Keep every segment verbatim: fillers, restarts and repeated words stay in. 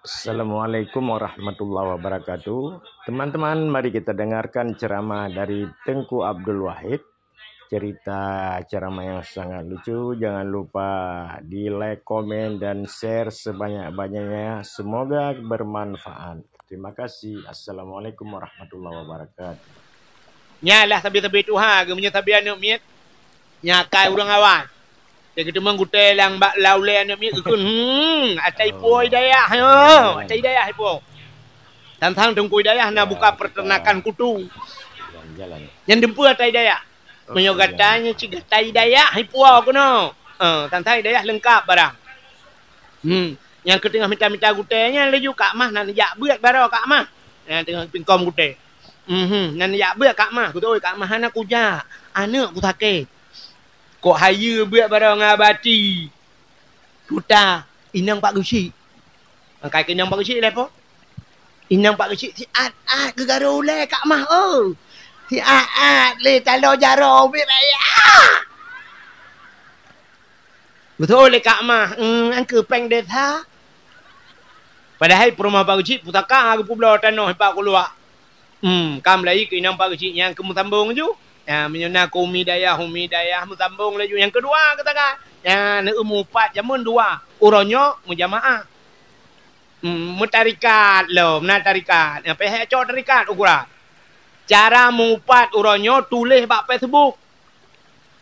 Assalamualaikum warahmatullahi wabarakatuh. Teman-teman, mari kita dengarkan ceramah dari Tengku Abdul Wahid. Cerita ceramah yang sangat lucu. Jangan lupa di like, komen, dan share sebanyak-banyaknya. Semoga bermanfaat. Terima kasih. Assalamualaikum warahmatullahi wabarakatuh. Nyan lah sabe-sabe tuha geuh meunyoe sabe aneuk miet. Nyan akai ureueng awai. Teukeuteumeung gutée lam bak laulée aneuk miet geukheun, hmm, atai puôi dayah, ha, atai dayah ipo. Tantang teungku dayah na buka peternakan kutu. Jalan-jalan. Nyan dumpeue atai dayah. Meunyoe gata nyoe cit gata i dayah, i puwoe keunoe. Eh, tantang i dayah leungkab barang. Hmm, nyang keuteungoh mita-mita gutée nyan laju Kak Mah nan jak beuet baroe Kak Mah. Nyang teungoh pingkom gutée. Mhm, nan jak beuet Kak Mah, kutôi Kak Mah hana kujak. Aneuk kusakét. Kok hayeue beuet baroe ngon Abati. Tuta, inong Pak Geuchik. Mangkai keu inong Pak Geuchik lé po? Inong Pak Geuchik siat-at geugaro ulée Kak Mah, oh. Siat-at lé taloe jaroe ubit raya. Beutôi lé Kak Mah, hmm, angkeu péng desa. Padahai peurumoh Pak Geuchik pusaka geupubloe tanoh ipak kuluak. Hmm, ka meulayi keu inong Pak Geuchik nyang keu meusambong ju. Ya, meunyoe na keu umi dayah, umi dayah meusambong laju nyang keudua geutangan. Ya, neueu meuupat jameun dua. Uroe nyoe meujamaah. Hmm, meutarikat lom, na tarikat. Ya, pih cok tarikat ukuran. Cara meuupat uroe nyoe tuléh bak Facebook.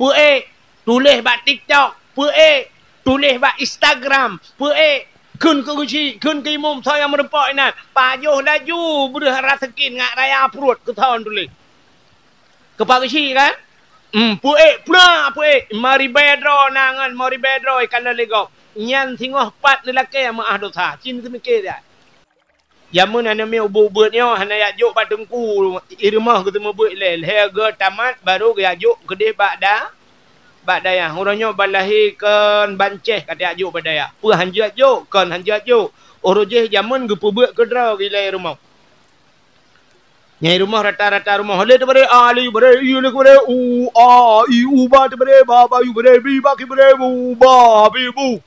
Peuék, tuléh bak TikTok, peuék, tuléh bak Instagram, peuék, kheun keu geuchik, kheun keu imum soe nyang meurumpok inan. Pajoh laju breueh rasa sakét ngat raya pruet keu thon tuléh. Keu Pak Geuchik kan? Hmm, peuék, pula peuék. Lima ribée droe na ngon lima ribée droe ikalon lé gob. Nyan singoh pat neulakée meuáh dosa. Cit neuseumiké that. Jameun aneuk miet ubeuet-ubeuet nyoe hana jak jok bak teungku, i rumoh geuteumeubeuet ilée, lhée geuh tamat baru geujak jok keudeh bak da-, bak dayah. Uroe nyoe ban lahé kon ban céh ka tajak jok bak dayah. Peue han jeuet jok, kon han jeuet jok. Uroe jéh jameun geupeubeuet keudroe ilée i rumoh. Nyang i rumoh rata-rata rumoh. Lé teubare, a, lé teubare, i, lé teubare, u, a, i, u, ba teubare, ba, ba, i, teubare, bi, ba, ki, teubare, bu, ba, bi, bu.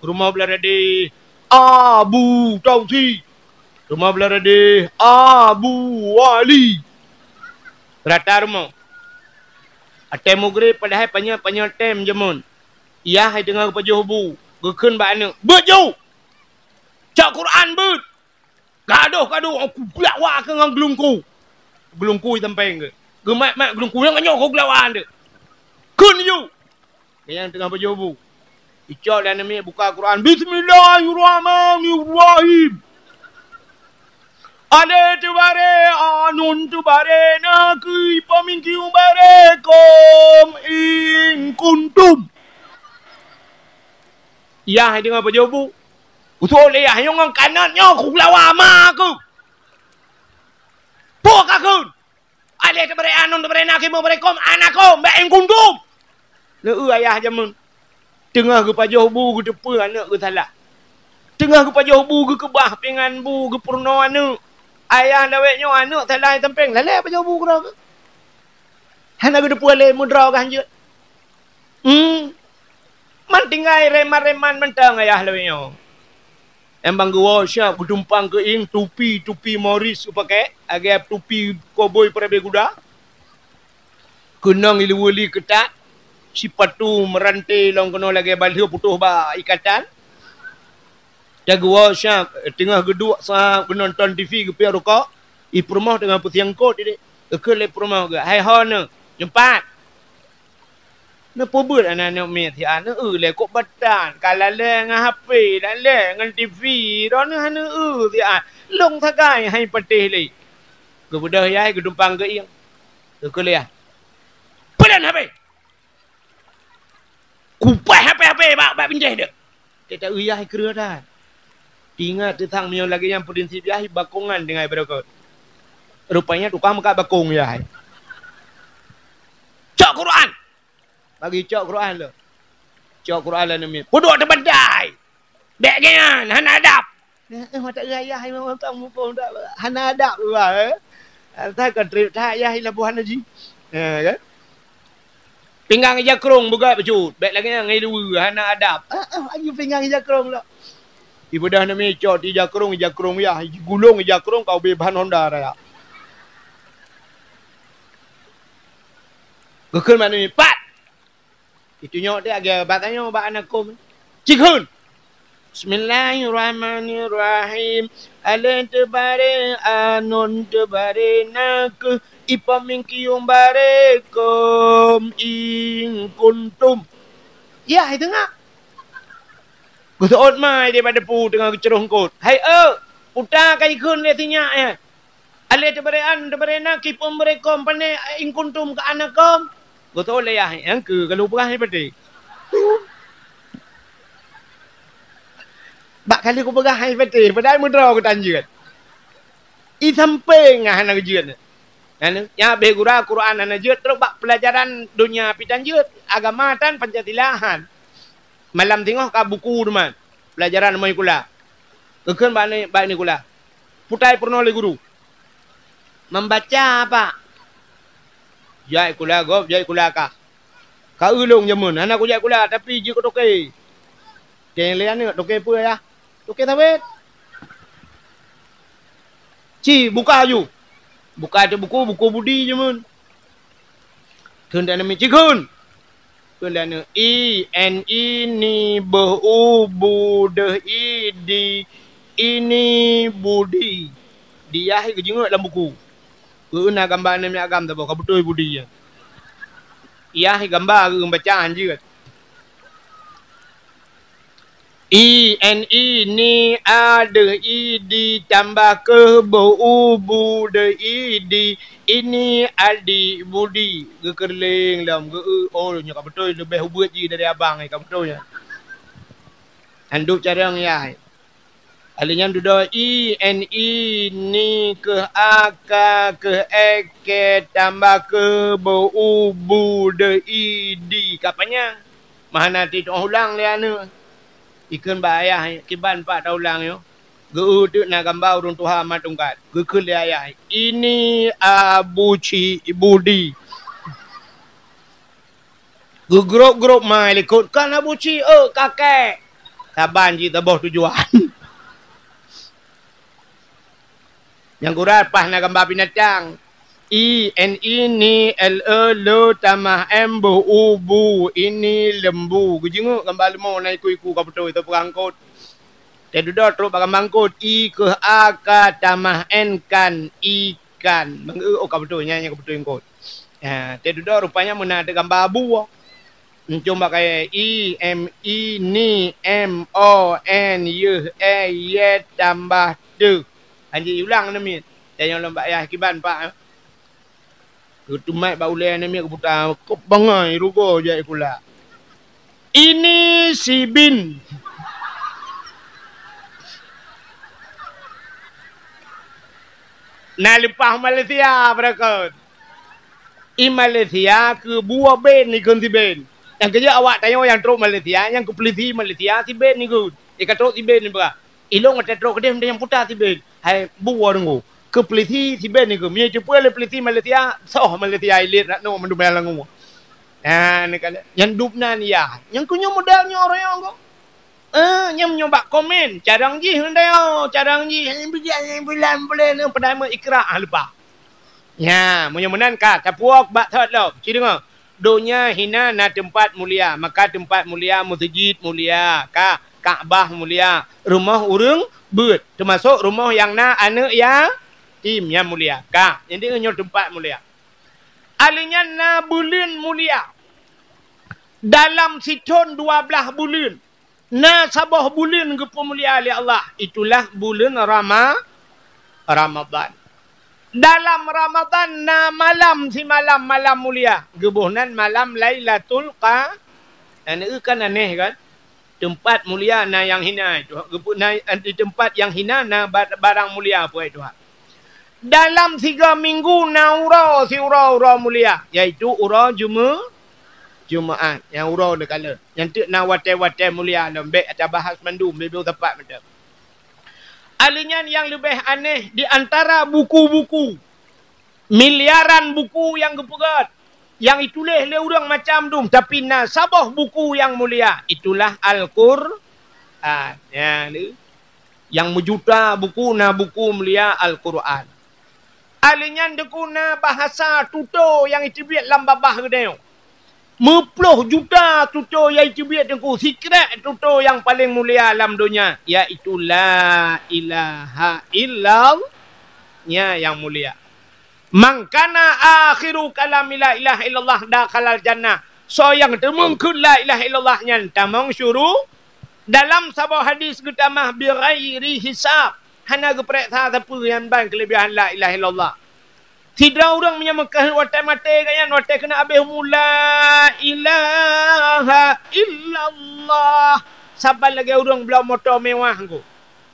Rumoh blah dade, Abu Tausi. Rumoh blah dade, Abu Wali. Rata rumoh. Watée mugreb padahai panyöt-panyöt tem jameun. Yah hai teungoh geupajoh bu, geukheun bak aneuk, "Beuet ju! Cok Quran beuet!" Gadoh-gadoh, "Aku geulak wa keu ngon geulungku." Geulungku jisampéng keu. Geumat-mat geulungku, "Nyang nyoe aku geulak wa nyoe." "Kheun ju!" Nyang teungoh pajoh bu. Icok lé aneuk miet buka Quran. "Bismillahirrahmanirrahim. Alé teubare, anun teubare, nakeuh pamingki ubare, kom in kuntum." Yah hai teungoh pajoh bu. Usul lé yah nyoe ngon kanot nyoe ku lawa ma aku. Peue ka kheun? Alé teubare anun teubare nakeuh teubare kom anakom bak in kuntum. Lé ayah jameun. Teungoh geupajoh bu geuteupeue aneuk geusalah. Teungoh geupajoh bu geukeubah pingan bu geupeurunoe aneuk. Ayah lawét nyoe aneuk salah sampéng lalé pajoh bu keudroe. Hana geuteupeue lé meudroe gah jeuet. Hmm. Man tinggai reman-reman mantong ayah lawét nyoe. Nyang ban geuwoe siab geutumpang keuieng tupi-tupi Morris geupakée, lagée tupi koboi peurabée guda. Keunong iluweuli keutat, sipatu meurante lom keunoe lagée balheueh putôh bak ikatan. Tageuwoe siab, teungoh geuduek sa geunonton TV geupiep rukok, i peurumoh teungoh peusiang kot idéh. Geukheun lé peurumoh geuh, "Hai ho neuh, nyoe pat!" Neupeubeuet aneuk-aneuk miet siat, neueu lé kok batan, ka lalée ngon HP, lalée ngon TV, droeneuh hana neueu siat. Lôn sagai hai patéh lé. Geubeudôh yah hai geutumpang keuieng. Geukheun lé yah, "Peulan HP! Kupaih HP-HP bak, bak bintéh deuh!" Teuta uyah kreueh that. Ingat teutang meunyoe lagée nyan prinsip yah bakongan deungon beureukat. Rupanya tukang meukat bakong yah. "Cok Quran!" Bagi cok Quran lom. Cok Quran lom neumi. Peuduek teubandai. Bék nyan, hana adab. Eh, eh, mata gaya hai memang tak muka tak hana adab lah, eh. Asai kon trip that yah labuhan haji. Ha, kan? Pinggang ija krong beugat bacut. Bék lagée nyan ngai luwe hana adab. Ah, ah, aju pinggang ija krong lah. Ibeudôh nami cok di jakrong, jakrong yah, gulong jakrong kau be ban honda raya. Geukheun bak nami, "Pat!" Itunyok teuh lagèe bak tanyoe bak aneuk kôm. Cikheun! Bismillahirrahmanirrahim. Alèh teubarè, anon teubarè nakeuh, ipom mingkiung barè kôm in kuntum. Yah, i teungoh. Geuseuôt mai daripada pu teungoh geucroh eungkôt. Hai eu, puta ka jikheun lé sinyak nyan. Alèh teubarè an, teubarè nakeuh, ipom barè kôm, pané in kuntum ka aneuk kôm. Geuseuôt lé yah, nyang keu ka lheuh peugah hai patéh. Bak ka lheuh kupeugah hai patéh, padahai meudroe geutanjeuet. I sampéng hana geujeuet. Nyan, nyan habéh gura Quran hana jeuet, trok bak peulajaran donya pih tan jeuet, agama tan Pancasila han. Malam singoh ka buku teuma, peulajaran rumoh sikula. Geukheun bak ni, bak nikula. Putai peurunoe lé guru. Membaca apa? Jak sikula gob, jak sikula kah. Ka eu lôn jameun, hana kujak sikula, tapi jeuet keu toke. Teuh lé aneuk, toke peue yah? Toke sawét. Ci, buka aju. Buka teuh buku, buku budi jameun. Kheun dan nami, "Cikheun!" Kheun dan nami, "I, N, I, ni, beuh, u, bu, deuh, i, di, ini, budi." Di yah geujingeuk lam buku. Keu na gamba aneuk miet agam saboh, ka beutôi budi nyan. Yah gamba geuh baca han jeuet. I, N, I, ni, a, deuh, i, di, tambah keuh, beuh, u, bu, deuh, i, di, ini, adi, budi. Geukeureuléng lom, geu-, oh, nyoe ka beutôi leubeh ubeuet jih dari abang, ka beutôi nyan. Handub carông yah. Alèh nyan dudoe i, N, I, ni, keuh, a, ka, keuh, e, ke, tambah keuh, beuh, u, bu, deuh, i, di. Ka panyang. Meuhana teuh ulang lé aneuk. Ikheun bak ayah, "Kiban pat taulang nyoe?" Geu-eu teuk na gamba ureueng tuha mat tungkat. Geukheun lé ayah, "Ini Abu Cik Budi." Geugrôp-grôp mai likot, "Kon Abu Cik, eu, kakek." Saban jih saboh tujuan. Nyang gura paih na gamba binatang. I, N, I, ni, L, E, le, tamah, M, beuh, u, bu, ini, lembu. Geujingeuk gamba leumô na iku-iku ka beutôi teupeurangkot. Teududoe trok bak gamba eungkot. I, keuh, a, ka, tamah, N, kan, ikan. Meungeu, oh, ka beutôi, nyan nyang ka beutôi eungkot. Ha, teududoe rupanya meunan teuh gamba abu. Encong bak kayèe, i, m, i, ni, m, o, n, yeuh, e, ye, tambah, teuh. Hanjeuet ulang aneuk miet. Tanyong lom bak yah kiban, Pak, eh. Geutumat bak ulèe aneuk miet geuputa, kok bangai rugoe jak sikula. Ini si bin. Na leupah Malaysia, beureukat. I Malaysia keu bue ben ikheun si ben. Nyang keujeuet awak tanyoe nyang trok Malaysia, nyang keu peulisi Malaysia si ben ikheun. I ka trok si ben ipeugah. Ilôn watèe trok keudeh meunan nyang puta si ben. Hai bue deungoe. Keu peulisi si ben ikheun. Meunyoe teupeue lé peulisi Malaysia, soh Malaysia ilét rat noe mandum nyang langue. Nah, neukalon. Nyang dub nan yah. Nyang keu nyoe model nyoe royong kok. Eh, nyang nyoe bak komen, carông jih nyoe, carông jih, nyang bijak, nyang bulan, bulan, padahai meu ikra, ah, leupah. Nya, meunyoe meunan ka, tapuôh bak thot lom. Ci deungoe, donya hina na teumpat mulia, maka teumpat mulia, meuseujid mulia, ka, Ka'bah mulia, rumoh ureueng beuet, teumasok rumoh nyang na aneuk yatim nyang mulia, ka. Jadi nyoe teumpat mulia. Alèh nyan na buleuen mulia. Dalam sithon dua blaih buleuen. Na saboh buleuen geupeumulia lé Allah, itulah buleuen Rama-, Ramadhan. Dalam Ramadhan na malam simalam malam mulia, geuboh nan malam Lailatul Qa-, na neueu kan aneh kan? Teumpat mulia na nyang hina, geupeue na di teumpat nyang hina na ba-, barang mulia, puai Tuhan. Dalam sigoe minggu na uroe siuroe uroe mulia, yaitu uroe Jume-, Jumaat, nyang uroe neukalon. Nyan teuk na watèe-watèe mulia lom, bèk ata bahas mandum, bèk-bèk sapat mantong. Alèh nyan nyang leubeh aneh di antara buku-buku, miliaran buku nyang geupeugöt, nyang ituléh lé ureueng macam dum, tapi na saboh buku nyang mulia, itulah Al-Qur'an. Nyan lé. Nyang meujuta buku na buku mulia Al-Quran. Alèh nyan teungku na bahasa tutoe nyang jiteubiet lam babah geutanyoe. Meuploh juta tutoe nyang jiteubiet teungku, sikrek tutoe nyang paleng mulia lam donya, yaitu la ilaha illallah. Nyan nyang mulia. "Man kana akhiru kalami la ilaha illallah dakhalal jannah." Soe nyang teumeung kheun la ilaha illallah nyan tamong syuru-, dalam saboh hadis geutamah, "Bi ghairi hisab." Hana geupareksa sapeue nyan ban keuleubihan la ilaha illallah. Sidroe ureuëng meunyoe meukeusut watée maté geuh nyan, watée keuneuk habéh umu, "La ilaha illallah." Saban lagée ureuëng bloe moto mewah ngku.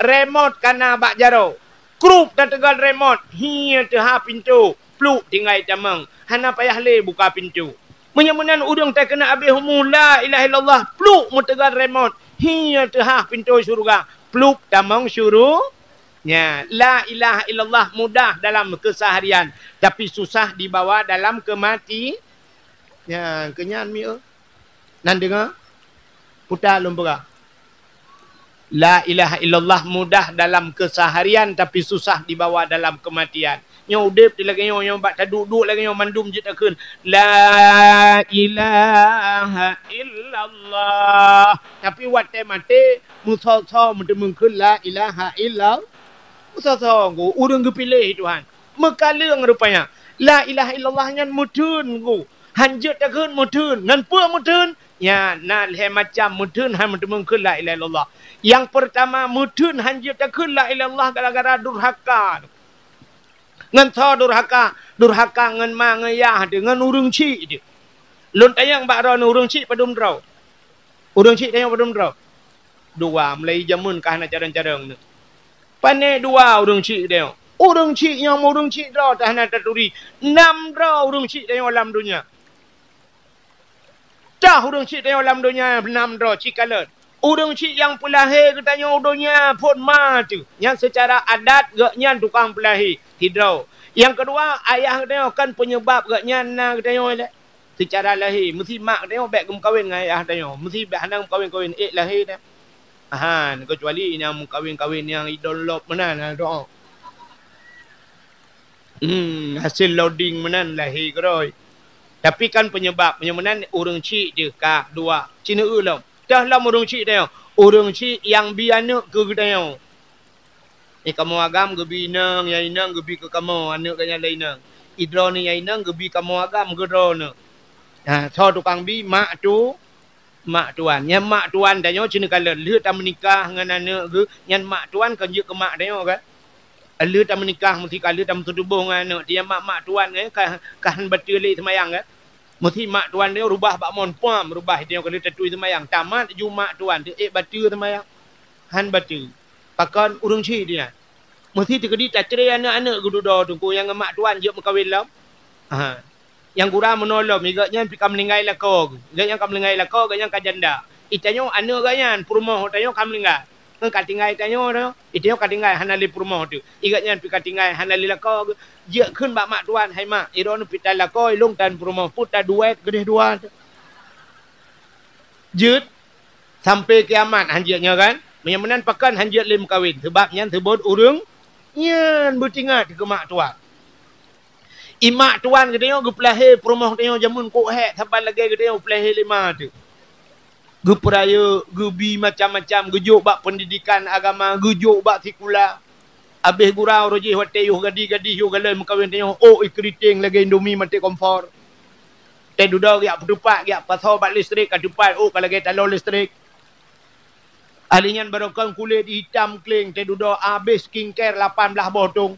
Remot kana bak jaroe. Krup tateugon remot, hi teuhah pintoe, pluek tinggai tamong. Hana payah lé buka pintoe. Meunyoe meunan ureuëng teuh keuneuk habéh umu, "La ilaha illallah," pluek meuteugon remot, hi teuhah pintoe syeuruga, pluek tamong syuru-, Nya, la ilaha illallah mudah dalam keseharian, tapi susah dibawa dalam kemati-, nya, keunyan mi, oh. Nan deungoe? Puta lôn peugah. La ilaha illallah mudah dalam keseharian, tapi susah dibawa dalam kematian. Nyoe udeb di lagée nyoe, nyoe bak taduek-duek lagée nyoe mandum jeuet takheun, "La ilaha illallah." Tapi watée maté, meusoe-soe meuteumeung kheun, "La ilaha illallah." Meusoe-soe ngku, ureuëng geupiléh Tuhan. Meukaleueng rupanya. La ilaha illallah nyan meutheun ngku. Han jeuet takheun meutheun. Ngon peue meutheun? Nyan, na lhée macam meutheun han meuteumeung kheun la ilaha illallah. Nyang peurtama, meutheun han jeuet takheun la ilaha illallah gara-gara durhaka. Ngon soe durhaka? Durhaka ngon ma ngon yah teuh, ngon ureuëng chik teuh. Lôn tanyong bak droeneuh, ureuëng chik padum droe? Ureuëng chik tanyoe padum droe? Dua, mulai jameun ka hana carông-carông nyoe. Pané dua ureuëng chik tanyoe? Ureuëng chik nyoe, ureuëng chik droe teuh hana taturi. Nam droe ureuëng chik tanyoe lam donya. Tah ureuëng chik tanyoe lam donya nam droe, chik kalon. Ureuëng chik nyang peulahé geutanyoe u donya phon ma teuh. Nyan seucara adat geuhnyan tukang peulahé, sidroe. Nyang keudua, ayah geutanyoe kan peunyeubab geuhnyan na geutanyoe lé. Seucara lahé, meusi mak tanyoe bék geumeukawen ngon ayah tanyoe, meusi bék hana geumeukawen-kawen ék lahé nyan. Ahan, keucuali nyang meukawen-kawen nyang idon lop meunan, ha, doa. Hmm, hasil loading meunan lahé keudroe. Tapi kan peunyeubab, meunyoe meunan ureuëng chik jeuh ka dua. Ci neueu lom. Teuh lom ureuëng chik tanyoe. Ureuëng chik nyang bi aneuëk keu geutanyoe. Eh, kamoe agam geubi inong, nyang inong geubi keu kamoe, aneuëk geuhnyan lé inong. Idroeneuh nyang inong geubi kamoe agam keu droeneuh. Ha, soe tukang bi, mak tu, mak tuan. Nyan mak tuan tanyoe ci neukalon. Lheueh tameunikah ngon aneuëk geuh, nyan mak tuan kan jeuet keu mak tanyoe kan. Lheueh tameunikah, meusi ka lheueh tameutuboh ngon aneuëk, nyan mak, mak tuan kan ka, ka han bateue lé seumayang kan. Meusi mak tuan tanyoe rubah bak mon puam, rubah tanyoe ka lheueh tatui seumayang. Tamat ju mak tuan teuh ék bateue seumayang. Han bateue. Pakon ureuëng chik nyan. Meusi teukeudi tacre aneuëk-aneuëk geududoe teungku nyang ngon mak tuan jeuet meukawen lom. Ha. Nyang gura meunoe lom, i geuhnyan pih ka meuninggai lakoe geuh. I geuhnyan ka meuninggai lakoe, geuhnyan ka janda. I tanyoe aneuëk geuhnyan, peurumoh tanyoe ka meuninggai. Ngon ka tinggai tanyoe, tanyoe. I tanyoe ka tinggai hana lé peurumoh teuh. I geuhnyan pih ka tinggai hana lé lakoe geuh. Jeuet kheun bak mak tuan, "Hai mak, i droeneuh pih tan lakoe, i lôn tan peurumoh, peue ta duet keudeh dua teuh." Jeuet. Sampai kiamat han jeuet nyoe kan? Meunyoe meunan pakon han jeuet lé meukawen, sabab nyan seubot ureuëng nyan beutingat keu mak tuan. I mak tuan geutanyoe geupeulahé peurumoh tanyoe jameun kok hék saban lagée geutanyoe peulahé lé ma teuh. Geupeurayeuk, geubi macam-macam, geujok bak peundidikan agama, geujok bak sikula. Abéh gura uroe jih watée yoh gadih-gadih yoh galai meukawen tanyoe, ôk i keuriteng lagée indomie maté kompor. Teududoe geujak peutupat, geujak pasoe bak listrik, ka tupat ôk ka lagée taloe listrik. Ahli nyan barokon kulét itam kleng, teududoe abéh skincare lapan blaih boh tong.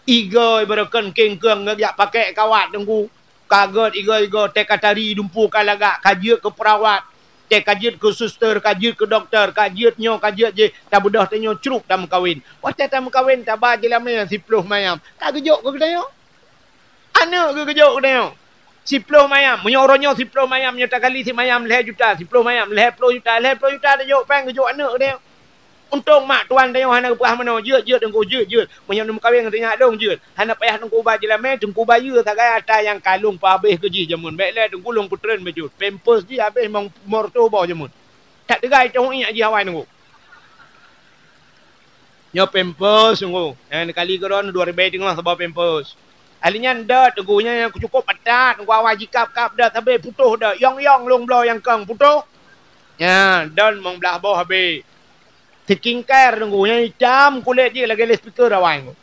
Igoe barokon kengkeung geujak pakai kawat teungku. Ka gét igoe-igoe teuka tari dumpu ka lagak, ka jeuet keu peurawat, teuka jeuet keu suster, ka jeuet keu doktor, ka jeuet nyoe, ka jeuet jéh, tabeudôh tanyoe crup tameukawen. Watée tameukawen taba jeulamé siploh mayam. Ka geujok keu geutanyoe. Aneuëk geuh geujok geutanyoe. Siploh mayam. Meunyoe uroe nyoe siploh mayam, nyoe takali simayam lhée juta, siploh mayam, lhée ploh juta, lhée ploh juta tajok péng geujok aneuëk geutanyoe. Untông mak tuan tanyoe hana geupeugah meunoe, "Jeuet, jeuet teungku, jeuet, jeuet. Meunyoe neumeukawen ngon sinyak lôn, jeuet. Hana payah teungku ba jeulamé, teungku bayeue sagai ata nyang ka lôn peuhabéh keu jih jameun. Bék lé teungku lôn peutren bacut. Pampers jih habéh mong morto boh jameun. That teugai cong iék jih awai teungku." Nyoe pampers teungku. Nyang kali keudroe dua ribèe teungoh saboh pampers. Ahli nyan dot teungku, nyan nyang cukup patat, teungku, awai jikab-kab dot, sabe putôh dot. Yong-yong lôn bloe nyang kong putôh. Nyan, don mong blah boh habéh. Skincare teungku, nyang itam kulét jih lagèe loudspeaker awai teungku.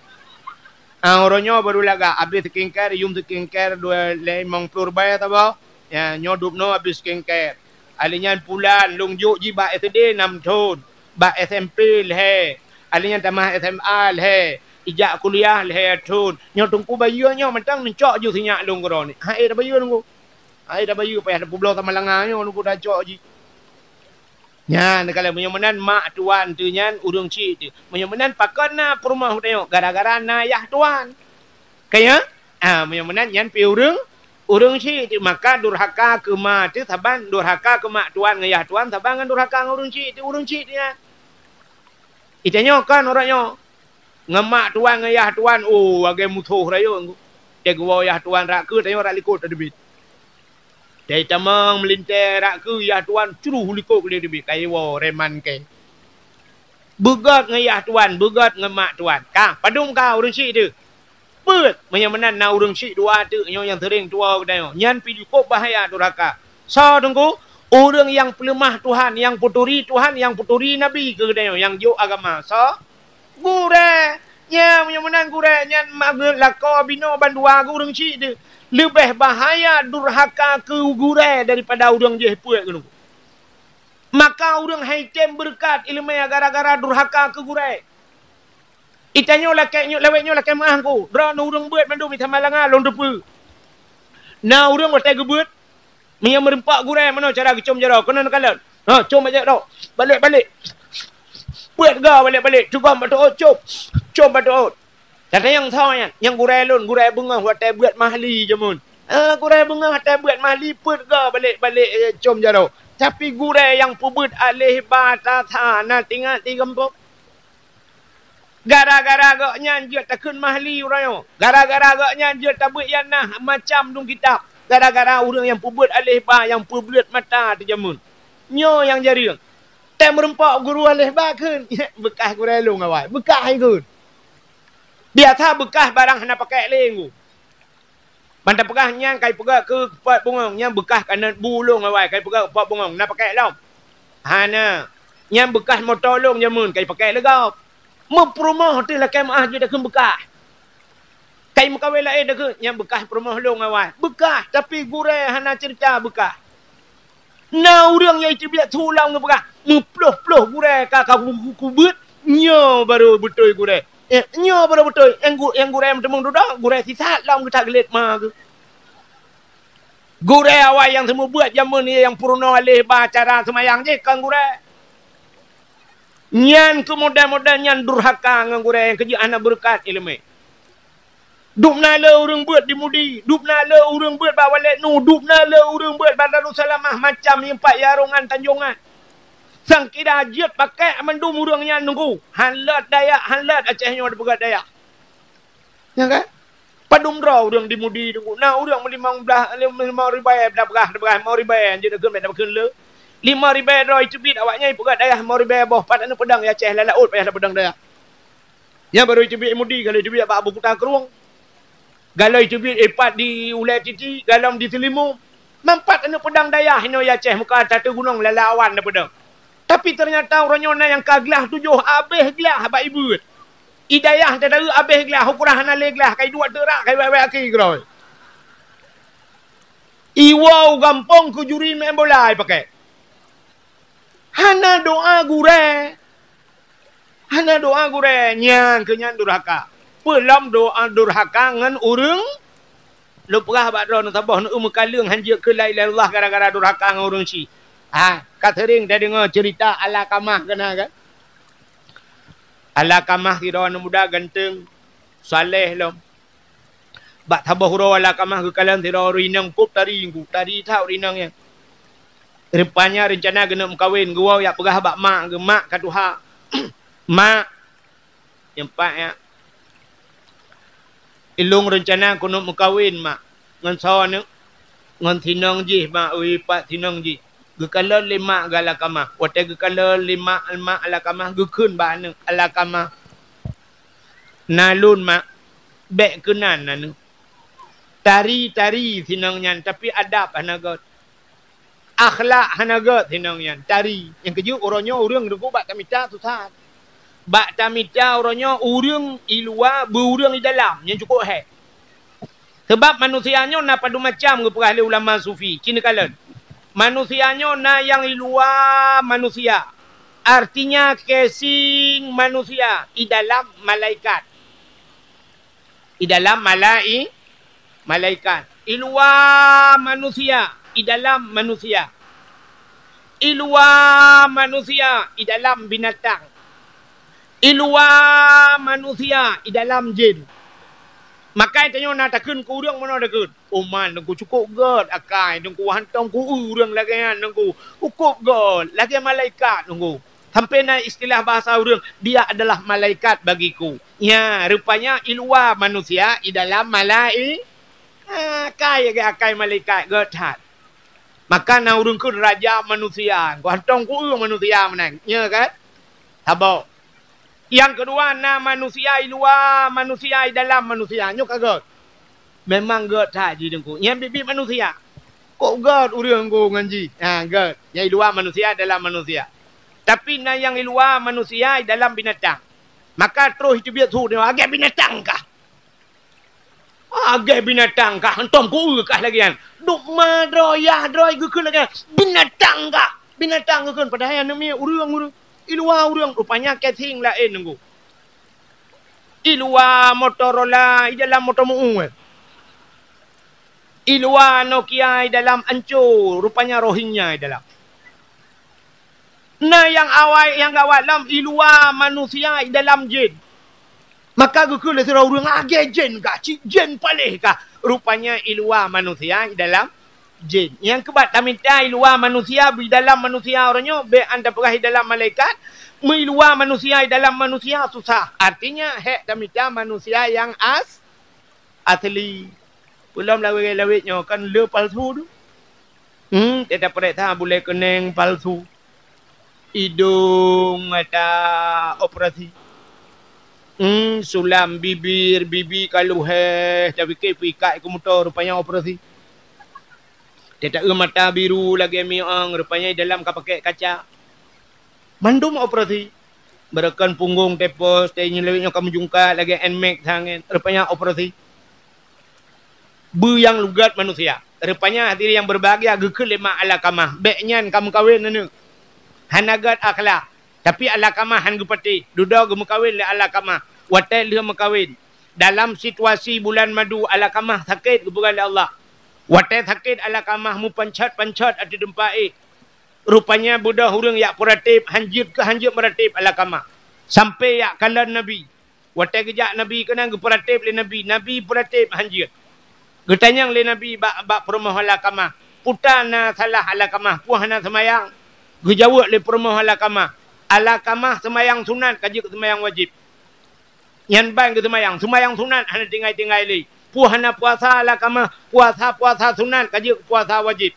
Ah, uroe nyoe baru lagak, abéh skincare, yum skincare dua limong ploh ribèe saboh. Ya, nyoe dub noe abéh skincare. Ahli nyan pulan, lôn jok jih bak S D nam thon, bak S M P lhèe. Ahli nyan tamah S M A lhèe, ijak kuliah lhèe thon. Nyoe teungku bayeue nyoe mantong neucok ju sinyak lôn keudroe nyoe. Hai tabayeue teungku. Hai tabayeue payah tapubloe sama langa nyoe teungku tacok jih. Nyan, neukalon meunyoe meunan mak tuan teuh nyan ureueng chik teuh. Meunyoe meunan pakon na peurumoh geutanyoe? Gara-gara na yah tuan. Ka nyo? Ah, meunyoe meunan nyan pih ureueng, ureueng chik teuh. Maka durhaka keu ma teuh saban durhaka keu mak tuan ngon yah tuan saban ngon durhaka ngon ureueng chik teuh, ureueng chik teuh nyan. Itanyoe kon uroe nyoe. Ngon mak tuan ngon yah tuan, oh, lagèe musoh rayeuk. Teuh geuwoe yah tuan rot keue, tanyoe rot likot teubiet. Teuh tamong meulintèe rot keue, yah tuan cruh likot keudéh teubiet, ka iwoe reman kèe. Beugöt ngon yah tuan, beugöt ngon mak tuan. Ka, padum ka ureueng chik teuh? Peuet, meunyoe meunan na ureueng chik dua teuk nyoe nyang seuring tuwoe geutanyoe, nyan pih cukup bahaya durhaka. Soe teungku? Ureueng nyang peuleumah Tuhan, nyang peuturi Tuhan, nyang peuturi Nabi keu geutanyoe, nyang jok agama. Soe? Gurèe. Nyan, meunyoe meunan gurèe, nyan mangat lakoe binoe bandua keu ureueng chik teuh. Leubeh bahaya durhaka keu gurèe daripada ureueng jih peuet keu teungku. Maka ureueng han item beureukat ileumèe gara-gara durhaka keu gurèe. Itanyoe lakèe nyoe, lawét nyoe lakèe meu'ah teungku. Droeneuh ureueng beuet mandum i Samalanga lôn teupeue. Na ureueng watèe geubeuet, meunyoe meureumpok gurèe meunoe cara geucom jaroe, keunan kalon. Ha, com bak jaroe. Balek-balek. Peuet ga balek-balek. Teugom bak teuôt, com. Com bak teuôt. Tatanyong soe nyan? Nyan gurèe lôn, gurèe beungoh watèe beuet mahli jameun. Ah, gurèe beungoh watèe beuet mahli, peuet ga balek-balek, eh, com jaroe. Tapi gurèe nyang peubeuet aléh ba tasa na teuingat di gampông. Gara-gara gobnyan jeuet takheun mahli uroe nyoe. Gara-gara gobnyan jeuet tabeuet ianah macam dum kitab. Gara-gara ureueng nyang peubeuet aléh ba nyang peubeuet mata teujameun. Nyoe nyang jareueng. Tém meurumpok guru aléh ba kheun. Beukah gurèe lôn awai. Beukah hai kheun. Biasa beukah barang hana pakèk lé ngu. Ban tapeugah nyan kai peugah keu pot bungong, nyan beukah kanot bu lôn awai, kai peugah pot bungong, na pakèk lom? Hana. Nyan beukah moto lôn jameun, kai pakèk lé gob. Meupeurumoh teuh lakèe meu'ah jeuet takheun beukah. Kai meukawen laén takheun, nyan beukah peurumoh lôn awai. Beukah, tapi gurèe hana ceurita beukah. Na ureueng nyang iteubiet su lom geupeugah, meuploh-ploh gurèe ka, ka ku-, ku-, kubeuet, nyoe barô beutôi gurèe. Eh, nyoe barô beutôi, nyang gu-, nyang gurèe meuteumeung dudoe, gurèe sisat lom geutak glét ma geuh. Gurèe awai nyang seumeubeuet jameun nyoe nyang peurunoe aléh ba cara seumayang jih kon gurèe. Nyan keu model-model nyan durhaka ngon gurèe nyang keujeuet hana beureukat ileumèe. Dubna le ureueng beuet di Mudi, dubna le ureueng beuet bak Walek Nu, dubna le ureueng beuet bak Darussalamah, macam nyoe pat Yarongan Tanjongan. Sang kira jeuet pakèk mandum ureueng nyan nunggu. Han lôt Dayak, han lôt Aceh nyoe dipeugah Dayak. Nyan kan? Padum droe ureueng di Mudi nunggu. Na ureueng meulimong blah, limong ribèe, dah peugah, dah peugah limong ribèe, jeuet takheun, dah takheun le. Limong ribèe droe iteubiet awaknyan ipeugah Dayak limong ribèe boh, pat aneuk peudong i Aceh lam laôt payah tapeudong Dayak. Nyan barô iteubiet i Mudi, galom iteubiet bak Abu Kuta Krueng. Galom iteubiet ipat di Ulèe Titi, galom di Seulimu. Meupat aneuk peudong Dayak inoe i Aceh muka tateue gunong lala awan na peudong. Tapi teunyata uroe nyoe na nyang ka glah tujoh, abéh glah bak ibeuet. I Dayak teudaweue abéh glah, ukurang hana lé glah, kai duek teurak, kai wèk-wèk aki keudroe. Iwoe u gampông keu juri meu'en bola ipakèk. Hana doa gurèe. Hana doa gurèe, nyan keuh nyan durhaka. Peulom doa durhaka ngon ureueng. Lôn peugah bak droeneuh saboh, neueu meukaleueng han jeuet keu la ilaha illallah gara-gara durhaka ngon ureueng chik. Ah, ka seuring tadeungoe ceurita Alakamah keunan kan? Alakamah sidroe aneuk muda ganteng, saleh lom. Bak saboh uroe Alakamah geukalon sidroe ureueng inong kôb tari, tari that ureueng inong nyan. Rupanya reuncana geuneuk meukawen, geuwoe jak peugah bak mak geuh, "Mak ka tuha." "Mak," nyan pat nyan, "ilôn reuncana keuneuk meukawen, Mak." "Ngon soe, Neuk?" "Ngon sinong jih, Mak, ui, pat sinong jih." Geukalon lé mak geuh Alakamah. Watèe geukalon lé mak, mak Alakamah geukheun bak aneuk, "Alakamah, Na lôn mak, bék keunan aneuk. Tari-tari sinong nyan, tapi adab hana gét. Akhlak hana gét sinong nyan, tari. Nyang keujeuet uroe nyoe ureuëng deungon bak tamita susah. Bak tamita uroe nyoe ureuëng i luwa beu ureuëng i dalam, nyan cukôp hék. Sabab manusia nyoe na padum macam geupeugah lé ulama sufi, ci neukalon. Manusia nyoe na nyang i luwa manusia, artinya casing manusia, i dalam malaikat. I dalam malai-, malaikat. I luwa manusia, i dalam manusia. I luwa manusia, i dalam binatang. I luwa manusia, i dalam jén. Makai tanyoe na takheun keu ureuëng meunoe takheun. Oh, man, Teungku, cukôp gét akai, Teungku, hantom ku eu ureuëng lagée nyan, Teungku. Cukôp gét, lagée malaikat, Teungku. Sampai na istilah bahasa ureuëng, "Dia adalah malaikat bagiku." Nya, rupanya i luwa manusia, i dalam malai-, akai, akai malaikat, gét that. Maka na ureuëng kheun raja manusia, Teungku, hantom ku eu manusia meunan. Nya kan? Saboh. Nyang keudua, na manusia i luwa manusia, i dalam manusia. Nyoe ka gét. Memang gét that jih Teungku. Nyan biet-biet manusia. Cukôp gét ureuëng Teungku ngon jih. Ha, gét. Nyang i luwa manusia, dalam manusia. Tapi na nyang i luwa manusia, i dalam binatang. Maka troh teubiet su nyoe, lagée binatang kah? Lagée binatang kah, hantom ku eu kah lagée nyan. Duek ma droe, yah droe geukheun lagée nyan. Binatang kah? Binatang geukheun, padahai aneuk miet ureuëng, ureuëng. I luwa ureuëng, rupanya casing laén Teungku. I luwa Motorola, i dalam moto meu-ueng. I luwa Nokia, i dalam ancô, rupanya Rohingya i dalam. Na nyang awai, nyang gawat lom, i luwa manusia, i dalam jén. Maka geukheun lé sidroe ureuëng, "Lagée jén kah, cit jén paléh kah?" Rupanya i luwa manusia, i dalam jén. Nyang keubat tamita i luwa manusia, i dalam manusia uroe nyoe, bék an tapeugah i dalam malaikat, meu i luwa manusia, i dalam manusia susah. Artinya, hék tamita manusia nyang as-, asli. Peulom lawét-lawét nyoe kan le palsu tu. Hmm, teuta peuriksa bulée keuneng palsu. Idong ata operasi. Hmm, sulam bibir, bibi ka luheh, tapike peuikat keu moto, rupanya operasi. Teuta eu mata biru lagée miong, rupanya dalam ka pakai kaca. Mandum operasi. Beureukan punggong tepos, teunyeuleuk nyoe ka meujungkat lagée Nmax sanget, rupanya operasi. Beu nyang lugat manusia. Rupanya hadirin yang berbahagia geukheun lé mak Alakamah, bék nyan ka meukawen aneuk. Hana gét akhlak. Tapi Alakamah han geupatéh, dudoe geumeukawen lé Alakamah. Watée lheueh meukawen, dalam situasi bulan madu Alakamah sakét geupeugah lé Allah. Watée sakét Alakamah meupancot-pancot ateueh teumpat éh. Rupanya beudôh ureuëng jak peuratéb, hanjeuet keu hanjeuet meuratéb Alakamah. Sampai jak kalon Nabi. Watée geujak Nabi keunan geupeuratéb lé Nabi, Nabi peuratéb hanjeuet. Geutanyong lé Nabi bak, bak peurumoh Alakamah, "Peue na salah Alakamah, peue hana seumayang?" Geujaweueb lé peurumoh Alakamah, "Alakamah seumayang sunat ka jeuet seumayang wajéb." Nyan ban geuseumayang, seumayang sunat hana tinggai-tinggai lé. Peue hana puasa Alakamah, puasa-puasa sunat ka jeuet puasa wajéb.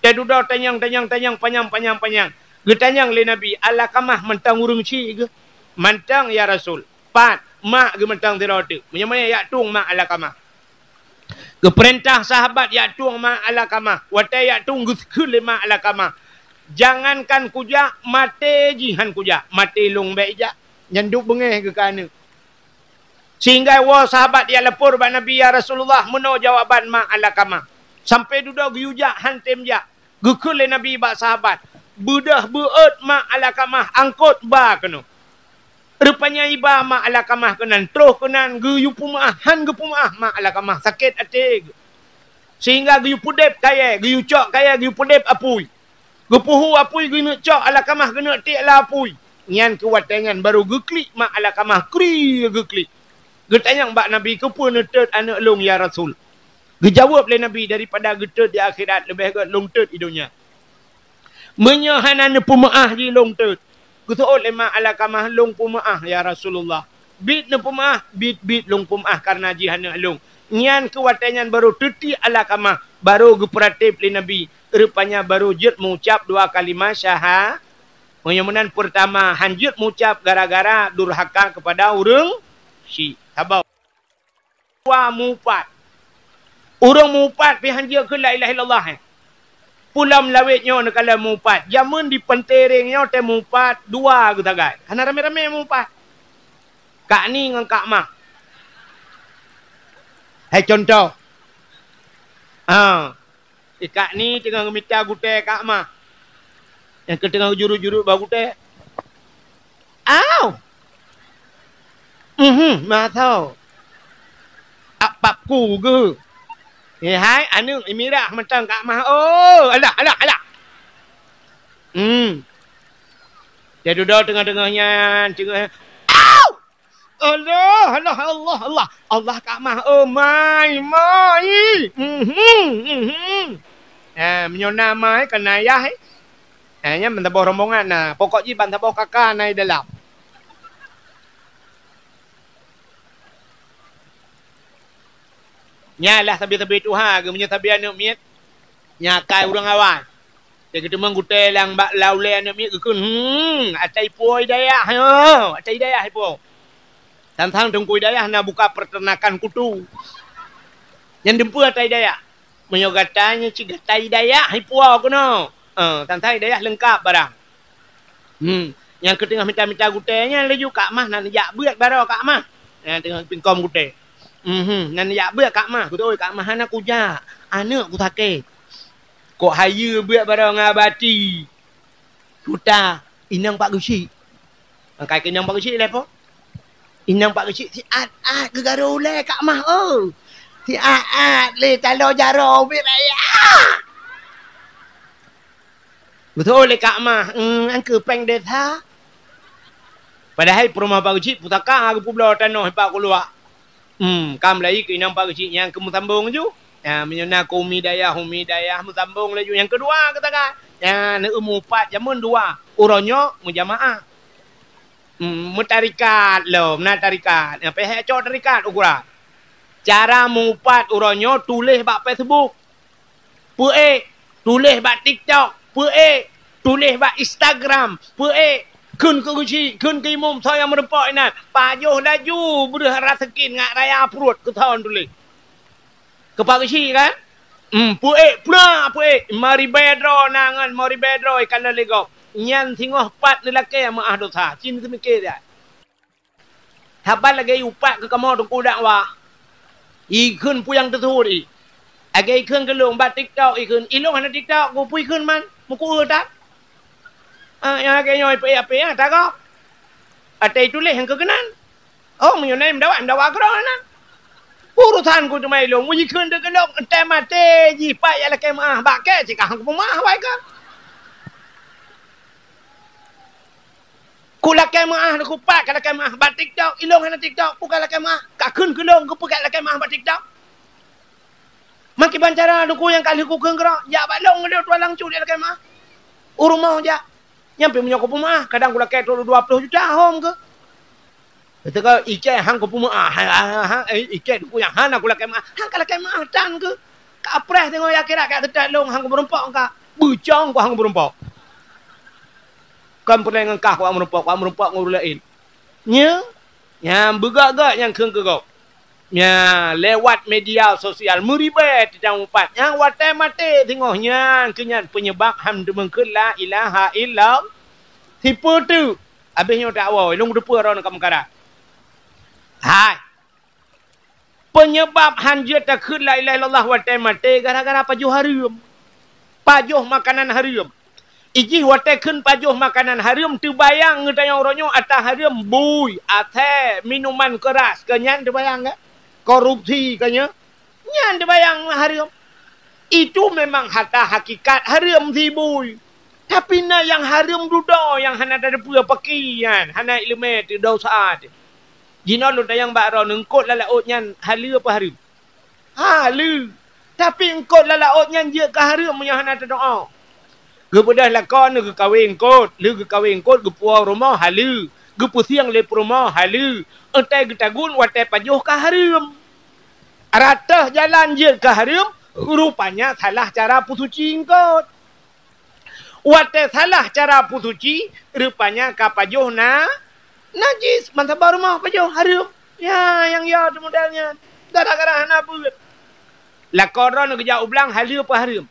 Teududoe tanyong-tanyong-tanyong panyang-panyang-panyang. Geutanyong lé Nabi, "Alakamah mantong ureuëng chik geuh?" "Mantong, ya Rasul." "Pat?" "Mak geuh mantong sidroe teuk." Meunyoe meunan jak tueng mak Alakamah. Geupeurintah sahabat jak tueng mak Alakamah. Watée jak tueng geukheun lé mak Alakamah, "Jangankan kujak, maté jih han kujak. Maté lôn bék jak." Nyan duek beungéh geuh keu aneuk. Sehingga woe sahabat jak lapor bak Nabi, "Ya Rasulullah, meunoe jawaban mak Alakamah. Sampai dudoe geuyue jak han tem jak." Geukheun lé Nabi bak sahabat, "Beudôh beuôt mak Alakamah, angkot ba keunoe." Rupanya iba mak Alakamah keunan, troh keunan geuyue peumeuáh, han geupeumeuáh mak Alakamah, sakét até geuh. Sehingga geuyue peudeb kayée, geuyue cok kayée, geuyue peudeb apui. Geupeuhu apui geuneuk cok Alakamah, geuneuk tiek lam apui. Nyan keuh watée nyan barô geuklik mak Alakamah, kri geuklik. Geutanyong bak Nabi, "Keupeue neutot aneuk lôn, ya Rasul?" Geujaweueb lé Nabi, "Daripada geutot di akhirat, leubeh gét lôn tot di donya." "Meunyoe hana neupeumeuáh jih lôn tot." Geuseuôt lé mak Alakamah, "Lôn peumeuáh, ya Rasulullah." "Bit neupeumeuáh?" "Bit-bit lôn peumeuáh kareuna jih aneuk lôn." Nyan keuh watée nyan barô teutiek Alakamah, barô geupeuratéb lé Nabi. Rupanya barô jeuet meuucab dua kalimah syaha-, meunyoe meunan peurtama, han jeuet meuucab gara-gara durhaka keupada ureuëng, Syik. Saboh. Dua, mupat. Ureuëng mupat pih hanjeuet keu la ilaha illallah, eh. Pulam lawét nyoe neukalon mupat. Jameun di Pentereng nyoe teuh mupat, dua geusagai. Hana ramé-ramé mupat. Kak Ni ngon Kak Mah. Hai contoh. Ha. Eh, Kak Ni teungoh geumita gutée Kak Mah. Nyang keu teungoh jurut-jurut bak gutée. Au! Mhm, masa. Ap pap ku geuh. Eh, hai, aneuëk imirah mantong Kak Mah. Oh, alah, alah, alah. Hmm. Dia duduk tengah-tengah nyan, tengah. Au! Allah, Allah, Allah, Allah. Allah Kak Mah, oh, mai, mai. Mhm, mhm. Eh, meunyoe na mai, kan ayah, eh. Eh, nyan ban saboh rombongan na. Pokok jih ban saboh kaka na di dalam. Nyan lah sabe-sabe tuha geuh, meunyoe sabe aneuëk miet, nyan akai ureuëng awai. Teukeuteumeung gutée lam bak laulée aneuëk miet geukheun, hmm, ata ipuwoe dayah, ha, ata dayah ipuwoe. Sang-sang teungku dayah na buka peternakan kutu. Nyan dumpeue ata dayah. Meunyoe gata nyan cit gata dayah ipuwoe keunoe. Ha, sang-sang dayah leungkap barang. Hmm, nyang keu teungoh mita-mita gutée nyan laju Kak Mah na neujak beuet baroe Kak Mah. Nyang teungoh pingkom gutée. Mhm, na neujak beuet Kak Mah. Kutôi Kak Mah hana kujak. Aneuëk kusakét. Kok hayeue beuet baroe ngon Abati. Tuta, inong Pak Geuchik. Angkai keu inong Pak Geuchik lé po. Inong Pak Geuchik siat-at geugaro ulée Kak Mah, oh. Siat-at lé taloe jaroe ubit raya. Beutôi lé Kak Mah, eum, nyang keu péng desa. Padahai peurumoh Pak Geuchik pusaka geupubloe tanoh ipak kuluak. Hmm, ka meulayi keu inong Pak Geuchik nyang keu meusambong laju. Ya, meunyoe na keu umi dayah, umi dayah meusambong laju. Nyang keudua geutanyoe. Ya, neueu mupat jameun dua. Uroe nyoe meujamaah. Hmm, meutarikat lom, na tarikat. Ya, pih cok tarikat ukuran. Cara mupat uroe nyoe tuléh bak Facebook. Peuék, tuléh bak TikTok, peuék, tuléh bak Instagram, peuék, kheun keu geuchik, kheun keu imum soe nyang meurumpok inan, pajoh laju breueh rasa sakét ngat raya pruet keu soe tuléh. Keu Pak Geuchik kan? Hmm, peuék, pula peuék, meuribée droe na ngon meuribée droe ikalon lé gob. Nyan singoh pat neulakée meuáh dosa, cit neuseumiké that. Haba lagée upat keu kamoe teungku dakwah. Ikheun peue nyang teusuet i. Lagée ikheun keu lôn bak TikTok ikheun. Ilôn hana TikTok, keupeue ikheun man? Meukueu that. Ah, nyang lagée nyoe ipeuék apé, ah, tagob. Até ituléh nyang keu keunan. Oh, meunyoe na meudawa, meudawa keudroe na. Urosan ku teuma ilôn, meujikheun teuh keu lôn, entée maté jih pat jak lakée meuáh, bak kée cit ka han kupeumeuáh wai ka. Ku lakée meuáh, ku pat ka lakée meuáh bak TikTok, ilôn hana TikTok, ku ka lakée meuáh, ka kheun keu lôn, keupeue ka lakée meuáh bak TikTok. Makiban cara teungku nyang ka lheueh ku kheun keudroe, jak bak lôn ngon lôn tuan langsung jak lakée meuáh. U rumoh jak. Nyan pih meunyoe kupeumeuáh, kadang kulakée trok dua ploh juta hom keuh. Teuka ikée han kupeumeuáh, ha, ha, ha, eh, ikée teungku nyang hana kulakée meuáh, han kalakée meuáh tan keuh. Ka preh teungoh akhirat ka teutat lôn han kumeurumpok ka. Beucong ku han kumeurumpok. Kon peureulée ngon kah ku meurumpok, ku meurumpok ngon ureuëng laén. Nyan, nyan beugak-gak nyang kheun keu gob. Nyan, lewat media sosial meuribée teuh nyang mupat. Nyang watée maté singoh nyan keuh nyan peunyeubab han teumeung kheun la ilaha illallah. Sipeue teuk? Abéh nyoe tawoe, lôn kuteupeu droeneuh ka meukarat. Hai. Peunyeubab han jeuet takheun la ilaha illallah watée maté gara-gara pajoh hareuem. Pajoh makanan hareuem. Ijih watée kheun pajoh makanan hareuem, teubayang geutanyoe uroe nyoe ata hareuem bui, asée, minuman keuras, keu nyan teubayang, kan? Korupsi, keu nyan. Nyan teubayang hareuem. Itu memang hata hakikat hareuem sibui. Tapi na nyang hareuem dudoe nyang hana tateupeue paki nyan, hana iéleumé teuh dosa teuh. Jinoe lôn tanyong bak droeneuh, eungkôt lam laôt nyan haleue apa hareuem? Haleue. Tapi eungkôt lam laôt nyan jeuet keu hareuem meunyoe hana teudoa. Geubeudôh lakoe neuh geukawen eungkôt, lheueh geukawen eungkôt geupuwoe rumoh haleue, geupeusieng lé peurumoh haleue, eunteuk geutagun watée pajoh ka hareuem. Rot teuh jalan jeuet keu hareuem, rupanya salah cara peusuci eungkôt. Watée salah cara peusuci, rupanya ka pajoh na najis, ban saboh rumoh pajoh hareuem. Ya, nyang ya tu model nyan. Gara-gara hana beuet. Lakoe droeneuh geujak u blang, haleue peu hareuem?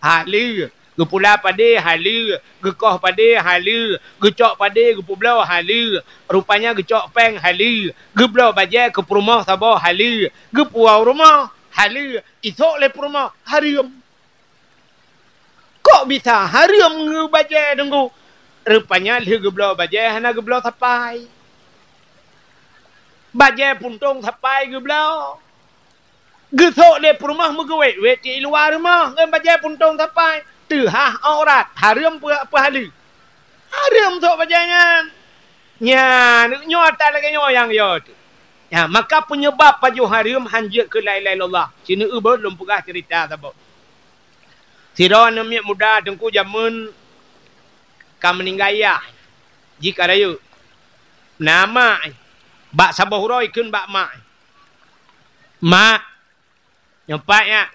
Haleue. Geupula padé, haleue. Geukoh padé, haleue. Geucok padé, geupeubloe, haleue. Rupanya geucok péng, haleue. Geubloe bajée keu peurumoh saboh, haleue. Geupuwoe u rumoh, haleue. Isok lé peurumoh, hareuem. Kok bisa hareuem ngon bajée, Teungku? Rupanya lheueh geubloe bajée hana geubloe sapai. Bajée puntông sapai geubloe. Geusok lé peurumoh meugeuwét-wét di luwa rumoh ngon bajée puntông sapai. Teuhah aurat, hareuem peu-, peuhaleue. Hareuem sôk bajée nyan. Nyan, nyoe ata lagée nyoe nyang yo teuh. Ya, maka peunyeubab pajoh hareuem hanjeuet keu la ilaha illallah. Sineuk beuh lôn peugah ceurita saboh. Sidroe aneuk miet muda Teungku jameun ka meuninggai yah, jih ka rayeuk. Na mak, bak saboh uroe ikheun bak mak, "Mak, nyoe pat nyak,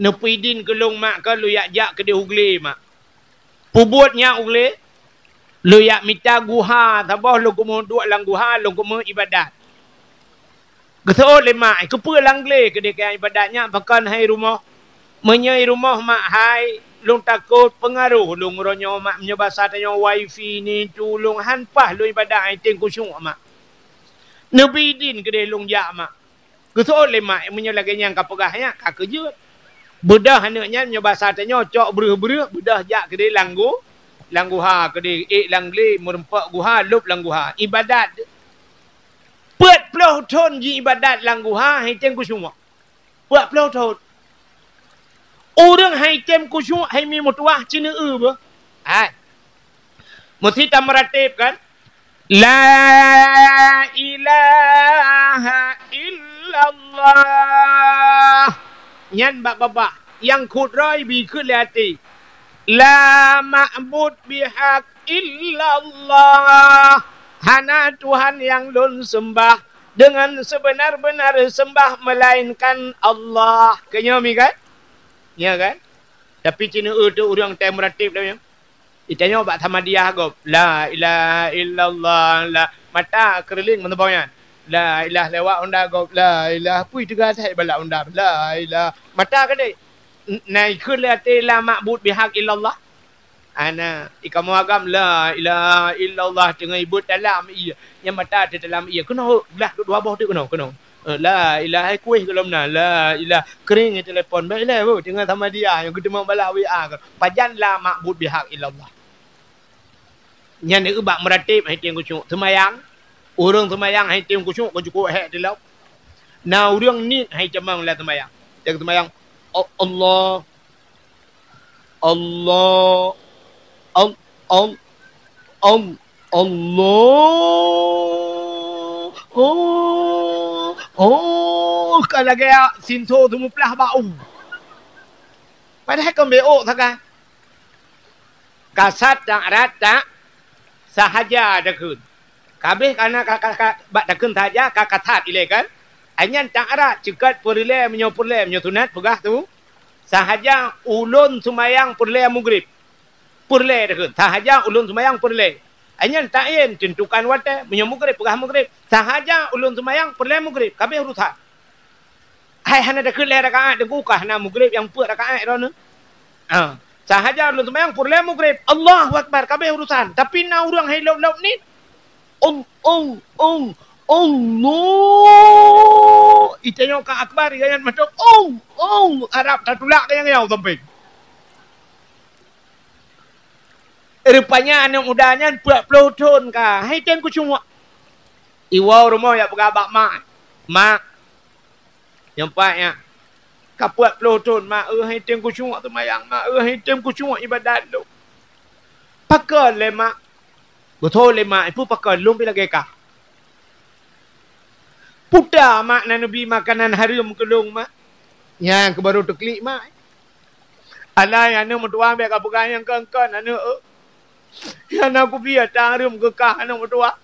neupeuidin keu lôn mak keu lôn yak jak keudeh u glé mak." Peubuet nyak u glé, lôn yak mita guha saboh lôn keumeung duek lam guha lôn keumeung ibadat. Geuseuôt lé mak, "Keupeue lam glé keudeh kayang ibadat nyak pakon hai rumoh? Meunyoe i rumoh mak hai, lôn takot peungaroh lôn uroe nyoe mak, meunyoe basa tanyoe wifi ni tu lôn han paih lôn ibadat hai tem khusyuk mak. Neubri idin keudeh lôn jak mak." Geuseuôt lé mak, meunyoe lagée nyan ka peugah nyan ka keujeuet. Beudôh aneuk nyan meunyoe basa tanyoe cok breueh-breueh, beudôh jak keudeh lam gu-, lam guha keudeh, ék lam glé, meurumpok guha, lôb lam guha. Ibadat. Peuet ploh thon ji ibadat lam guha, hai tem khusyuk. Peuet ploh thon. Ureuëng hai tem khusyuk hai mi meutuwah cineue beuh. Hai. Meusti tameuratéb kan? La ilaha illallah. Nyan bak babah. Nyang khutroe bi kheun lé até. La ma'bud bihaq illallah. Hana Tuhan nyang lôn seumbah deungon seubeuna-beuna seumbah meulainkan Allah. Keunyoe mi kan? Nya kan? Tapi cineue teuh ureuëng tem meuratéb lam nyoe. Itanyoe bak samadiyah gob, "La ilaha illallah, la." Mata keureuling meuteubong nyan. "La ilaha," lewat honda gob, "La ilaha." Pui teuga that balak honda. "La ilaha." Mata keudeh. N-, na ikheun lé até, "La ma'bud bihaq illallah." Ana, ikamoe agam, "La ilaha illallah," teungoh ibeuet dalam ié. Nyang mata teudalam ié. Keunoe, glah dua boh teuk keunoe, keunoe. Eh, la ilaha, kueh golom na, la ilaha, kering telepon, baiklah, bu, teungoh samadiyah, nyang geuteumong bala W A ke. Pajan la ma'bud bihaq illallah. Nyan ubak meuratéb hai tem khusyuk. Seumayang, ureuëng seumayang hai tem khusyuk, kon cukôp hék tilok. Na ureuëng niet hai tamong lam seumayang. Teungoh seumayang, "Oh, Allah, Allah, Al-, Al-, Al-, Allah, oh, oh," ka lagée sinso teumuplah bak u. Padahai kon bék ôk sagai. Kasat tak rat tak sahaja takheun. Kabeh kana ka, ka, ka, bak takheun sahaja ka kasat ilée kan? Ai nyan tak rat ceukat peureulée meunyoe peureulée meunyoe sunat peugah tu. Sahaja ulôn seumayang peureulée mugrib. Peureulée takheun. Sahaja ulôn seumayang peureulée. Ai nyan ta'yin, tentukan watée, meunyoe mugrib peugah mugrib. Sahaja ulôn seumayang peureulée mugrib. Kabeh urusan. Hai hana takheun lhée rakaat teungku ka hana mugrib nyang peuet rakaat droeneuh. Ha. Sahaja lôn seumayang peureulée mugrib. Allahu Akbar, kabeh urusan. Tapi na ureuëng hai lop-lop niet. Ong, ong, ong, Allah. Itanyoe ka akbar, iganyan mantong. Ong, ong. Arab tatulak nyang nyau sampeng. Rupanya aneuk muda nyan peuet ploh thon ka. Hai tem khusyuk. Iwoe rumoh jak peugah bak mak. Mak, Nyang paih nyan, ka peuet ploh thon, mak, eh, hai tem khusyuk seumayang, mak, eh, hai tem khusyuk ibadat lôn. Pakon lé mak? Beutôi lé mak, ipeue pakon lôn pih lagée kah. Puta mak na neubi makanan hareuem keu lôn mak. Nyan keuh baru teuklik mak. Alah aneuk meutuwah bék ka peugah nyang kon-kon aneuk, eh. Hana kupiet tan hareuem keu kah aneuk meutuwah.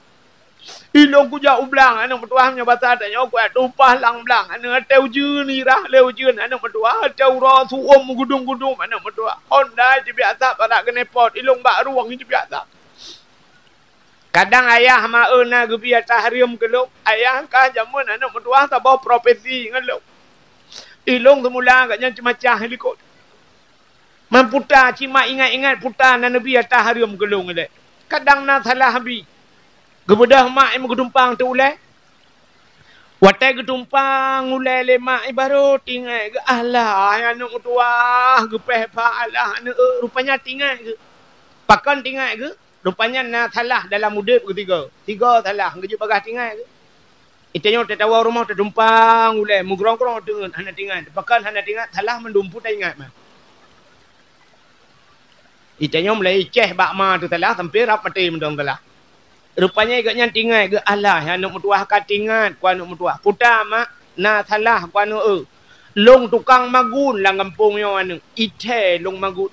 Ilôn kujak u blang aneuk meutuwah, meunyoe basa tanyoe kujak tumpah lam blang aneuk, watée ujeuen irah lé ujeuen aneuk meutuwah, watée uroe su'uem meugudum-gudum aneuk meutuwah. Honda jibiasa parak keuneuk pot, ilôn bak rueng jibiasa. Kadang ayah ma eu na geubi ata hareuem keu lôn, ayah ka jameun aneuk meutuwah saboh profesi ngon lôn. Ilôn seumula gobnyan ceumacah likot. Man puta cit mak ingat-ingat puta na neubi ata hareuem keu lôn ilée. Kadang na salah bi. Geubeudôh mak nyang geutumpang teu ulée. Watée geutumpang ulée lé mak, i barô tingai geuh, "Alah, hai aneuk meutuwah, geupéh pha alah aneuk eu," rupanya tingai geuh. Pakon tingai geuh? Rupanya na salah dalam udeb geuh tiga. Tiga salah, geujeuet bagaih tingai geuh. Itanyoe tatawa rumoh tatumpang ulée, meugrong-grong teungeut hana tingat. Pakon hana tingat, salah mandum peue taingat mah. Itanyoe mulai iceh bak ma teu salah sampai rab maté mantong salah. Rupanya gobnyan tingat geuh, "Alah, aneuk meutuwah ka tingat, ku aneuk meutuwah. Puta mak, na salah ku aneuk eu. Lôn tukang magun lam gampông nyoe aneuk. Ithée lôn magun.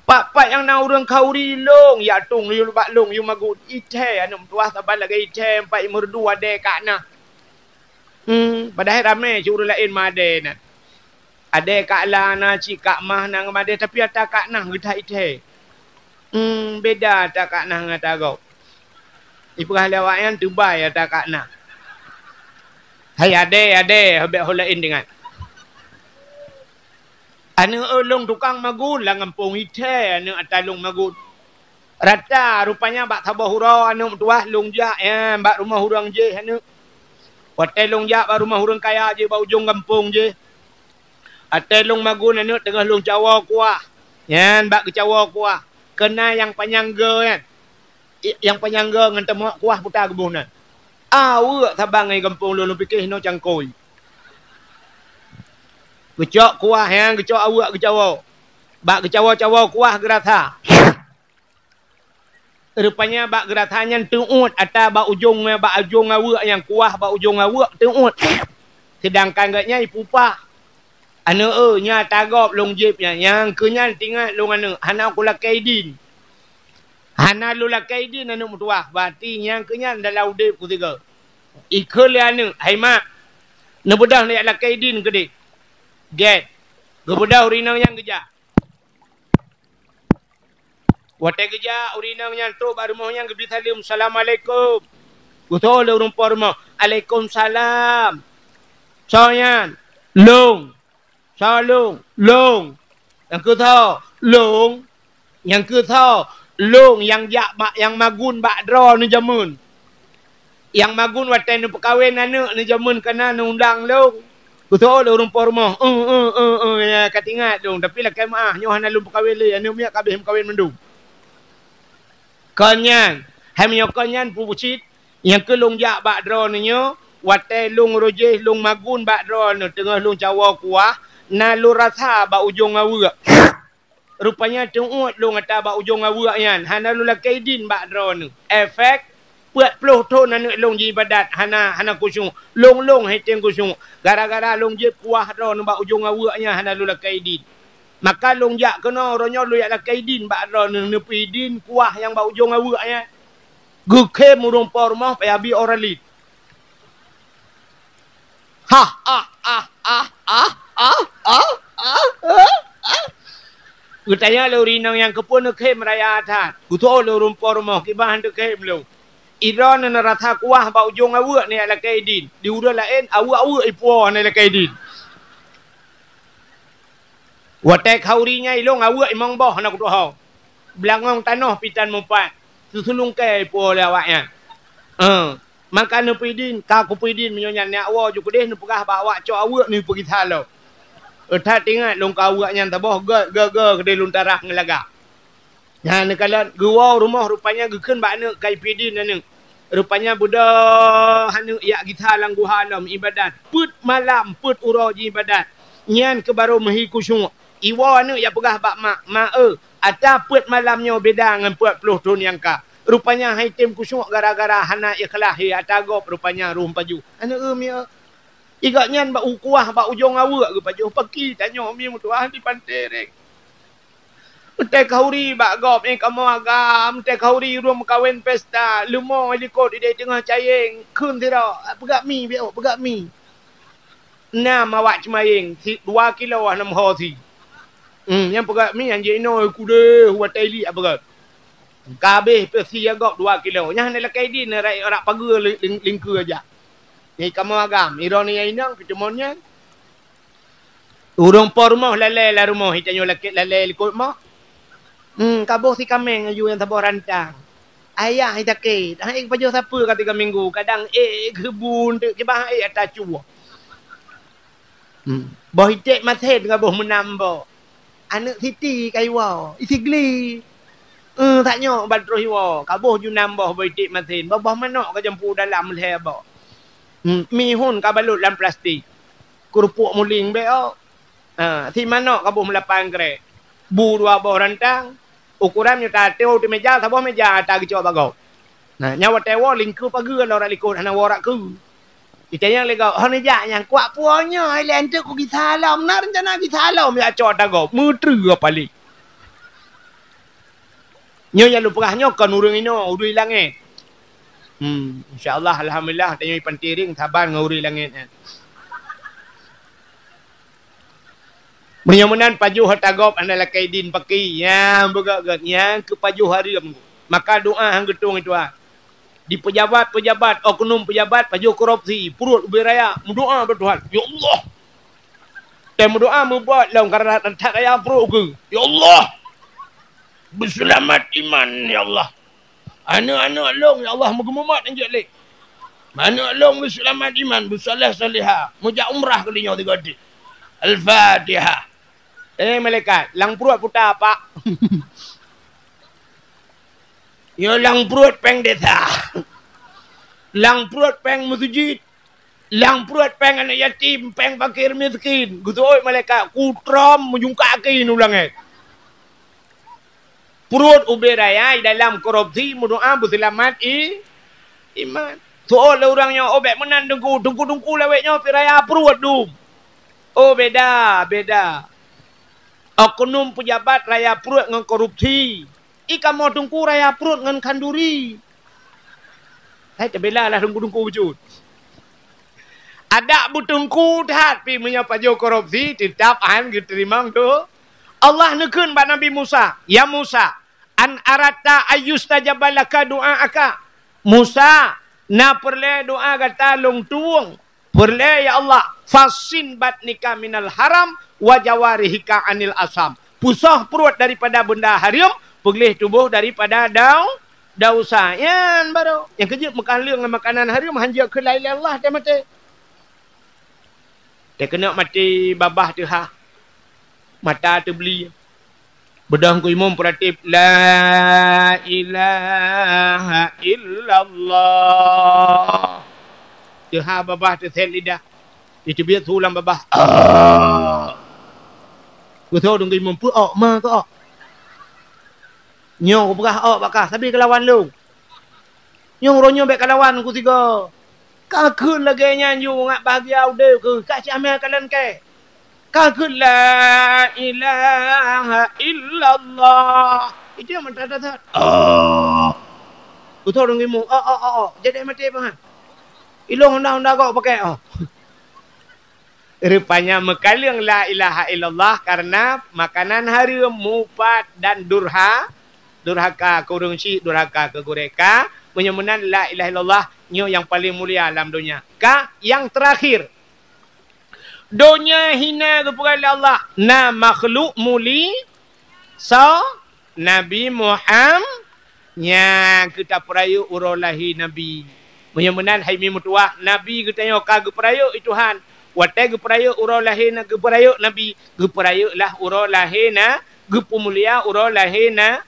Pat-pat nyang na ureuëng khauri lôn, jak tueng yue bak lôn yue magun. Ithée aneuk meutuwah saban lagée ithée empat meureudu adée kak na." Hmm, padahai ramé cit ureuëng laén ma adée na. Adée kak la na cit, kak mah na ngon adée, tapi ata kak na geutha ithée. Hmm, beda ata kak na ngon ata gob. Ipeugah lé awaknyan teubai ata kak na. Hai adée, adée, bék ho laén deungon. Aneuk eu lôn tukang magun lam gampông, ithée aneuk ata lôn magun. Rata rupanya bak saboh uroe aneuk meutuwah lôn jak, nyan, bak rumoh ureuëng jih aneuk. Watée lôn jak bak rumoh ureuëng kaya jih bak ujong gampông jih. Watée lôn magun aneuk teungoh lôn cawoe kuah. Nyan bak geucawoe kuah. Keu na nyang panyang goe nyan. I-, nyang panyang goe ngon teumok kuah puta geuboh nan. Aweuek saban ngon gampông lôn, lôn pike hinoe cangkôi. Geucok kuah nyan, geucok aweuek geucawoe. Bak geucawoe-cawoe kuah geurasa. Rupanya bak geurasa nyan teuôt ata bak ujong, bak ujong aweuek nyan, kuah bak ujong aweuek teuôt. Seudangkan gobnyan ipeupah. Aneuk eu, nyan ata gob lôn jieb nyan, nyang keu nyan tingat lôn aneuk, hana kulakée idin. Hana lôn lakée idin aneuk meutuwah, berarti nyang keu nyan dalam udeb kusigoe. Ikheun lé aneuk, "Hai mak, neubeudôh neujak lakée idin keudeh." Gét. Geubeudôh ureuëng inong nyan geujak. Watée geujak, ureuëng inong nyan trok bak rumoh nyan geubi saleuem, "Assalamualaikum." Geutho lé ureuëng po rumoh, "Alaikumsalam." "Soe nyan?" "Lôn." "Soe lôn?" "Lôn." "Nyang keu soe?" "Lôn." "Nyang keu soe?" "Lôn nyang jak bak, nyang magun bak droe neujameun." Nyang magun watée neupeukawen aneuk neujameun kana neuundang lôn. Geutho lé ureuëng po rumoh, "Eu, eu, eu, eu, ya, ka tingat lôn, tapi lakée meuáh, nyoe hana lôn peukawen lé, aneuk miet ka abéh meukawen mandum." Kon nyan, hai meunyoe kon nyan peue cit, nyang keu lôn jak bak droeneuh nyoe, watée lôn rojéh lôn magun bak droeneuh teungoh lôn cawoe kuah, na lôn rasa bak ujong aweuek. Rupanya teuôt lôn ata bak ujong aweuek nyan, hana lôn lakée idin bak droeneuh. Efek, peuet ploh thon aneuk lôn jiibadat, hana, hana khusyuk. Lôn-lôn hai tém khusyuk. Gara-gara lôn jieb kuah droeneuh bak ujong aweuek nyan hana lôn lakée idin. Maka lôn jak keunoe, uroe nyoe lôn jak lakée idin bak droeneuh, neupeuidin kuah nyang bak ujong aweuek nyan. Geukhém ureuëng po rumoh payah bi Oralit. Hah, ah, ah. Geutanyong lé ureuëng inong nyang keupeue neukhém raya that. Geutho lé ureuëng po rumoh, "Kiban han teukhém lôn. Droeneuh neurasa kuah bak ujong aweuek neujak lakée idin. Di ureuëng laén aweuek-aweuek ipuwoe hana lakée idin." Watée khauri nyan ilôn aweuek imong boh hana kutuho. Beulangong tanoh pih tan meupat. Seusulungkée ipuwoe lé awaknyan. Eh, maka neupeuidin, ka kupeuidin meunyoe nyan neujak woe ju keudeh neupeugah bak awak cok aweuek neupeugisa lom. Eh, that ingat lôn keu aweuek nyan saboh gét, gét, gét keudeh lôn tarah ngon lagak. Nyan neukalon geuwoe u rumoh rupanya geukheun bak aneuk ka ipeuidin aneuk. Rupanya beudôh aneuk jak gisa lam guha lom iébadat. Peuet malam, peuet uroe jiébadat. Nyan keuh barô meuhi khusyuk. Iwoe aneuk jak peugah bak mak, "Mak eu, ata peuet malam nyoe beda ngon peuet ploh thon nyang ka. Rupanya han tém khusyuk gara-gara hana ikhlaih ata gob rupanya rhueng pajoh." Aneuk eu miet. Igak nyan bak u kuah bak ujong aweuek geupajoh paki tanyoe mi meutuah di panté reng. Meutai khauri bak gob nyang kamoe agam, meutai khauri ureuëng meukawen pesta, leumo likot ideh teungoh cayeng, kheun sidroe, "Peugah mi, biôh, peugah mi." Na mawak ceumayeng, si dua kilo hana meuho si. Hmm, nyang peugah mi, anjing inoe kudeh, watée li peugah. Ka habéh peusi gob dua kilo. Nyan hana lakée idin rak, rak pageue li-, ling-, lingkeue jak. Nyan kamoe agam, ironi nyang inong keuteumon nyan. Ureuëng po rumoh lalée lam rumoh, itanyoe lakée lalée likot moh. Hmm, ka boh si kaméng aju nyang saboh rantang. Ayah nyang sakét, hai pajoh sapeue ka tiga minggu, kadang ék geubun teuk, kiban ék ata cuwoe. Hmm. Boh iték masen ka boh meunam boh. Aneuëk Siti ka iwoe, i Sigli. Eh, sak nyoe ban troh iwoe, ka boh ju nam boh, boh iték masen, boh-boh manok ka jampu dalam lhée boh. Hmm, mihun ka balot lam plastik. Keurupuk muling bék, oh. Ha, si manok ka boh meulapan krek. Bu dua boh rantang, ukoran nyoe tateu di meja, saboh meja ata geucok bak gob. Nah, nyan watée woe lingkeue pageue lom rak likot, hana woe rak keue. Itanyong lé gob, "Hana jak nyan, kuak puwoe nyoe, ilée enteuk kugisa lom, na reuncana gisa lom jak cok ata gob, meutreue paléh." Nyoe nyang lôn peugah nyoe kon ureuëng inoe, ureuëng langét. Hmm, insya Allah, alhamdulillah, tanyoe ipantiring saban ngon ureuëng langét nyan. Meunyoe meunan pajoh ata gob hana lakée idin paki, nyang beugét-gét, nyang keu pajoh hareuem. Maka doá han geutueng Tuhan. Di peujabat-peujabat, oknum peujabat pajoh korupsi, pruet ubé raya, meudoá bak Tuhan, "Ya Allah." Teuh meudoá meubuet lom karena that raya pruet keu, "Ya Allah, beuseulamat iman, ya Allah." Aneuëk-aneuëk lôn, ya Allah, meugeumumat anjeuk lé. Aneuëk lôn beuseulamat iman, beusaléh-saléha, meujak umrah keu linyoe tiga deh. Al-Fatihah. Eh, malaikat, lam pruet puta, Pak. Nyoe lam pruet péng desa. Lam pruet péng meuseujid. Lam pruet péng aneuëk yatim, péng fakir miskin. Geuseuôt malaikat, kutrom meujungkak keu u langét. Pruet ubé raya i dalam korupsi, meudoá beuseulamat i, iman. Seuôt lé ureuëng nyoe, "Oh, bék meunan Teungku, Teungku-teungku lawét nyoe pih raya pruet dum." Oh, beda, beda. Oknum peujabat raya pruet ngon korupsi. I kamoe Teungku raya pruet ngon khanduri. Hai teubela lah Teungku-teungku bacut. Adak beuteungku that pih meunyoe pajoh korupsi, teutap han geuteurimong doh. Allah neukheun bak Nabi Musa, "Ya Musa, an aratta ayyustajaba laka du'aaka?" Musa, na peureulée doá gata lôn tueng? Peureulée, ya Allah, "Fassin batnika minal haram wa jawarihika anil asam." Peusoh pruet daripada beunda hareuem, peugleh tuboh daripada dau-, dausa. Nyan baru. Nyang keujeuet meukaleueng makanan hareuem, hanjeuet keu laén Allah teuh maté. Teuh keuneuk maté babah teuh ha. Mata teubli. Beudôh Teungku Imum peuratéb, "La ilaha illallah." Teuh ha babah teusét lidah. Iteubiet su lam babah. Ah. Geutho Teungku Imum, "Peue ôk, ma keu ôk?" "Nyoe kupeugah ôk bak kah, sabe kalawan lôn." "Nyoe uroe nyoe bék kalawan ku sigoe." Ka kheun lagée nyan yue ngat bahgia udeb keuh, ka cit amé kalon kée. Ka kheun, "La ilaha illallah." Itu yang mantap that. Oh. Beutôi ureuëng imum. Oh, oh, oh, oh. Jadi maté paham. Ilong honda-honda gok pakai. Oh. Rupanya meukaleueng la ilaha illallah karena makanan hareuem, mupat dan durha, durhaka keu ureuëng syik, durhaka keu gurée ka. Meunyoe meunan la ilaha illallah nyoe nyang paleng mulia lam donya. Ka nyang teurakhir, donya hina geupeugah lé Allah, na makhluk muli, so, Nabi Muham-, nyan keuh tapeurayeuk uroe lahé Nabi. Meunyoe meunan hai mi meutuwah, Nabi geutanyoe ka geupeurayeuk i Tuhan. Watée geupeurayeuk uroe lahé na-, geupeurayeuk Nabi, geupeurayeuklah uroe lahé na, geupeumulia uroe lahé na.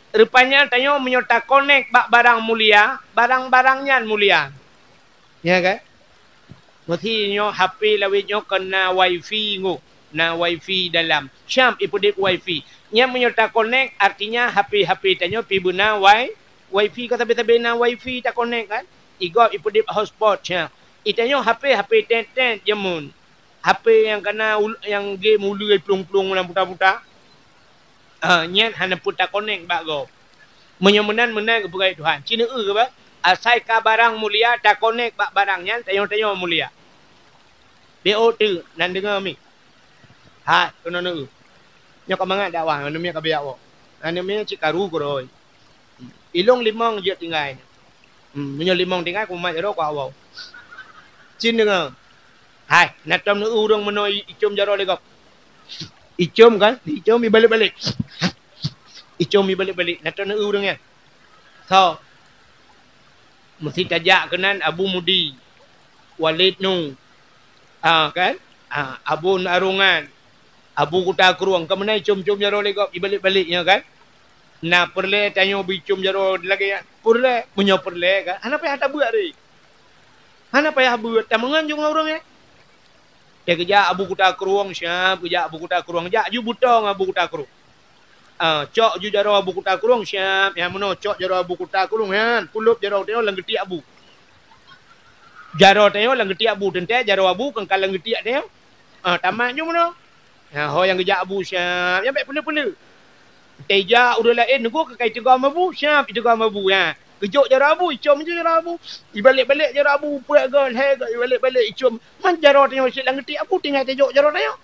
Rupanya tanyoe meunyoe takonek bak barang mulia, barang-barang nyan mulia. Ya kan? Meusi nyoe H P lawét nyoe kon na wifi nyoe, na wifi dalam. Siab ipeudeb wifi. Nyan meunyoe takonek, artinya H P-H P tanyoe pih beuna wi-, wifi, ka sabe-sabe na wifi takonek kan? Igob ipeudeb hotspot siab. Itanyoe H P-H P tet-tet jameun. H P nyang kana ul-, nyang game uleue plueng-plueng lam puta-puta. Ah, nyan hana peue takonek bak gob. Meunyoe meunan, meunan geupeugah Tuhan. Ci neueu keuh bah, asai ka barang mulia takonek bak barang nyan, tanyoe-tanyoe mulia. B O T, nan deungoe mi. Hai, keunoe neueu. Nyoe ka mangat dakwah, aneuk miet ka biak woe. Aneuk miet cit karu keurôi. Ilong limong jeuet tinggai. Hmm, meunyoe limong tinggai, kumat jaroe ku awau. Cin deungoe. Hai, na tom neu ureuëng meunoe icom jaroe lé gob. Icom kan? Icom ibalek-balek. Icom ibalek-balek. Na tom neu ureuëng nyan. So, meusti tajak keunan Abu Mudi, Walid Nu, ah, kan? Ah, Abu Narungan, Abu Kuta Krueng, ka meunan icom-com jaroe lé gob, ibalek-balek nyoe kan? Na peureulée tanyoe bicom jaroe lagée nyan? Peureulée, meunyoe peureulée kan? Hana payah tabeuet ré. Hana payah beuet, tameungon jong ureuëng nyan. Teukeujak Abu Kuta Krueng, siap, keujak Abu Kuta Krueng. Jak ju butong Abu Kuta Krueng. Ah, cok ju jaroe Abu Kuta Krueng, siap. Nyang meunoe cok jaroe Abu Kuta Krueng, nyan. Pulop jaroe tanyoe lam geutiek Abu. Jaroe tanyoe lam geutiek Abu, teuntée jaroe Abu kon ka lam geutiek tanyoe. Ah, tamat ju meunoe. Ha, ho nyang geujak Abu, siap. Nyang bék peuleueh-peuleueh. Teukeujak ureuëng laén, neugok keu ka iteugom Abu, siap, iteugom Abu. Ha. Geujok jaroe Abu, icom ju jaroe Abu. Ibalek-balek jaroe Abu, peuet goe, lhée goe, ibalek-balek icom. Man jaroe tanyoe cit lam geutiek Abu, tinggai tajok jaroe tanyoe.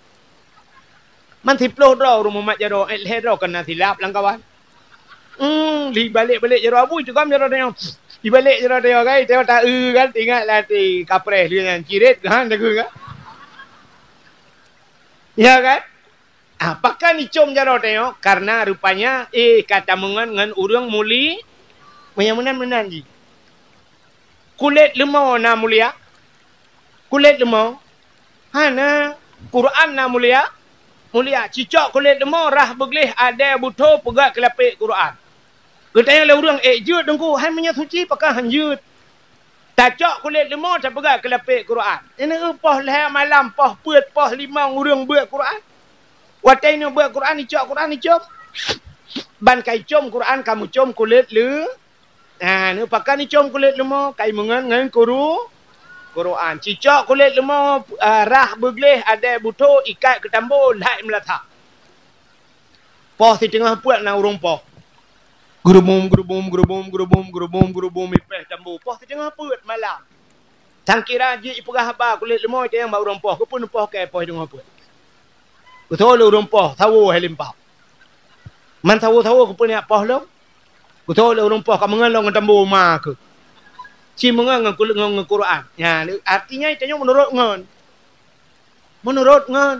Man siploh droe ureuëng mumat jaroe, eh, lhée droe keunan silap lam kawan. Hmm, ibalek-balek jaroe Abu, iteugom jaroe tanyoe. Ibalek jaroe tanyoe, kan, tanyoe ta-eu kan, teuingat lam até kapreh lheueh nyan, ciret, kan, takheun kan. Ya kan? Ah, pakon icom jaroe tanyoe? Karena rupanya, eh, ka tameungon ngon ureuëng muli-, meunyan meunan-meunan jih. Kulét leumo na mulia? Kulét leumo? Hana. Quran na mulia? Mulia. Cicok kulét leumo, rhah beugleh, adèe butho, peugah keu lapék Quran. Geutanyong lé ureuëng, "Ék jeuet Teungku?" "Hai meunyoe suci, pakon han jeuet?" Tacok kulét leumo, tapeugah keu lapék Quran. Ini poh lhée malam, poh peuet, poh limong ureuëng beuet Quran. Watée nyoe beuet Quran, icok Quran, icom. Ban ka icom Quran, ka meucom kulét leu-, Ha, nyoe pakon icom kulét leumo, ka imeungon ngon kuru-, Quran. Cicok kulét leumo, ah, rhah beugleh, adèe butho, ikat keu tambo, lhai meulasa. Poh siteungoh peuet na ureuëng poh. Geurubum, geurubum, geurubum, geurubum, geurubum, geurubum, ipéh tambo. Poh siteungoh peuet malam. Sangkira jih ipeugah haba kulét leumo, itanyong bak ureuëng poh, "Keupeue neupoh kèe poh siteungoh peuet?" Geutho lé ureuëng poh, "Sawo hai limpah." "Man sawo-sawo, keupeue neujak poh lom?" Geutho lé ureuëng poh, "Ka meungon lom ngon tambo ma keuh. Ci meungon ngon kulét ngon, ngon Quran." Nyan, artinya tanyoe meunurot ngon. Meunurot ngon.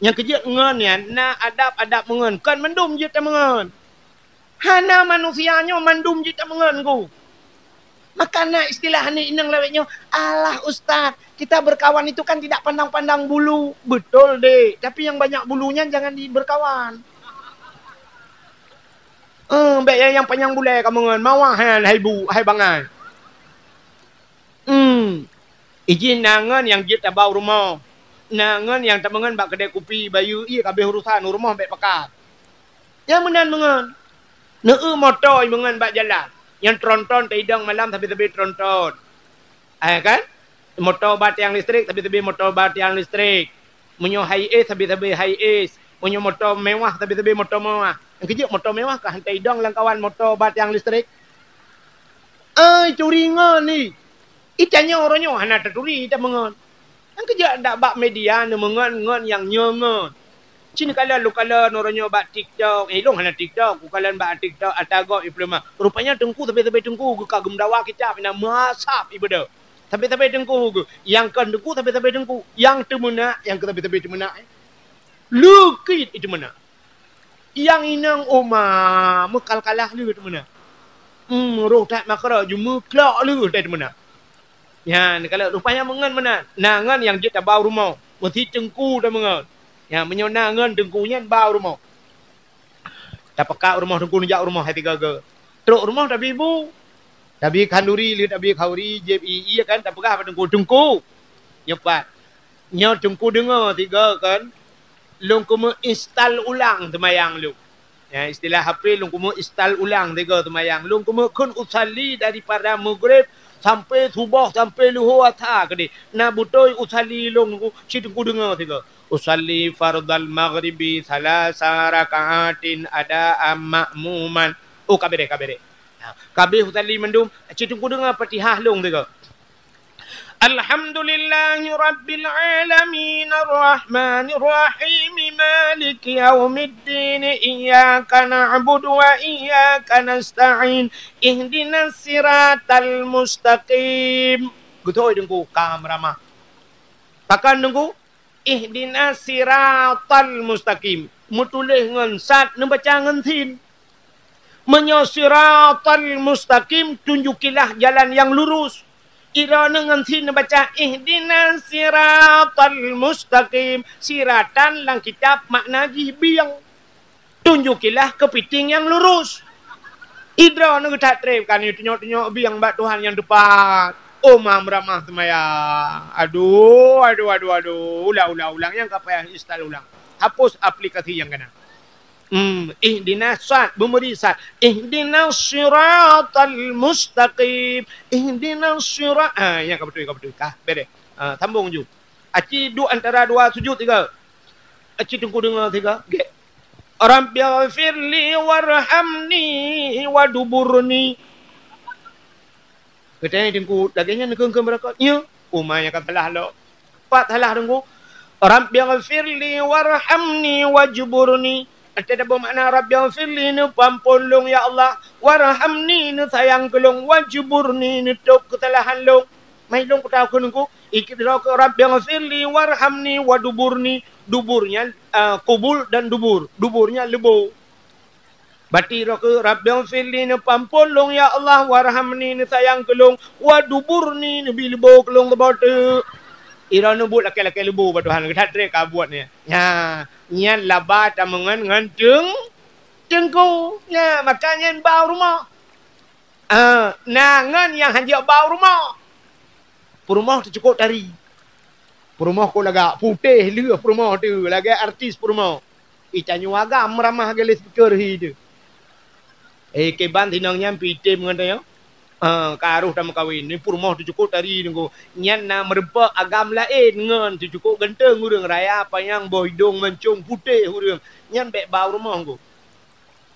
Nyang keujeuet ngon nyan na adab-adab meungon. Kon mandum jeuet tameungon. Hana manusia nyoe mandum jeuet tameungon ku. Maka na istilah aneuk inong lawét nyoe, "Alah ustaz, kita berkawan itu kan tidak pandang-pandang bulu." Betul, Dek. Tapi yang banyak bulunya jangan di-, berkawan. Eh, bék nyang, nyang panyang bulée kameungon, mawah nyan, hai bu, hai bangai. Hmm. Ijin na ngon nyang jeuet tabau rumoh. Na ngon nyang tameungon bak keudè kupi, bayeue ié ka abéh urosan, u rumoh bék pakat. Nyang meunan meungon. Neu-eu moto imeungon bak jalan. Nyang tronton taidong malam sabe-sabe tronton. Eh, kan? Moto ba tiang listrik, sabe-sabe moto ba tiang listrik. Meunyoe Hiace, sabe-sabe Hiace. Meunyoe moto mewah, sabe-sabe moto mewah. Nyang keujeuet moto mewah ka han taidong lam kawan moto ba tiang listrik. Ai, turi ngon ni. Itanyoe uroe nyoe hana taturi tameungon. Nyang keujeuet dak bak media neumeungon ngon nyang nyoe ngon. Ci neukalon lôn kalon uroe nyoe bak TikTok. Eh, lôn hana TikTok, kukalon bak TikTok ata gob ipeuleueh. Rupanya teungku sabe-sabe teungku geuh ka geumeudawa kitab inan meuasab ibeudôh. Sabe-sabe teungku geuh. Nyang kon teungku sabe-sabe teungku. Nyang teumeunak, nyang keu sabe-sabe teumeunak, eh. Leukit iteumeunak. Nyang inong oma meukalkalah lé teumeunak. Hmm, roh that makra jumeuklok lé that teumeunak. Nyan, kalau rupanya meungon meunan. Na ngon nyang jeuet tabau rumoh. Meusti teungku tameungon. Nyan, meunyoe na ngon teungku nyan bau rumoh. Tapeugah u rumoh teungku, neujak u rumoh hai tiga-tiga. Trok u rumoh tabi bu. Tabi khanduri lé, tabi khauri, jieb ié kan, tapeugah bak teungku, "Teungku, nyoe pat. Nyoe teungku deungoe tiga kan. Lôn keumeung instal ulang seumayang lôn." Ya, istilah H P lôn keumeung instal ulang tiga seumayang. Lôn keumeung kheun usalli daripada Maghrib sampai suboh, sampai luho asa keudeh. Na beutôi usalli lôn, ci teungku deungoe tiga. "Usalli fardal maghribi salasa raka'atin adaan ma'muman." Oh, ka beres, ka beres. Ha, ka abéh usalli mandum, ci teungku deungoe Fatihah lôn tiga. Alhamdulillahi rabbil alamin, arrahmanir rahim, maliki yaumiddin, iyyaka na'budu wa iyyaka nasta'in, ihdinas siratal mustaqim. Beutôi Teungku ka meuramah. Pakon Teungku? Ihdinas siratal mustaqim. Meutuléh ngon sad, neubaca ngon sin. Meunyoe siratal mustaqim, tunjukilah jalan nyang lurus. Idroeneuh ngon sin neubaca ihdinas siratal mustaqim. Siratan lam kitab makna jih bieng. Tunjukilah keupiting nyang lurus. Idroeneuh that treb kan, tunyok-tunyok bieng bak Tuhan nyang teupat. Oh, ma meuramah seumayang. Aduh, aduh, aduh, aduh. Ulang, ulang, ulang. Nyang ka payah install ulang. Hapus aplikasi nyang kana. Hmm, ihdinas sad, beumeuri sad. Ihdinas siratal mustaqim. Ihdinas sira-, ah, nyang ka beutôi, ka beutôi. Ka, bereh. Ah, sambung ju. Aci duek antara dua sujud tiga. Aci Teungku deungoe tiga. Gek. Rabbighfirli warhamni waduburni. Geutanyong Teungku, lagèe nyan keuh keu beureukat? Nyo. Uma nyang ka salah lom. Pat salah Teungku. Rabbighfirli warhamni wajburni. Ata tabeumakna Rabbighfirli, neupeuampôn lôn ya Allah, warhamni, neusayang keu lôn, wajburni, neutôb keusalahan lôn. Mai lôn kutawök keu Teungku, ikidroe keu Rabbighfirli warhamni waduburni. Dubur nyan, ah, kubul dan dubur. Dubur nyan leubo. Bati droe keu Rabbighfirli, neupeuampôn lôn ya Allah, warhamni, neusayang keu lôn, waduburni, neubi leubo keu lôn saboh teuk. Idroeneuh buet lakèe-lakèe leubo bak Tuhan, geuthat treb ka buet nyan. Nyan, nyan laba tameungon ngon teung-, Teungku. Nyan, maka nyan ba u rumoh. Ah, na ngon nyang hanjeuet ba u rumoh. Peurumoh teucukôp tari. Peurumoh kok lagak putéh lheueh peurumoh teuh, lagèe artis peurumoh. Itanyoe agam meuramah lagèe speaker hi teuh. Eh, kiban sinong nyan pih item ngon tanyoe. Ah, ka roh tameukawen. Ni peurumoh teucukôp tari Teungku. Nyan na meureumpok agam laén ngon teucukôp ganteng ureueng raya panyang boh idong mancong putéh ureueng. Nyan bèk ba u rumoh Teungku.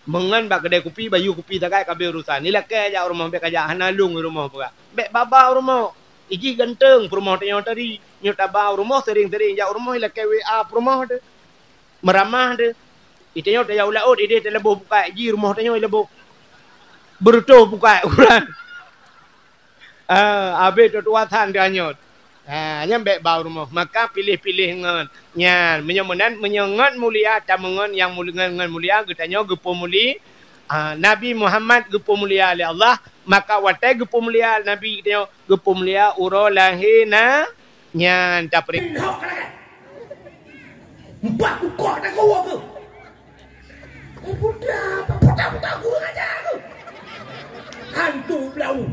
Meungon bak keudè kupi, bayeue kupi sagai ka abéh urosan. Ilakèe jak u rumoh, bèk kajak, hana lôn u rumoh peugah. Bèk ba-ba u rumoh. Ijih ganteng peurumoh tanyoe tadi. Nyoe taba u rumoh, sering-sering jak u rumoh, ilakèe W A peurumoh teuh. Meuramah teuh. Itanyoe tajak u laôt, idéh talaboh pukat, ijih rumoh tanyoe ilaboh. Beureutôh pukat urosan. Ah, abéh tutoe that teuanyot. Ah, nyan bèk ba u rumoh. Maka piléh-piléh ngon. Nyan, meunyoe meunan, meunyoe ngon mulia, tameungon nyang mul-, ngon, ngon mulia, geutanyoe geupeumulia. Ah, Nabi Muhammad geupeumulia lé Allah, maka watèe geupeumulia Nabi geutanyoe, geupeumulia uroe lahé na, nyan tapri. Bah ukoh tagoe keuh. Eh, puta, puta, puta, kurang ajar tu. Hantu blau.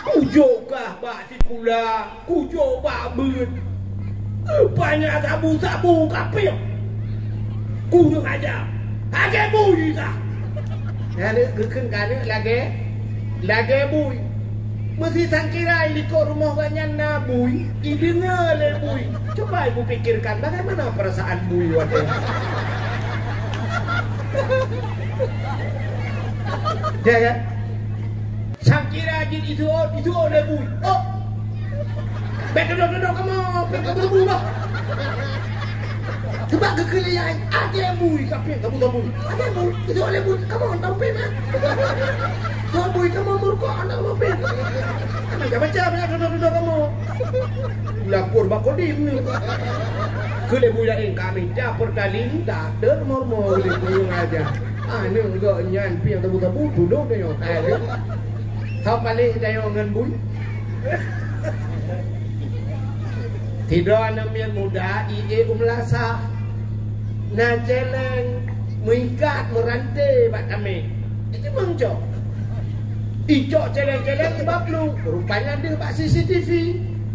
Kujok kah bak sikula, kujok bak beuet. Rupanya sabu-sabu kapék. Kurang ajar. Lagèe bui kah. Nyan geukheun kah nyan lagèe, lagèe bui. Meusi sangkira likot rumoh gobnyan na bui, ideungoe lé bui. Coba ibu pikirkan bagaimana perasaan bui watèe. Ya kan? Sangkira jeuet isuôt, isuôt lé bui. Oh. Bèk teudoh-teudoh kamoe, bèk teudoh-teudoh. Sebab geukheun lé yai, até bui kapék tabu-tabu. Até bui, isuôt lé bui, kamoe tampé mah. Soe bui kamoe meurukok aneuk lopin. Macam-macam ya tuduh-tuduh kamoe. Lapor bak Kodim ni. Keu lé bui laén kami dah pertaling, dah termormo lé bui aja. Aneuk gobnyan piang tabu-tabu, tuduh tanyoe. Hai, lé. Ka paléh tanyoe ngon bui. Sidroe aneuk miet muda, ie u meulasah. Na céléng meuikat meuranté bak tameng. Icok meucok. Icok céléng-céléng bak plueng, rupanya deuh bak C C T V.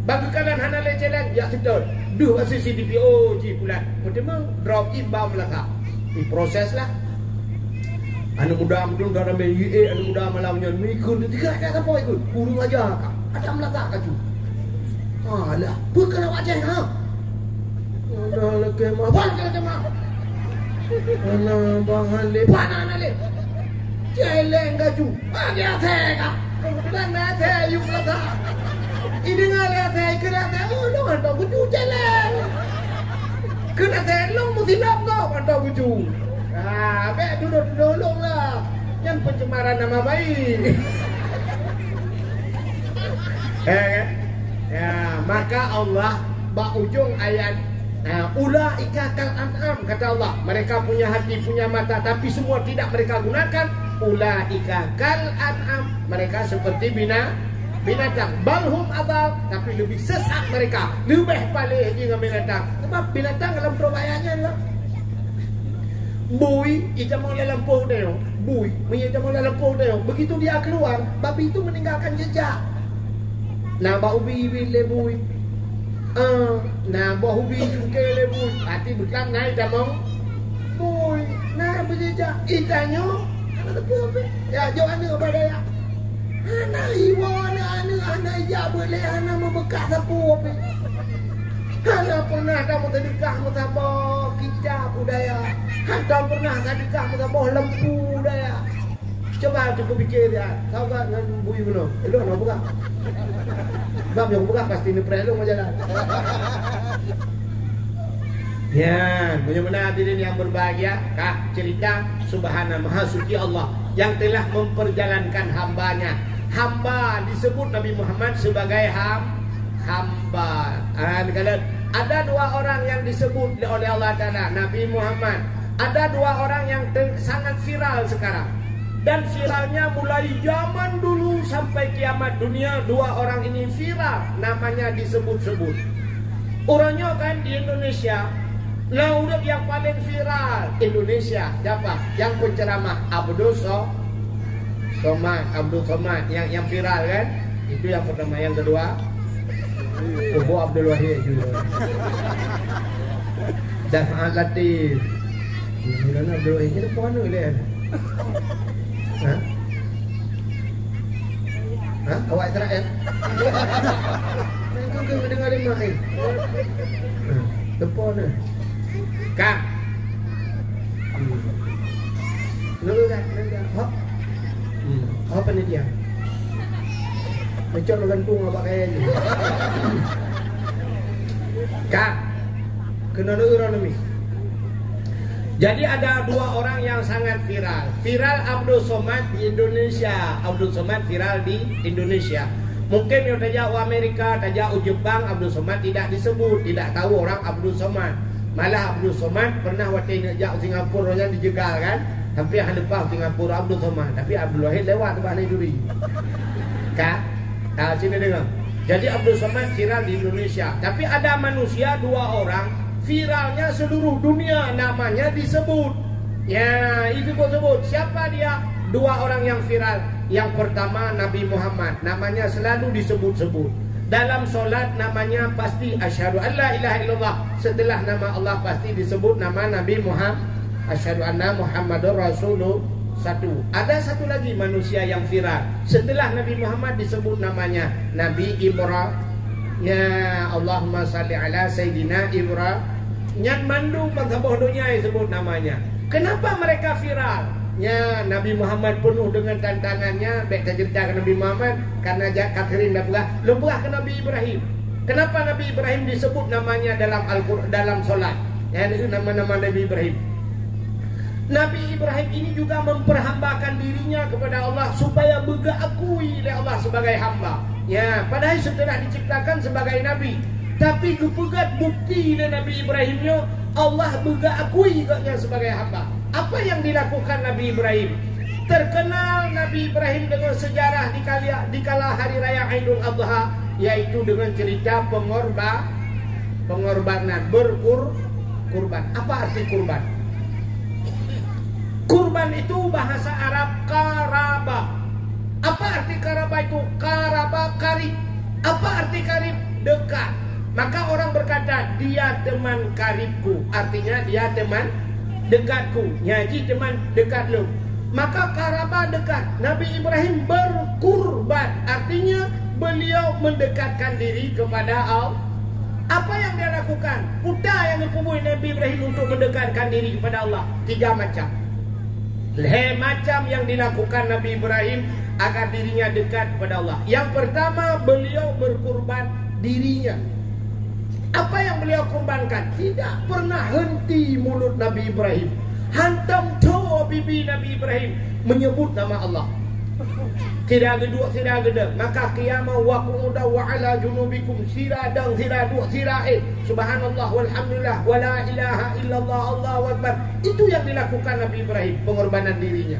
Bak geukalon hana lé céléng, jak seutôt. Deuh bak C C T V, oh, jih pulan. Meuteumé, drop jih bak meulasah. Diproses lah. Aneuk muda meudong dah ramé, ie aneuk muda malam nyan, ikheun teuga, ada sapo ikheun? Kurang ajar ka. Ada meulasah ka cu. Alah, peue keuneuk wajah ha? Ada lakèe mah. Apa lakèe lakèe mah? Hana bahan lé. Apa na na lé? Céléng ka cu. Ada asèe ka. Keubeutulan na asèe yue meulasah. Deungoe lé asai, keu asai, oh, lôn hantom kuju jalan. Keu asai lôn meusilap gob hantom kuju. Ah, bèk tudoh-tudoh lôn lah. Nyan pencemaran nama baik. Ya, kan? Ya, maka Allah bak ujong ayat, ha, "Ulaika kal an'am," kata Allah. Mereka punya hati, punya mata, tapi semua tidak mereka gunakan. "Ulaika kal an'am." Mereka seperti bina-, binatang. "Bal hum adal," tapi lebih sesat mereka. Leubeh paléh jih ngon binatang. Sebab binatang dalam perubahaannya lah. Bui, itamong lam lampôh teuh. Bui, meunyo itamong lam lampôh teuh. Begitu dia keluar, babi itu meninggalkan jejak. Na bak ubi-ubi lé bui. Ah, na boh ubi cungké lé bui. Até beuklam na itamong bui. Na beujejak. Itanyoe, hana teupeu pih. Ya, jok aneuk bak dayah. Hana iwoe aneuk-aneuk, hana ijak beuet lé, hana meubeukat sapeue pih. Hana pernah tameuseudekah meusaboh kitab u dayah. Hana pernah seudekah meusaboh lampu u dayah. Cuba cukup pikir dia, sahabat ngon bui bunoe. Elok nak peugah. Sebab nyang peugah pasti neupreh lôn jalan. Ya, meunyoe meunan hadirin yang berbahagia, ka cerita Subhana Maha Suci Allah yang telah memperjalankan hamba-Nya. Hamba disebut Nabi Muhammad sebagai ham-, hamba. Ah, ada dua orang yang disebut oleh Allah Taala, Nabi Muhammad. Ada dua orang yang te-, sangat viral sekarang. Dan viralnya mulai zaman dulu sampai kiamat dunia, dua orang ini viral, namanya disebut-sebut. Uroe nyoe kan di Indonesia, na ureueng yang paling viral Indonesia, siapa? Yang penceramah Abdul So-, Somad, Abdul Somad yang, yang viral kan? Itu yang pertama. Yang kedua, Kubu Abdul Wahid juga. Daf'at Latif. Ini Abdul Wahid ni pun anu dia. Ha? Ha? Awak Israel? Itu ke mendengar lima ni? Ha. Depan ni. Kak. Hmm. Lu dah, lu dah. Hop. Hmm. Apa ni dia? Macam gantung apa kaya ni? Kak. Kena dengar ni. Jadi ada dua orang yang sangat viral. Viral Abdul Somad di Indonesia. Abdul Somad viral di Indonesia. Mungkin yang tajak u Amerika, tajak u Jepang, Abdul Somad tidak disebut, tidak tahu orang Abdul Somad. Malah Abdul Somad pernah watèe neuk jak u Singapura, nyan dijegal kan. Sampai hana leupah u Singapura Abdul Somad, tapi Abdul Wahid lewat bak Nai Duri. Ka? Ah, sini dengar. Jadi Abdul Somad viral di Indonesia. Tapi ada manusia dua orang viralnya seluruh dunia, namanya disebut. Ya, itu disebut. Siapa dia? Dua orang yang viral. Yang pertama Nabi Muhammad, namanya selalu disebut-sebut. Dalam solat namanya pasti asyhadu an la ilaha illallah. Setelah nama Allah pasti disebut nama Nabi Muhammad. Asyhadu anna Muhammadur Rasulullah. Satu. Ada satu lagi manusia yang viral. Setelah Nabi Muhammad disebut namanya Nabi Ibrahim. Ya, Allahumma salli ala Sayyidina Ibrahim. Nyan mandum bansaboh donya disebut namanya. Kenapa mereka viral? Nya Nabi Muhammad penuh dengan tantangannya, bèk tacerita keu Nabi Muhammad, karena jak kafirin dah peugah, lôn peugah keu Nabi Ibrahim. Kenapa Nabi Ibrahim disebut namanya dalam Al-Qur-, dalam solat? Ya, itu nama-nama Nabi Ibrahim. Nabi Ibrahim ini juga memperhambakan dirinya kepada Allah supaya beugeukui lé Allah sebagai hamba. Ya, padahal setelah diciptakan sebagai nabi, tapi geupeugöt bukti lé Nabi Ibrahim nyoe Allah beugeukui gobnyan sebagai hamba. Apa yang dilakukan Nabi Ibrahim? Terkenal Nabi Ibrahim dengan sejarah di kali-, di kala hari raya Aidul Adha, yaitu dengan cerita pengorba-, pengorbanan, berkur-, kurban. Apa arti kurban? Kurban itu bahasa Arab qaraba. Apa arti qaraba itu? Qaraba, karib. Apa arti karib? Dekat. Maka orang berkata, "Dia teman karibku." Artinya, dia teman dekatku. Nya jih teman dekat lôn. Maka qaraba dekat. Nabi Ibrahim berkurban. Artinya, beliau mendekatkan diri kepada Allah. Apa yang dia lakukan? Peue nyang geupeubuet Nabi Ibrahim untuk mendekatkan diri kepada Allah? Tiga macam. Lhèe macam yang dilakukan Nabi Ibrahim agar dirinya dekat kepada Allah. Yang pertama, beliau berkurban dirinya. Apa yang beliau kurbankan? Tidak pernah henti mulut Nabi Ibrahim. Hantom tho bibi Nabi Ibrahim menyebut nama Allah. Sira geuduek, sira geudong. Maka qiyaman wa qu'udan wa ala junubikum. Sira dong, sira duek, sira éh. Subhanallah, walhamdulillah, wala ilaha illallah, Allahu akbar. Itu yang dilakukan Nabi Ibrahim, pengorbanan dirinya.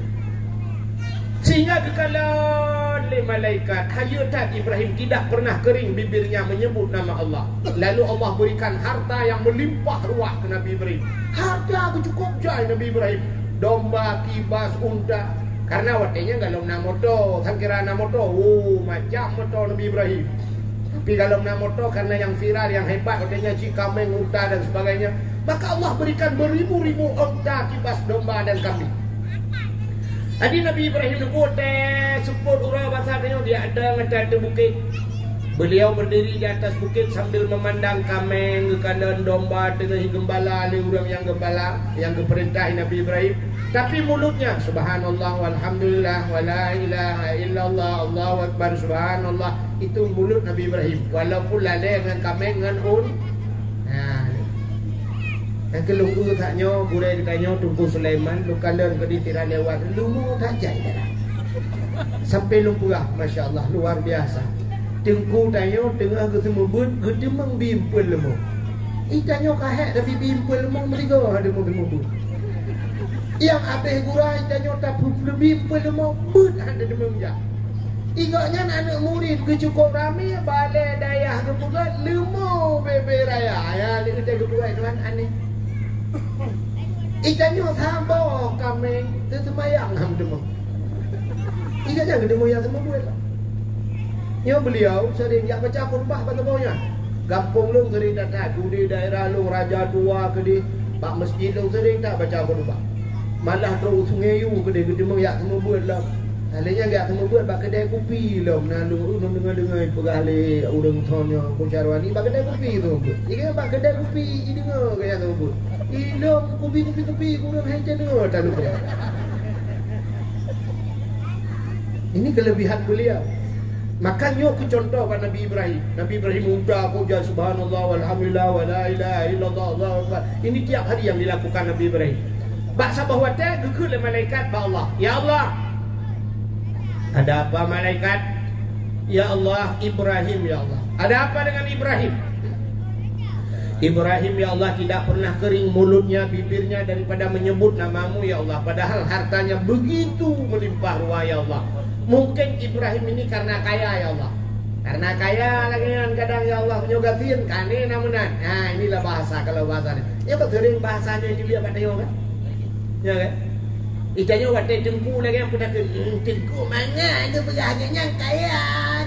Sehingga geukalon lé malaikat, hayeu that Ibrahim tidak pernah kering bibirnya menyebut nama Allah. Lalu Allah berikan harta yang melimpah ruah keu Nabi Ibrahim. Harta geucukup jai Nabi Ibrahim. Domba, kibas, unta. Karena watèe nyan golom na moto, sangkira na moto. Oh, macam moto Nabi Ibrahim. Tapi golom na moto karena yang viral, yang hebat, watèe nyan cit kaméng, unta dan sebagainya. Maka Allah berikan beribu-ribu onta, kibas, domba dan kambing. Jadi Nabi Ibrahim nyoe watèe seupôt uroe basa tanyoe di ateueh, ateueh bukét. Beliau berdiri di atas bukit sambil memandang kaméng geukalon, domba teungoh geumbala lé ureueng nyang geumbala, nyang geupeurintah Nabi Ibrahim. Tapi mulutnya, "Subhanallah, walhamdulillah, wala ilaha illallah, Allahu akbar, subhanallah." Itu mulut Nabi Ibrahim. Walaupun lalè ngon kaméng ngon un-, nah, nyang keu lôn eu that nyoe, gurèe geutanyoe Teungku Sulaiman, lôn kalon keudéh sira lewat, leumo that jai dalam. Sampai lôn peugah, masya Allah, luar biasa. Teungku tanyoe teungoh geuseumeubeut, geuteumeung bi eumpeuen leumo. Itanyoe ka hék tapi bi eumpeuen leumo meusigoe hana teumeung-teumeung beuet. Nyang abéh gura itanyoe tapeuleubeh eumpeuen leumo beuet hana teumeung jak. Igoe nyan aneuk murit geucukôp ramé, balè dayah geupeugöt leumo bebe raya. Ya, lé teuh geupeugöt Tuhan aneh. Itanyoe saboh kaméng teuseumayang hana teumeung. Igoe nyan geuteumeung nyang seumeubeuet. Nyoe beliau sering jak baca khutbah bak saboh nyan. Gampông lôn sering that-that, keudéh daerah lôn, Raja Tua keudéh, bak meuseujid lôn sering that baca khutbah. Malah trok u Sungai Yu keudéh geuteumeung jak seumeubeuet lom. Lheuh nyan jak seumeubeuet bak keudè kupi lom, na lôn, lôn deungoe-deungoe peugah lé ureueng tho nyoe, Abu Syarwani, bak keudè kupi seumeubeuet. Jadi bak keudè kupi jideungoe gaya seumeubeuet. Ilôn kupi, kupi, kupi, ureueng hai deungoe talup. Ini kelebihan beliau. Maka nyoe keu contoh bak Nabi Ibrahim. Nabi Ibrahim unta kok jak subhanallah, walhamdulillah, wala ilaha illallah, Allahu akbar. Ini tiap hari yang dilakukan Nabi Ibrahim. Bak saboh watèe geukheun lé malaikat bak Allah, "Ya Allah." "Ada apa, malaikat?" "Ya Allah, Ibrahim, ya Allah." "Ada apa dengan Ibrahim?" "Ibrahim, ya Allah, tidak pernah kering mulutnya, bibirnya daripada menyebut nama-Mu, ya Allah. Padahal hartanya begitu melimpah ruah, ya Allah. Mungkin Ibrahim ini karena kaya, ya Allah. Karena kaya lagèe nyan kadang, ya Allah, meunyoe gasien, ka aneh na meunan." Nah, inilah bahasa, kalau bahasa ni. Ya, beutôi bahasa nyoe itu dia kat Taiwan, kan? Ya, kan? Itanyoe watèe teungku lagèe nyan peutakheun, "Hmm, teungku mangat geupeugah lagèe nyan kaya,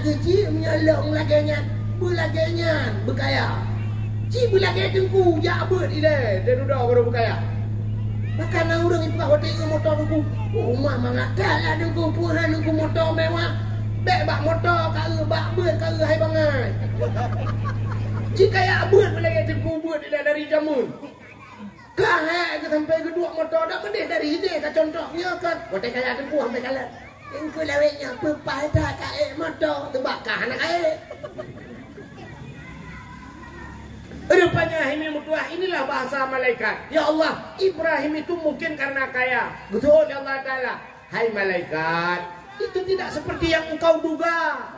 geucit meunyoe lôn lagèe nyan, beulagèe nyan beukaya." Ci beulagèe teungku, jak beuet ilèe, teududoe baru beukaya. Maka na ureueng ipeugah watèe ngon moto teungku, "Oh, ma mangat that lah teungku, peue han teungku moto mewah. Bèk bak moto ka eu, bak beuet ka eu hai bangai." Ci kaya beuet beulagèe teungku beuet ilèe dari jameun. Ka hék geuh sampai geuduek moto dak meudeh dari idéh ka contoh nyoe kan. Watèe kaya teungku sampai kalon. Teungku lawét nyoe peue paih that ka ék moto teubak ka hana ka ék. Rupanya hai meutuah inilah bahasa malaikat. Ya Allah, Ibrahim itu mungkin karena kaya. Geuseuôt lé Allah Taala, "Hai malaikat, itu tidak seperti yang engkau duga."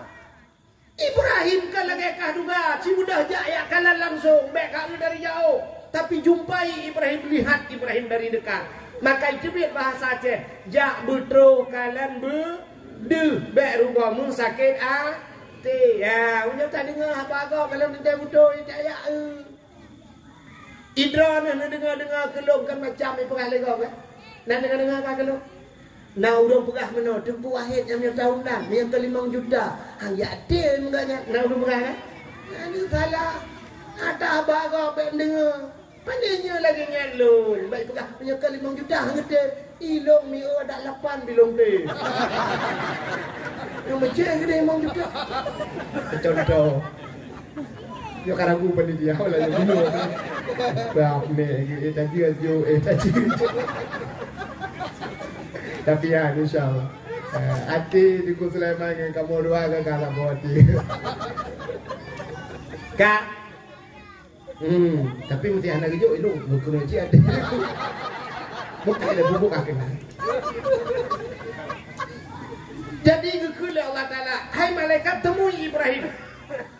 Ibrahim ka lagèe kah duga, ci beudôh jak yak kalon langsông, bèk ka eu dari jaôh. Tapi jumpai Ibrahim, lihat Ibrahim dari dekat. Maka iteubiet bahasa Aceh, jak beutroh kalon beudeuh, bèk rugoe meusakét até. Ya, meunyoe tadeungoe haba gob kalon teuntèe beutôi, jak yak eu. Idroeneuh neudeungoe-deungoe keu lôn kan macam ipeugah lé gob, kan? Na deungoe-deungoe ka keu lôn? Na ureueng peugah meunoe, Teungku Wahid nyang meunyoe tahun nyan, meunyoe keu limong juta, han jak tem gobnyan. Na ureueng peugah, kan? Nyan salah. Ata haba gob bèk neudeungoe. Pandai nyoe lagèe nyan lôn. Bèk peugah, meunyoe keu limong juta han geutem. Ilôn mieu adak lapan bilong tem. Nyang meucéh geude limong juta. Contoh. Nyoe ka ragu panitia, lah nyoe bunoe. Bak nèk, eh, tajeu, tajeu, eh, tajeu. Tapi ya, insya Allah. Eh, até Teungku Sulaiman ngon kamoe dua ka kalah boh até. Kak. Hmm, tapi meusti hana geujok ilong, meukeunong cit até. Bukan ada bubuk akhirnya. Jadi geukheun lé Allah Taala, "Hai malaikat, temui Ibrahim."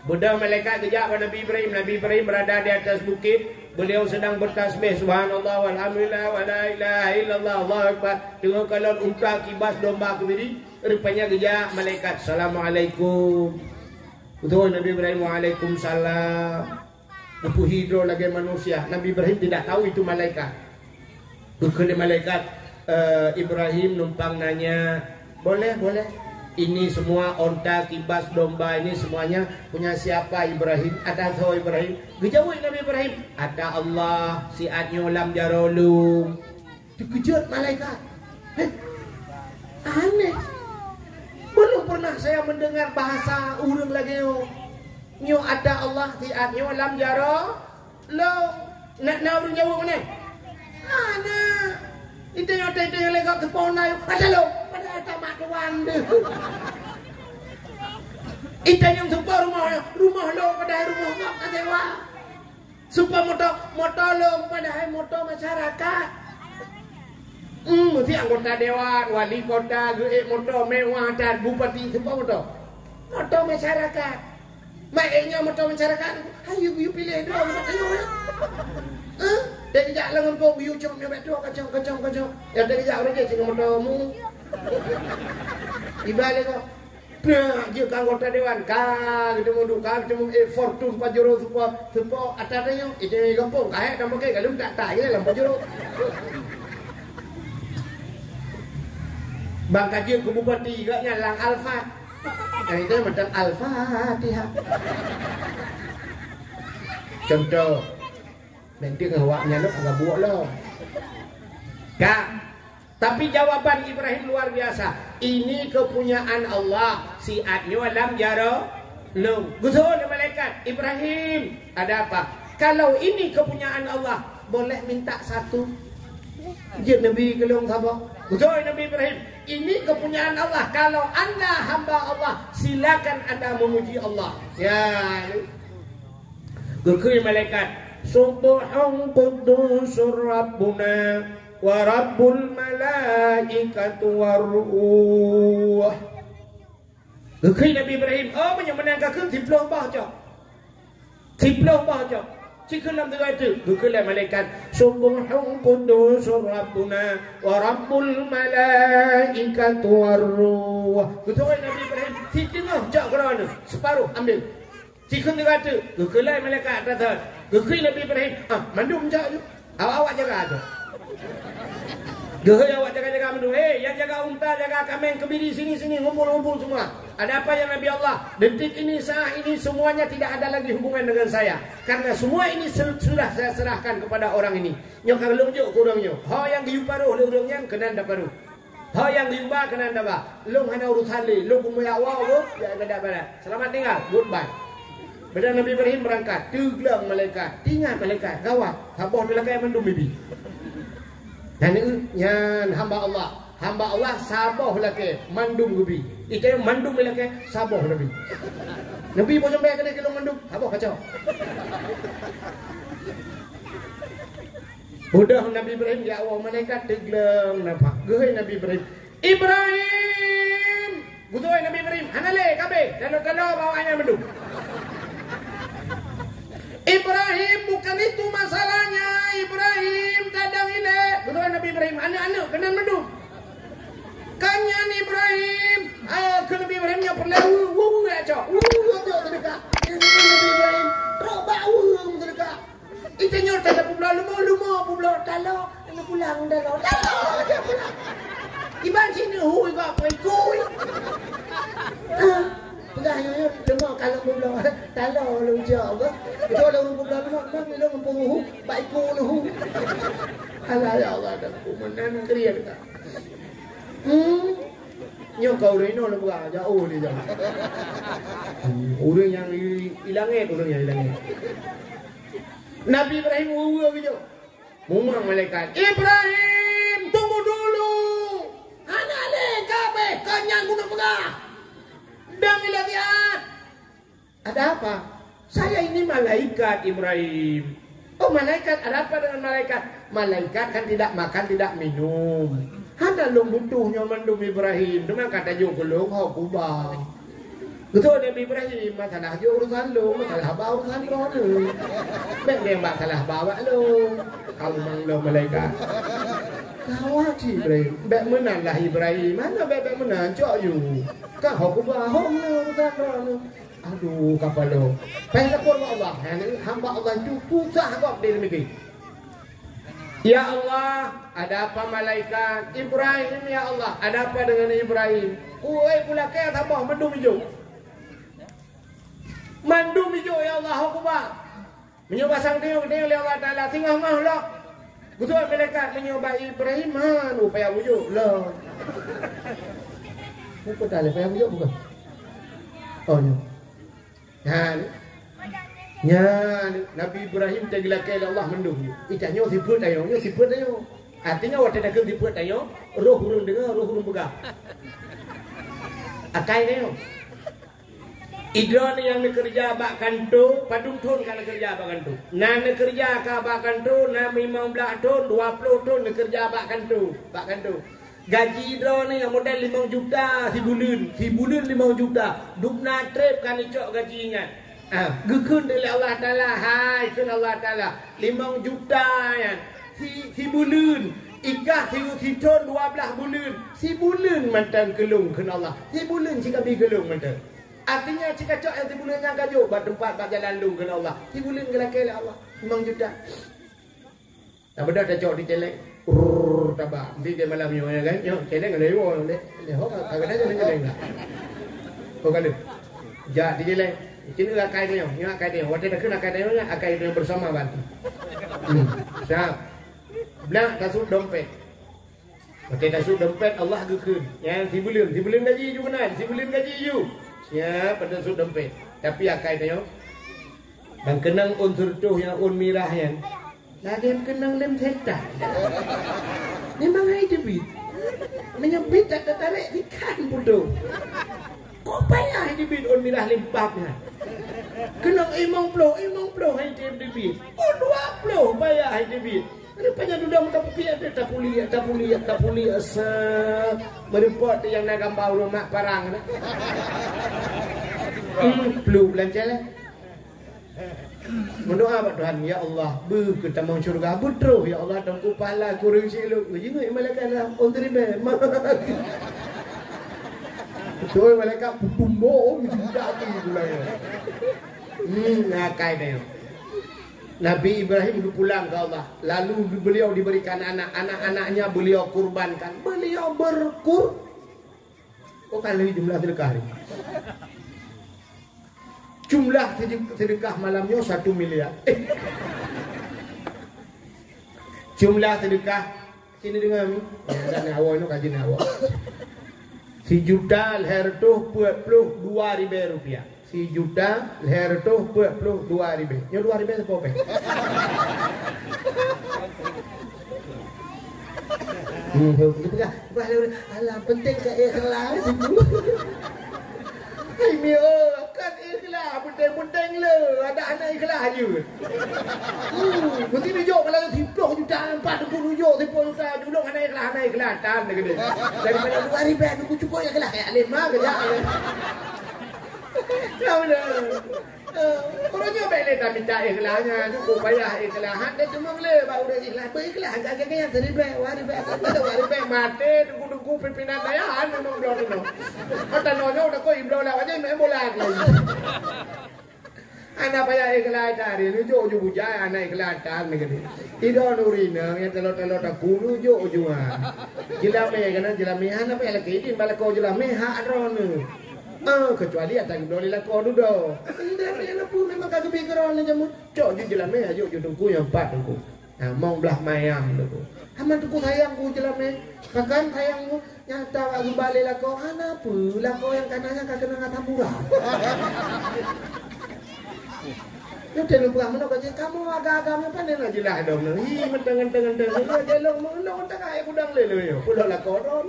Beudôh malaikat geujak bak Nabi Ibrahim. Nabi Ibrahim berada di atas bukit. Beliau sedang bertasbih, "Subhanallah, walhamdulillah, wala ilaha illallah, Allahu Akbar." Teungoh kalon unta, kibas, domba, kebiri, rupanya geujak malaikat, "Assalamualaikum." Beutôi Nabi Ibrahim, "Waalaikumsalam." Geupuhi droe lagée manusia. Nabi Ibrahim tidak tahu itu malaikat. Geukheun lé malaikat, eh, Ibrahim numpang nanya, "Boleh, boleh. Ini semua onta, kibas, domba ini semuanya punya siapa, Ibrahim? Ata soe, Ibrahim?" Geujaweueb Nabi Ibrahim, "Ata Allah, siat nyoe lam jaroe lôn." Teukeujot malaikat. "Heh, aneh. Belum pernah saya mendengar bahasa ureuëng lagée nyoe. Nyoe ata Allah siat nyoe lam jaroe lôn. Na, na ureuëng jaweueb meunan?" "Hana. Ita nyoe, ita, ita nyoe lagée teupeu na, ata lôn. Padahai ata mak tuan deuh. Ita nyoe teupeu rumoh, rumoh lôn padahai rumoh gob tasewa. Teupeu moto, moto lôn padahai moto masyarakat." Hmm, meusti anggota dewan, wali kota geuék moto mewah dan bupati teupeu moto. Moto masyarakat. Mak ék nyoe moto masyarakat, hayu geuyue piléh droe bak tanyoe, ya. Hah? Dek jak lam gampông geuyue cok nyoe bak droe, kacong, kacong, kacong. Ya, dek jak ureuëng jih cit ngon moto mu. Iba lé kau. Nah, jeuet keu anggota dewan, ka geuteumu duka, geuteumu, eh, Fortuner Pajero, Super, Super, ata tanyoe, itu di gampông, ka hék ka makai, ka lheueh tak, tak, ya, lam Pajero. Bang ka jeuet keu bupati, gobnyan lam Alphard. Nah, itu macam Al-Fatihah. Contoh, nanti awak nyan agak buok lah. Kak, Tapi jawaban Ibrahim luar biasa. "Ini kepunyaan Allah, siat nyoe lam jaroe lôn." Geutanyong lé malaikat, "Ibrahim, ada apa?" "Kalau ini kepunyaan Allah, boleh minta satu?" Jaweueb Nabi, "Keu lôn saboh." Geutanyong Nabi Ibrahim, "Ini kepunyaan Allah, kalau anda hamba Allah, silakan anda memuji Allah." Ya. Geukheun malaikat, "Subbuhun quddusur Rabbuna wa Rabbul malaikatu war ruh." Geukheun Nabi Ibrahim, "Oh, meunyoe meunan kakheun siploh boh cok. Siploh boh cok." Cikheun lam teungoh teuk, geukheun lé malaikat, "Subbuhun quddusur Rabbuna wa Rabbul malaikatu war ruh." Geukheun Nabi Ibrahim, "Siteungoh cok keudroe nyoe, seuparoh ambil." Sikheun geutanyoe, geukheun lé malaikat ata thon. Geukheun Nabi Ibrahim, "Ah, mandum jak ju. Awak-awak jaga tu." Geukheun awak jaga-jaga mandum. "Hei, yang jaga unta, jaga kaméng, kebiri, sini, sini, ngumpul, ngumpul semua. Ada apa, ya Nabi Allah? Detik ini, saat ini, semuanya tidak ada lagi hubungan dengan saya. Karena semua ini sel-, sudah saya serahkan kepada orang ini. Nyoe ka lôn jok keu ureuëng nyoe. Ho nyang geuyue paroh lé ureuëng nyan, keunan taparoh. Ho nyang geuyue ba, keunan taba. Lôn hana urusan lé, lôn peumeuyak woe, woe, jak barat-barat. Selamat tinggal, goodbye." Padahai Nabi Ibrahim beurangkat, teugleng malaikat, teuingat malaikat, gawat, saboh teulakée mandum geubi. Nyan, nyan hamba Allah, hamba Allah saboh lakée mandum geubi. Itée mandum lakée saboh Nabi. Nabi boh sampai keuneuk keu lôn mandum, saboh kacau. Udah Nabi Ibrahim, ya Allah, malaikat teugleng nampak. Geukheun Nabi Ibrahim, "Ibrahim!" Geukheun Nabi Ibrahim, "Hana lé, ka abéh, talo-talo bak awaknyan mandum." "Ibrahim, bukan itu masalahnya, Ibrahim, tadong ilée." Geukheun Nabi Ibrahim, "Aneuk-aneuk keunan mandum." "Kan nyan Ibrahim." Ayo keu Nabi Ibrahim nyoe peureulée, "Wu, wu, wu, ya cok. Wu, wu, ya cok, teudeukah." Nabi Ibrahim, "Trok bak wu, teudeukah." Itée nyoe talo peubloe leumo, leumo peubloe talo, laju pulang talo. Talo aja pulang. Iban sinoe hu iba pengikui. Ah, peugah nyoe, nyoe leumo kalon peubloe talo lôn jak apa. Itu ada ureuëng peubloe leumo, memang lôn mumpung hu, bak iku lôn hu. Alah, ya Allah, dan ku meunan krian ka. Hmm. Nyoe ka ureuëng inoe lôn peugah, jak oh dia jak. Hmm, ureuëng nyang i, i langét, ureuëng nyang i langét. Nabi Ibrahim uwe-uwe geujok. Mumang malaikat, "Ibrahim, tunggu dulu. Nyan gunong peugah. Dan ilée lihat. Ada apa? Saya ini malaikat Ibrahim. Oh, malaikat, ada apa dengan malaikat? Malaikat kan tidak makan, tidak minum. Hana lôn butuh nyoe mandum Ibrahim. Teuma ka tajok keu lôn ho kuba. Beutôi Nabi Ibrahim, masalah jok urusan lôn, masalah ba urusan droeneuh. Bék lé bak salah ba bak lôn. Kamu mang lôn malaikat. Gawat Ibrahim. Bék meunan lah Ibrahim. Hana bék-bék meunan, cok yu. Ka ho kuba, ho meunan urusan droeneuh. Aduh, kapalo. Payah lapor bak Allah. Hamba Allah itu susah gob di demikian. Ya Allah, ada apa malaikat? Ibrahim, ya Allah, ada apa dengan Ibrahim? Kuai pulakée saboh mandum ijo. Mandum ijo, ya Allah, ho kuba. Meunyoe basang tiyong-tiyong lé Allah Taala, singoh-ngoh lom. Beutôi malaikat meunyoe bak Ibrahim, han, upaya wujud lom. Bukan tali payah wujud bukan? Oh, nyoe. Nyan. Nyan, Nabi Ibrahim teugeulakée lé Allah mandum. Ita nyoe sifeuet tanyoe, nyoe sifeuet tanyoe. Artinya, watée takheun sifeuet tanyoe, roh ureuëng deungoe, roh ureuëng peugah. Akai tanyoe. Idroeneuh nyang neukeureuja bak kantô, padum thon ka neukeureuja bak kantô? Na neukeureuja ka bak kantô, na limong blaih thon, dua ploh thon neukeureuja bak kantô, bak kantô. Gaji droeneuh nyang model limong juta sibuleuen, sibuleuen limong juta, dum na treb ka neucok gaji nyan. Ah, geukheun lé Allah Taala, hai kheun Allah Taala, limong juta nyan, si, sibuleuen, ikah si, sithon dua blaih buleuen, sibuleuen mantong keu lôn kheun Allah, sibuleuen cit kabi keu lôn mantong. Artinya, cit kacok nyang sibuleuen nyan ka jok bak teumpat, bak jalan lôn kheun Allah, sibuleuen geulakée lé Allah, limong juta. Tabeudôh tacok di céléng. Rrrr, taba. Meusti di malam nyoe, ya kan? Nyoe, céléng ada iwoe. Lé, lé, ho ka, ka, ka, céléng, céléng ka. Ho ka lheueh. Jak di céléng. Sini akai tanyoe, nyoe akai tanyoe. Watée takheun akai tanyoe nyan, akai tanyoe bersama bantu. Hmm. Siap. Blah tasut dompet. Watée tasut dompet, Allah geukheun. Nyan sibuleuen, sibuleuen gaji ju keunan, sibuleuen gaji ju. Siap, tasut dompet. Tapi akai tanyoe. Dan keunong ôn seureutôh nyang ôn mirah nyan. Lagée keunong lem setan. Memang hai teubiet. Meunyoe biet that tatarek ikan putôh. Kok payah hai teubiet ôn mirah limpab nyan. Keunong limong ploh, limong ploh hai teubiet. Ôn dua ploh payah hai teubiet. Rupanya dudoe meuka pupiak teuh tapuliek, tapuliek, tapuliek, sa. Meureumpok teuh nyang na gamba ureuëng mak parang na. Hmm, plu beulanca lah. Meudoa bak Tuhan, "Ya Allah, beu keu tamong syeuruga, beutroh, ya Allah, teungku pahala kureueng sileuk." Geujingeuk malaikat dalam, "Oh, teurimong." Beutôi malaikat peutumbok, oh, meujuta api pula ya. Hmm, akai tanyoe. Nabi Ibrahim geupulang keu Allah, lalu beliau diberikan anak, anak-anaknya beliau kurbankan. Beliau berkur-, oh, kan lheueh jumlah sedekah ni. Jumlah sede-, sedekah malam nyoe satu miliar. Eh. Jumlah sedekah, sini deungoe mi. Ya, dan awak ni kaji nak awak. Sijuta lhèe reutôh peuet ploh dua ribèe rupiah. Sijuta lhèe reutôh peuet ploh dua ribèe. Nyoe dua ribèe sapeue pèng? Hmm, dia peugah, peugah dia, "Alah, penting ka ikhlas itu." Hai, mi, oh, kan ikhlas, penting-penting le, ada hana ikhlas je. Hmm, mesti tunjuk kalau siploh juta, empat puluh juta, siploh juta, julung hana ikhlas, hana ikhlas, tan dia kata. Daripada dua ribèe, nunggu cukup ikhlas, kayak lima ke, ya. Ya, benar. Eh, uroe nyoe bèk lé tamita ikhlas nyan, cukup payah ikhlas. Han teumeung lé bak ureueng ikhlas, beu ikhlas, jak keu nyan siribèe, dua ribèe, dua ribèe, maté teungku-teungku pimpinan dayah, han teumeung bloe teunoe. Oh, tanoh nyoe takot ibloe lawat nyan main bola lagi. Hana payah ikhlas tadi, nunjuk ju bujai, hana ikhlas tan lagèe nyoe. Idong ureueng inong nyang talo-talo takue nunjuk ju, ha. Jeulamé keunan jeulamé, hana payah lakèe idin bak lakoe jeulamé, hak droeneuh. Ah, keucuali ata geubloe lé lakoe dudoe. Indak payah laju, memang ka geubi keudroe lé jameun. Cok ju jeulamé, ajok ju teungku nyang pat teungku. Nah, mong blah mayam teungku. Hana teungku sayang ku jeulamé. Pakan sayang ku, nyata bak geuba lé lakoe, hana peue, lakoe nyang kana nyan ka keunong asam urat. Nyoe teuh lôn peugah meunoe ka jeuet, kamoe agam-agam nyoe pandai na jeulaih dong nyoe. Hi, meuteung-teung-teung. Nyoe jelong meunoe teuka hai kudang lé lôn nyoe. Peulok lakoe droe.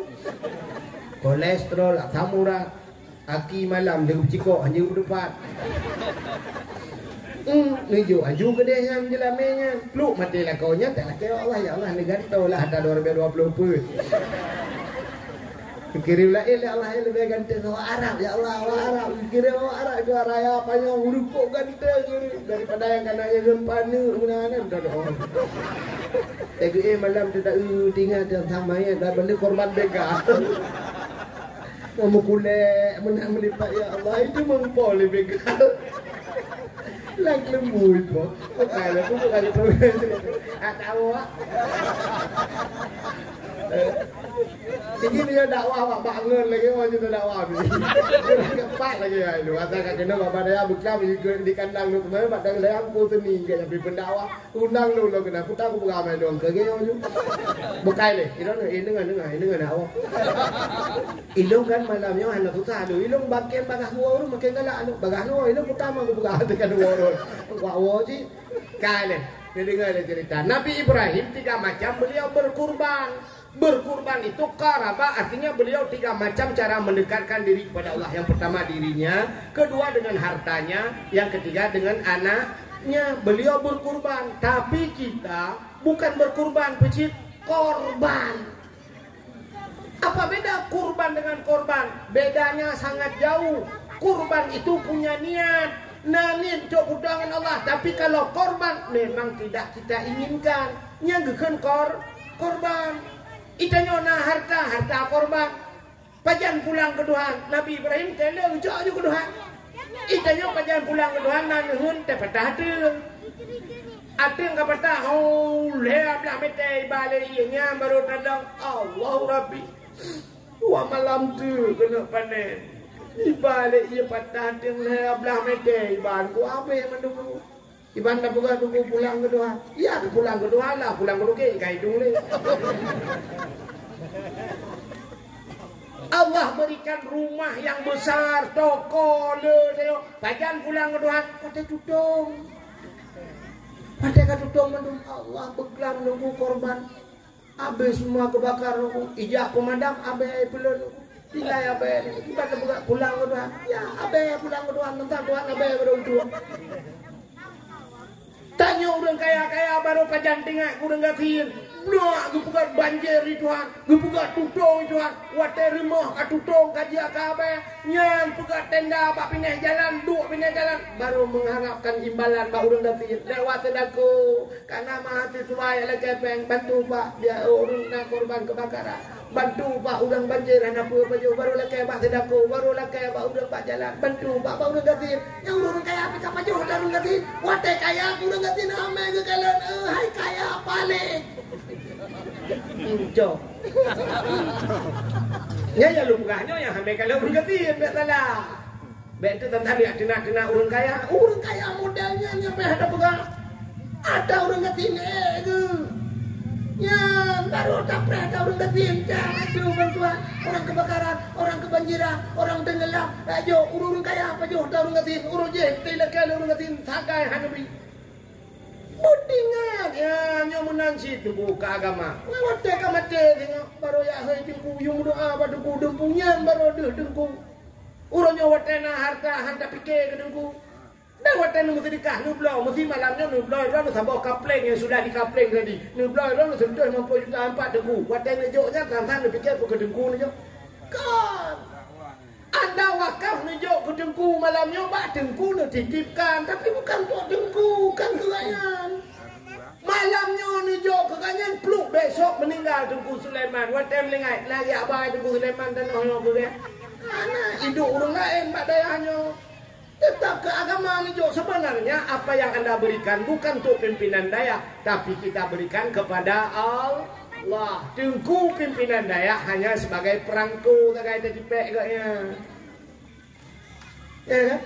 Kolesterol, asam urat, aki malam dia bercikok hanya berdebat. Hmm, nunjuk aju kedeh nyan jelamé nyan. Pluk maté lakoe nyan, tak lakée, "Ya Allah, ya Allah, neugantoe lah ata dua ribu dua puluh peuet." Kirim laén lé Allah, "Ya, leubeh ganteng awak Arab, ya Allah, awak Arab." Kirim awak Arab, juara raya panyang, ureueng kok ganteng daripada nyang kana nyang gempa neuk meunan, dah doa. Teugeue malam teudaeu tinggai teuntang manyét dan benda korban begal. Meumeukulek, meunan meulipat, ya Allah, itu meumpol lé begal. Lang leumbui po. Bukan lah, bukan lah. Tak tahu, ah. Jadi dia dakwah bak bangun lagi, orang cerita dakwah ni. Cepat lagi ya, itu. Asal kat kena baba daya beklam di, di kandang tu kemarin, bak daya aku seni ke, tapi pendakwah. Undang lôn, lôn keunan, peue ta kupeugah mantong keu geuh nyoe. Bukai lé, ilôn, eh, deungon, deungon, eh, deungon, awak. Ilôn kan malam nyoe hana susah lôn. Ilôn makin bagaih dua ureueng makin galak lôn. Bagaih dua, ilôn peue ta kupeugah teuka dua ureueng. Wak woe cit. Kai lé, neudeungo lé cerita. Nabi Ibrahim tiga macam beliau berkurban. Berkurban itu qaraba, artinya beliau tiga macam cara mendekatkan diri kepada Allah. Yang pertama dirinya, kedua dengan hartanya, yang ketiga dengan anaknya. Beliau berkurban, tapi kita bukan berkurban, pecit korban. Apa beda kurban dengan korban? Bedanya sangat jauh. Kurban itu punya niat. Nah, niat untuk berdoa dengan Allah. Tapi kalau korban, memang tidak kita inginkan. Nyang geukheun kor-, korban. Itanyoe na harta, harta korban. Pajan pulang keu Tuhan? Nabi Ibrahim kheun lé, "Jok ju keu Tuhan." Itanyoe pajan pulang keu Tuhan, na neuheun teuh patah ateueng. Ateueng ka patah, oh, lhèe blah mètè iba lé ié nyan baru tadong, "Allahu Rabbi." Dua malam teuk keuneuk panen. Iba lé ié patah ateueng lhèe blah mètè iba, ku abéh mandum. Iban tapeugah teungku pulang keu Tuhan. Ya, pulang keu Tuhan lah, pulang keu Tuhan, ka hidung lé. Allah berikan rumah yang besar, toko le, tengok. Pajan pulang keu Tuhan, watèe tutong. Watèe ka tutong mandum, Allah beuklam nunggu korban. Abéh semua keubakar, ijak pemadam, abéh peuleueh. Tinggai abéh, iban tapeugah pulang keu Tuhan. Ya, abéh pulang keu Tuhan, mantong Tuhan abéh baru untung. Tanyoe ureueng kaya-kaya baru pajan teuingat keu ureueng gasien. Bloe geupeugah banjir di Tuhan, geupeugah tutong di Tuhan. Watèe rumoh ka tutong ka jijak keu abéh, nyan peugah tenda bak binéh jalan, duek binéh jalan, baru mengharapkan imbalan bak ureueng gasien. Lewat seudaku, Kana mahasiswa nyang lakèe pèng, bantu pak, biar ureueng na korban keubakaran. Bantu pak, ureueng banjir hana peue pajoh, baru lakèe bak seudaku, baru lakèe bak ureueng bak jalan. Bantu pak, bak ureueng gasien. Nyang ureueng kaya pih ka pajoh ata ureueng gasien. Watèe kaya ureueng gasien, amé geukalon, eh, hai kaya paléh. Cok. Nyan nyang lôn peugah nyoe nyang amé kalon ureueng gasien, bèk salah. Bèk teuh teuntang jak teunak-teunak ureueng kaya. Ureueng kaya model nyan nyang payah tapeugah. Ata ureueng gasien ék geuh. Nyan baru tapreh ata ureueng gasien, jak aju bantuan. Orang kebakaran, orang kebanjiran, orang tenggelam. Aju ureueng kaya pajoh ata ureueng gasien. Ureueng jih teuh lakèe lé ureueng gasien sagai hana bi. Beutingat, ya, nyoe meunan cit teungku keu agama. Watèe ka maté singoh, baru jak hôi teungku, yue meudoa bak teungku, deumpu nyan baru deuh teungku. Uroe nyoe watèe na harta han tapike keu teungku. Dan watèe neumeuseudeukah, neubloe, meusi malam nyoe neubloe droeneuh saboh kapleng nyang sudah dikapleng tadi. Neubloe droeneuh seuntuh limong ploh juta ampat teungku. Watèe neujok nyan, sang-sang neupike keu teungku neujok. Kon! Anda wakaf neujok keu teungku malam nyoe, bak teungku neutitipkan, tapi bukan untuk teungku, kan keu gobnyan. Malam nyoe neujok keu gobnyan, pluk besok meninggal Teungku Sulaiman. Watèe meuninggai, lagèe abai Teungku Sulaiman tanoh nyoe keu gobnyan. Hana, idup ureueng laén bak dayah nyoe. Teutap keu agama neujok. Sebenarnya apa yang anda berikan bukan untuk pimpinan dayah, tapi kita berikan kepada Allah. Teungku pimpinan dayah hanya sebagai perangko sagai teucipek gobnyan. Ya kan?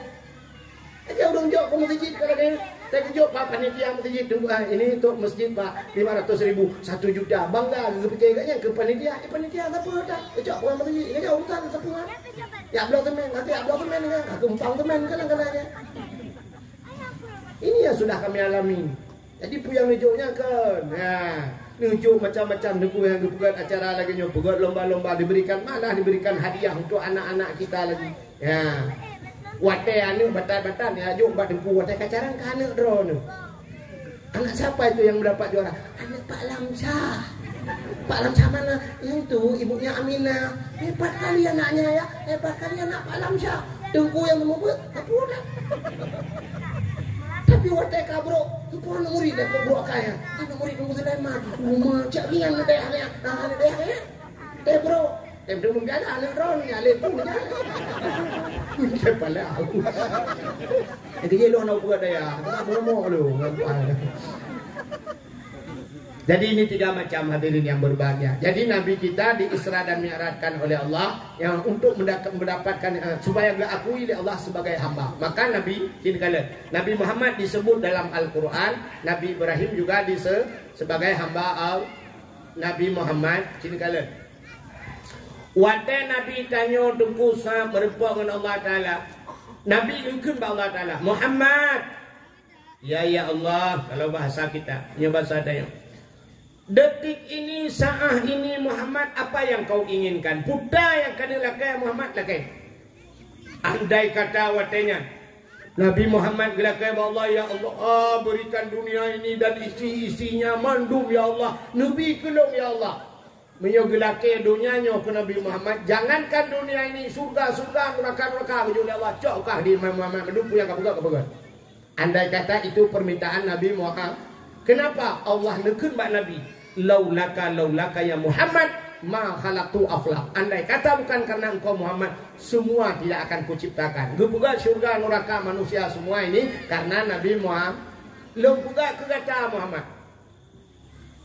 Aja ureueng jok keu meuseujid ka lagèe. Teukeujok pak panitia meuseujid, teungku, ah, ini untuk masjid pak, lima ratus ribu, satu juta. Bangga geupike gobnyan keu panitia. Eh, panitia sapeue dah? Keucok bukan meuseujid. Ini kan urusan sapeue? Ya bloe semen, nanti ya bloe semen kan. Aku empang semen kan, kan, kan. Ini yang sudah kami alami. Jadi peue nyang neujok nyan kan. Nah. Neujok macam-macam, Teungku, nyang geupeugöt acara lagèe nyoe, peugöt lomba-lomba, diberikan, malah diberikan hadiah untuk anak-anak kita lagi. Ya. Watèe aneuk batan-batan, ya, jok bak Teungku, watèe ka carang keu aneuk droeneuh. Anak siapa itu yang mendapat juara? Anak Pak Lamsyah. Pak Lamsyah mana? Yang itu, ibunya Aminah. Hebat kali anaknya, ya. Hebat kali anak Pak Lamsyah. Teungku nyang meubeuet, ka pulang. Tapi watèe ka brôk, teungku aneuk murit dah, brôk kaya. Aneuk murit Teungku Sulaiman. Uma cak nyan aneuk dayah nyan. Ah, aneuk dayah nyan. Teuh brôk. Teuh brôk meubiasa aneuk droeneuh nyan, lé pun nyan. Kepala aku. Jadi, lôn hana peugah dayah. Aku tak promo lu. Jadi, ini tiga macam, hadirin yang berbahagia. Jadi, Nabi kita di-Isra dan Mi'rajkan oleh Allah, yang untuk mendak-, mendapatkan, eh, supaya diakui oleh Allah sebagai hamba. Maka Nabi, sini kalian, Nabi Muhammad disebut dalam Al-Quran, Nabi Ibrahim juga dise-, sebagai hamba Al-, Nabi Muhammad, sini kalian. Watèe Nabi tanyoe Teungku sa meureumpok ngon Allah Taala, Nabi geukheun bak Allah Taala, "Muhammad!" Ya, ya Allah, kalau bahasa kita, nyoe bahasa tanyoe. Detik ini, saat ini, Muhammad, apa yang kau inginkan? Peue nyang ka neulakèe, Muhammad, lakèe. Andai kata watèe nyan, Nabi Muhammad geulakèe bak Allah, "Ya Allah, ah, berikan dunia ini dan isi-isinya mandum, ya Allah. Neubi keu lôn, ya Allah." Meunyoe geulakèe donya nyoe keu Nabi Muhammad, jangankan dunia ini, syurga-syurga, neuraka-neuraka geujok lé Allah, cok kah di Muhammad, mandum peue nyang ka peugah, ka peugah. Andai kata itu permintaan Nabi Muhammad, kenapa Allah neukheun bak Nabi, "Laulaka, laulaka ya Muhammad, ma khalaqtu aflak." Andai kata bukan karena engkau Muhammad, semua tidak akan kuciptakan. Geupeugah syurga, neuraka, manusia, semua ini karena Nabi Muhammad. Lôn peugah keu gata Muhammad.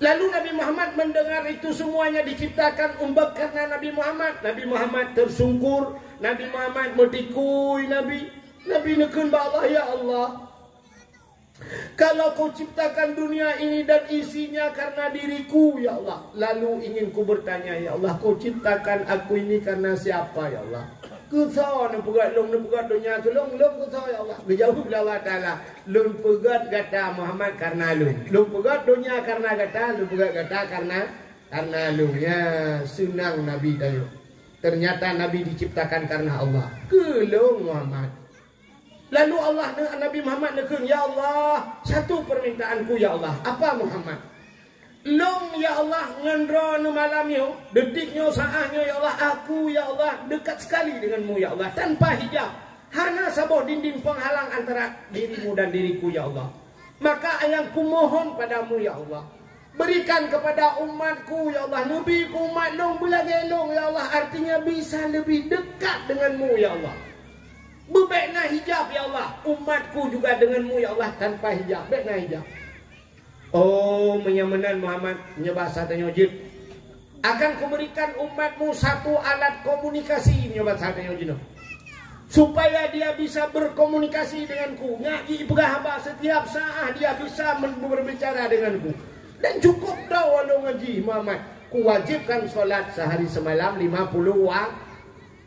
Lalu Nabi Muhammad mendengar itu semuanya diciptakan umbak karena Nabi Muhammad. Nabi Muhammad tersungkur, Nabi Muhammad meutikui Nabi. Nabi neukheun bak Allah, "Ya Allah, kalau kau ciptakan dunia ini dan isinya karena diriku, ya Allah, lalu ingin ku bertanya, ya Allah, kau ciptakan aku ini karena siapa, ya Allah?" Keu soe neupeugöt lôn, neupeugöt donya keu lôn, lôn keu soe, ya Allah? Geujaweueb lé Allah Taala, "Lôn peugöt gata Muhammad karena lôn. Lôn peugöt donya karena gata, lôn peugöt gata karena, karena lôn." Ya, seunang Nabi tanyoe. Ternyata Nabi diciptakan karena Allah. Keu lôn Muhammad. Lalu Allah, Nabi Muhammad neukheun, "Ya Allah, satu permintaanku, ya Allah." "Apa, Muhammad?" "Lôn, ya Allah, ngon droeneuh malam nyoe, detik nyoe, saat nyoe, ya Allah, aku, ya Allah, dekat sekali denganmu, ya Allah, tanpa hijab. Hana saboh dinding penghalang antara dirimu dan diriku, ya Allah. Maka nyang kumohon padamu, ya Allah, berikan kepada umatku, ya Allah, neubi keu umat lôn beulagèe lôn, ya Allah, artinya bisa lebih dekat denganmu, ya Allah. Beubèk na hijab, ya Allah, umatku juga denganmu, ya Allah, tanpa hijab, bèk na hijab." "Oh, meunyoe meunan Muhammad," nyoe bahasa tanyoe jeuet, "akan kuberikan umatmu satu alat komunikasi," nyoe bahasa tanyoe jeuet, "supaya dia bisa berkomunikasi denganku. Nyak jipeugah haba setiap saat dia bisa men-, berbicara denganku. Dan cukup droe lôn ngon jih, Muhammad. Kuwajibkan solat sehari semalam lima puluh wa-,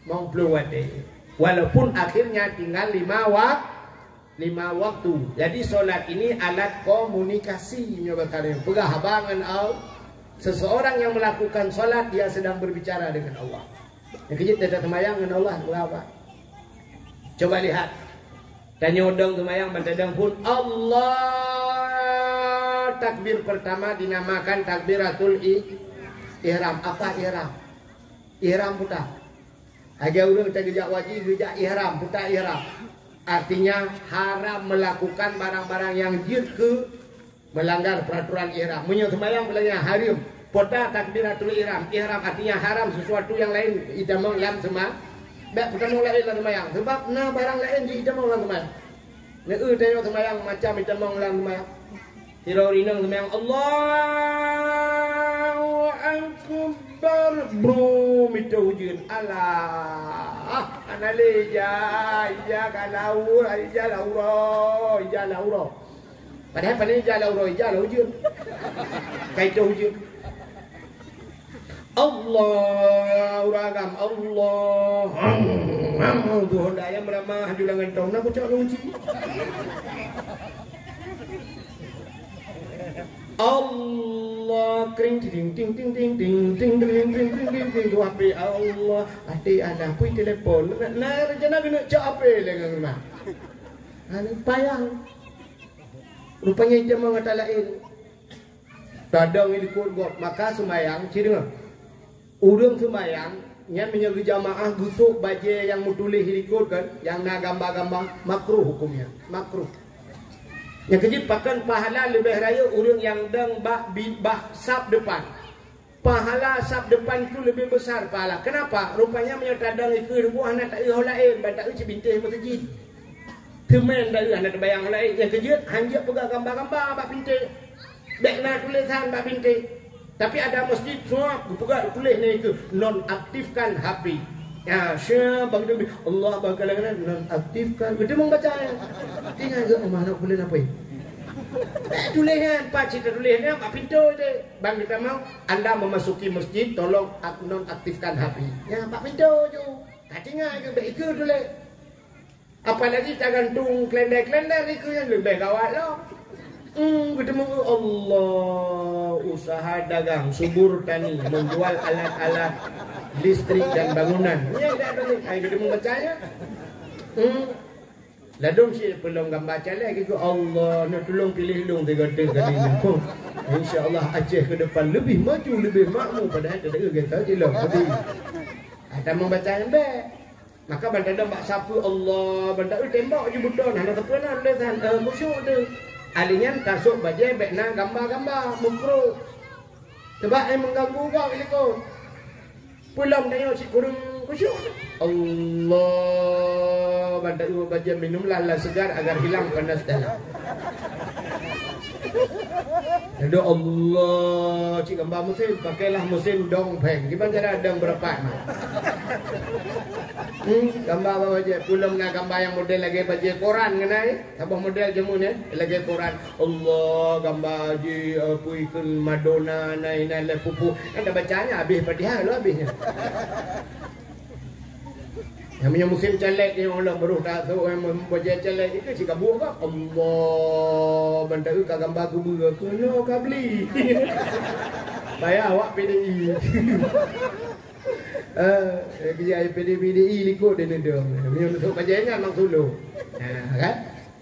lima puluh watèe. Walaupun akhirnya tinggal lima wa-, lima waktu." Jadi, solat ini alat komunikasi, nyoe bahasa tanyoe. Peugah haba ngon Allah. Seseorang yang melakukan solat, dia sedang berbicara dengan Allah. Nyang keujeuet, teuseumbayang ngon Allah, peugah haba. Coba lihat. Tanyoe dong seumayang, ban tadong phon, Allah, takbir pertama dinamakan takbiratul i-, ihram. Apa ihram? Ihram peue teuh? Lagèe ureueng teuh geujak haji, geujak ihram, peue teuh ihram. Artinya, haram melakukan barang-barang nyang jeuet keu melanggar peraturan ihram. Meunyoe seumayang peue lagèe nyan, hareuem. Peue teuh takbiratul ihram? Ihram artinya haram sesuatu yang lain jitamong lam seuma-, bèk peutamong laén lam seumayang. Sabab na barang laén jitamong lam seumayang. Neu-eu tanyoe seumayang macam jitamong lam seumayang. Sidroe inong seumayang, "Allahu Akbar." Brum, itôh ujeuen. Alah, hana lé ija, ija ka laur, ija laura, ija laura. Padahai pane ija laura, ija lah ujeuen. Ka itôh ujeuen. Allah, ureueng agam, Allah. Tuhan dak ayam beramah, haju lam gantong, na kucok lôn uji. Allah. Kring, ting, ting, ting, ting, ting, ting, ting, ting, ting, ting, ting, tu H P, Allah, até ada, pui telepon. Na, na, rencana keuneuk cok H P lé ngon rumah. Anu payah. Rupanya itu mengata lain. Tadong di likot gob, maka sembahyang, ci deungoe. Ureueng sembahyang, nyan meunyoe geujamaah geusok bajée nyang meutuléh di likot kan, nyang na gamba-gamba, makruh hukumnya, makruh. Nyang keujeuet pakon pahala leubeh rayeuk ureueng nyang dong bak bi-, bak saf depan. Pahala saf depan itu leubeh besar pahala. Kenapa? Rupanya meunyoe tadong dikeue ruboh hana taeu ho laén, ban taeu cit bintéh meuseujid. Teuma taeu hana tabayang ho laén, nyang keujeuet hanjeuet peugah gamba-gamba bak bintéh. Bék na tulésan bak bintéh. Tapi ada masjid semua geupeugah tuléh na itu nonaktifkan H P. Ya, syah bang tu Allah bang kadang-kadang nonaktifkan. Betul membaca ya. Tinggal ke rumah nak boleh apa? Bék tuléh nyan, pat cit tatuléh nyan bak pintoe teuh. Bang geutamong, anda memasuki masjid, tolong ak-, nonaktifkan H P. Nyan bak pintoe ju. Ka tinggai ke bék ikeue tuléh. Apalagi tagantung klender-klender ikeue nyan leubeh gawat lom. Hmm, geuteumong, Allah, usaha dagang, subur tani, menjual alat-alat listrik dan bangunan. Nyan dak tuléh, ai geuteumong baca nyan. Hmm. Ladôm cit peulom gamba caleg gitu, Allah, neutulông piléh lôn sigoe teuk kali nyoe. Insya Allah Aceh ke depan lebih maju, lebih makmur, padahai teudeue gata ilông putih. Ada membaca yang baik. Maka ban tadong bak sapeue Allah, ban taeu tembok ju beutôi, hana sapeue na tulésan, eh, khusyuk tu. Ahli nyan tasok bajée bék na gamba-gamba, mukro. Sebab ai mengganggu gob di likot. Peulom tanyoe cit kureueng khusyuk. Allah, ban taeu bajée minumlah lah segar agar hilang panas dalam. Aduh Allah, cit gamba mesin, pakailah mesin dong pheng. Kiban cara dong beurapat na. Hmm, gamba bak bajée, peulom na gamba nyang model lagée bajée koran ngenai. Saboh model jameun nyan, lagée koran. Allah, gamba ji, eh, pui kheun Madonna, na inan lé pupu. Kan dak baca nyan habéh Fatihah lom habéh nyan. Nyang meunyoe musim caleg nyoe lom baroh tasok, eh, bajée caleg, ikeue cit ka buet ka. Allah, ban taeu ka gamba keubeue, keunoe ka beli. Bayar awak P D I. Eh, eh, kejak P D I, P D I likot dia neudong. Meunyoe neusok bajée nyan mak sulu. Ha, kan?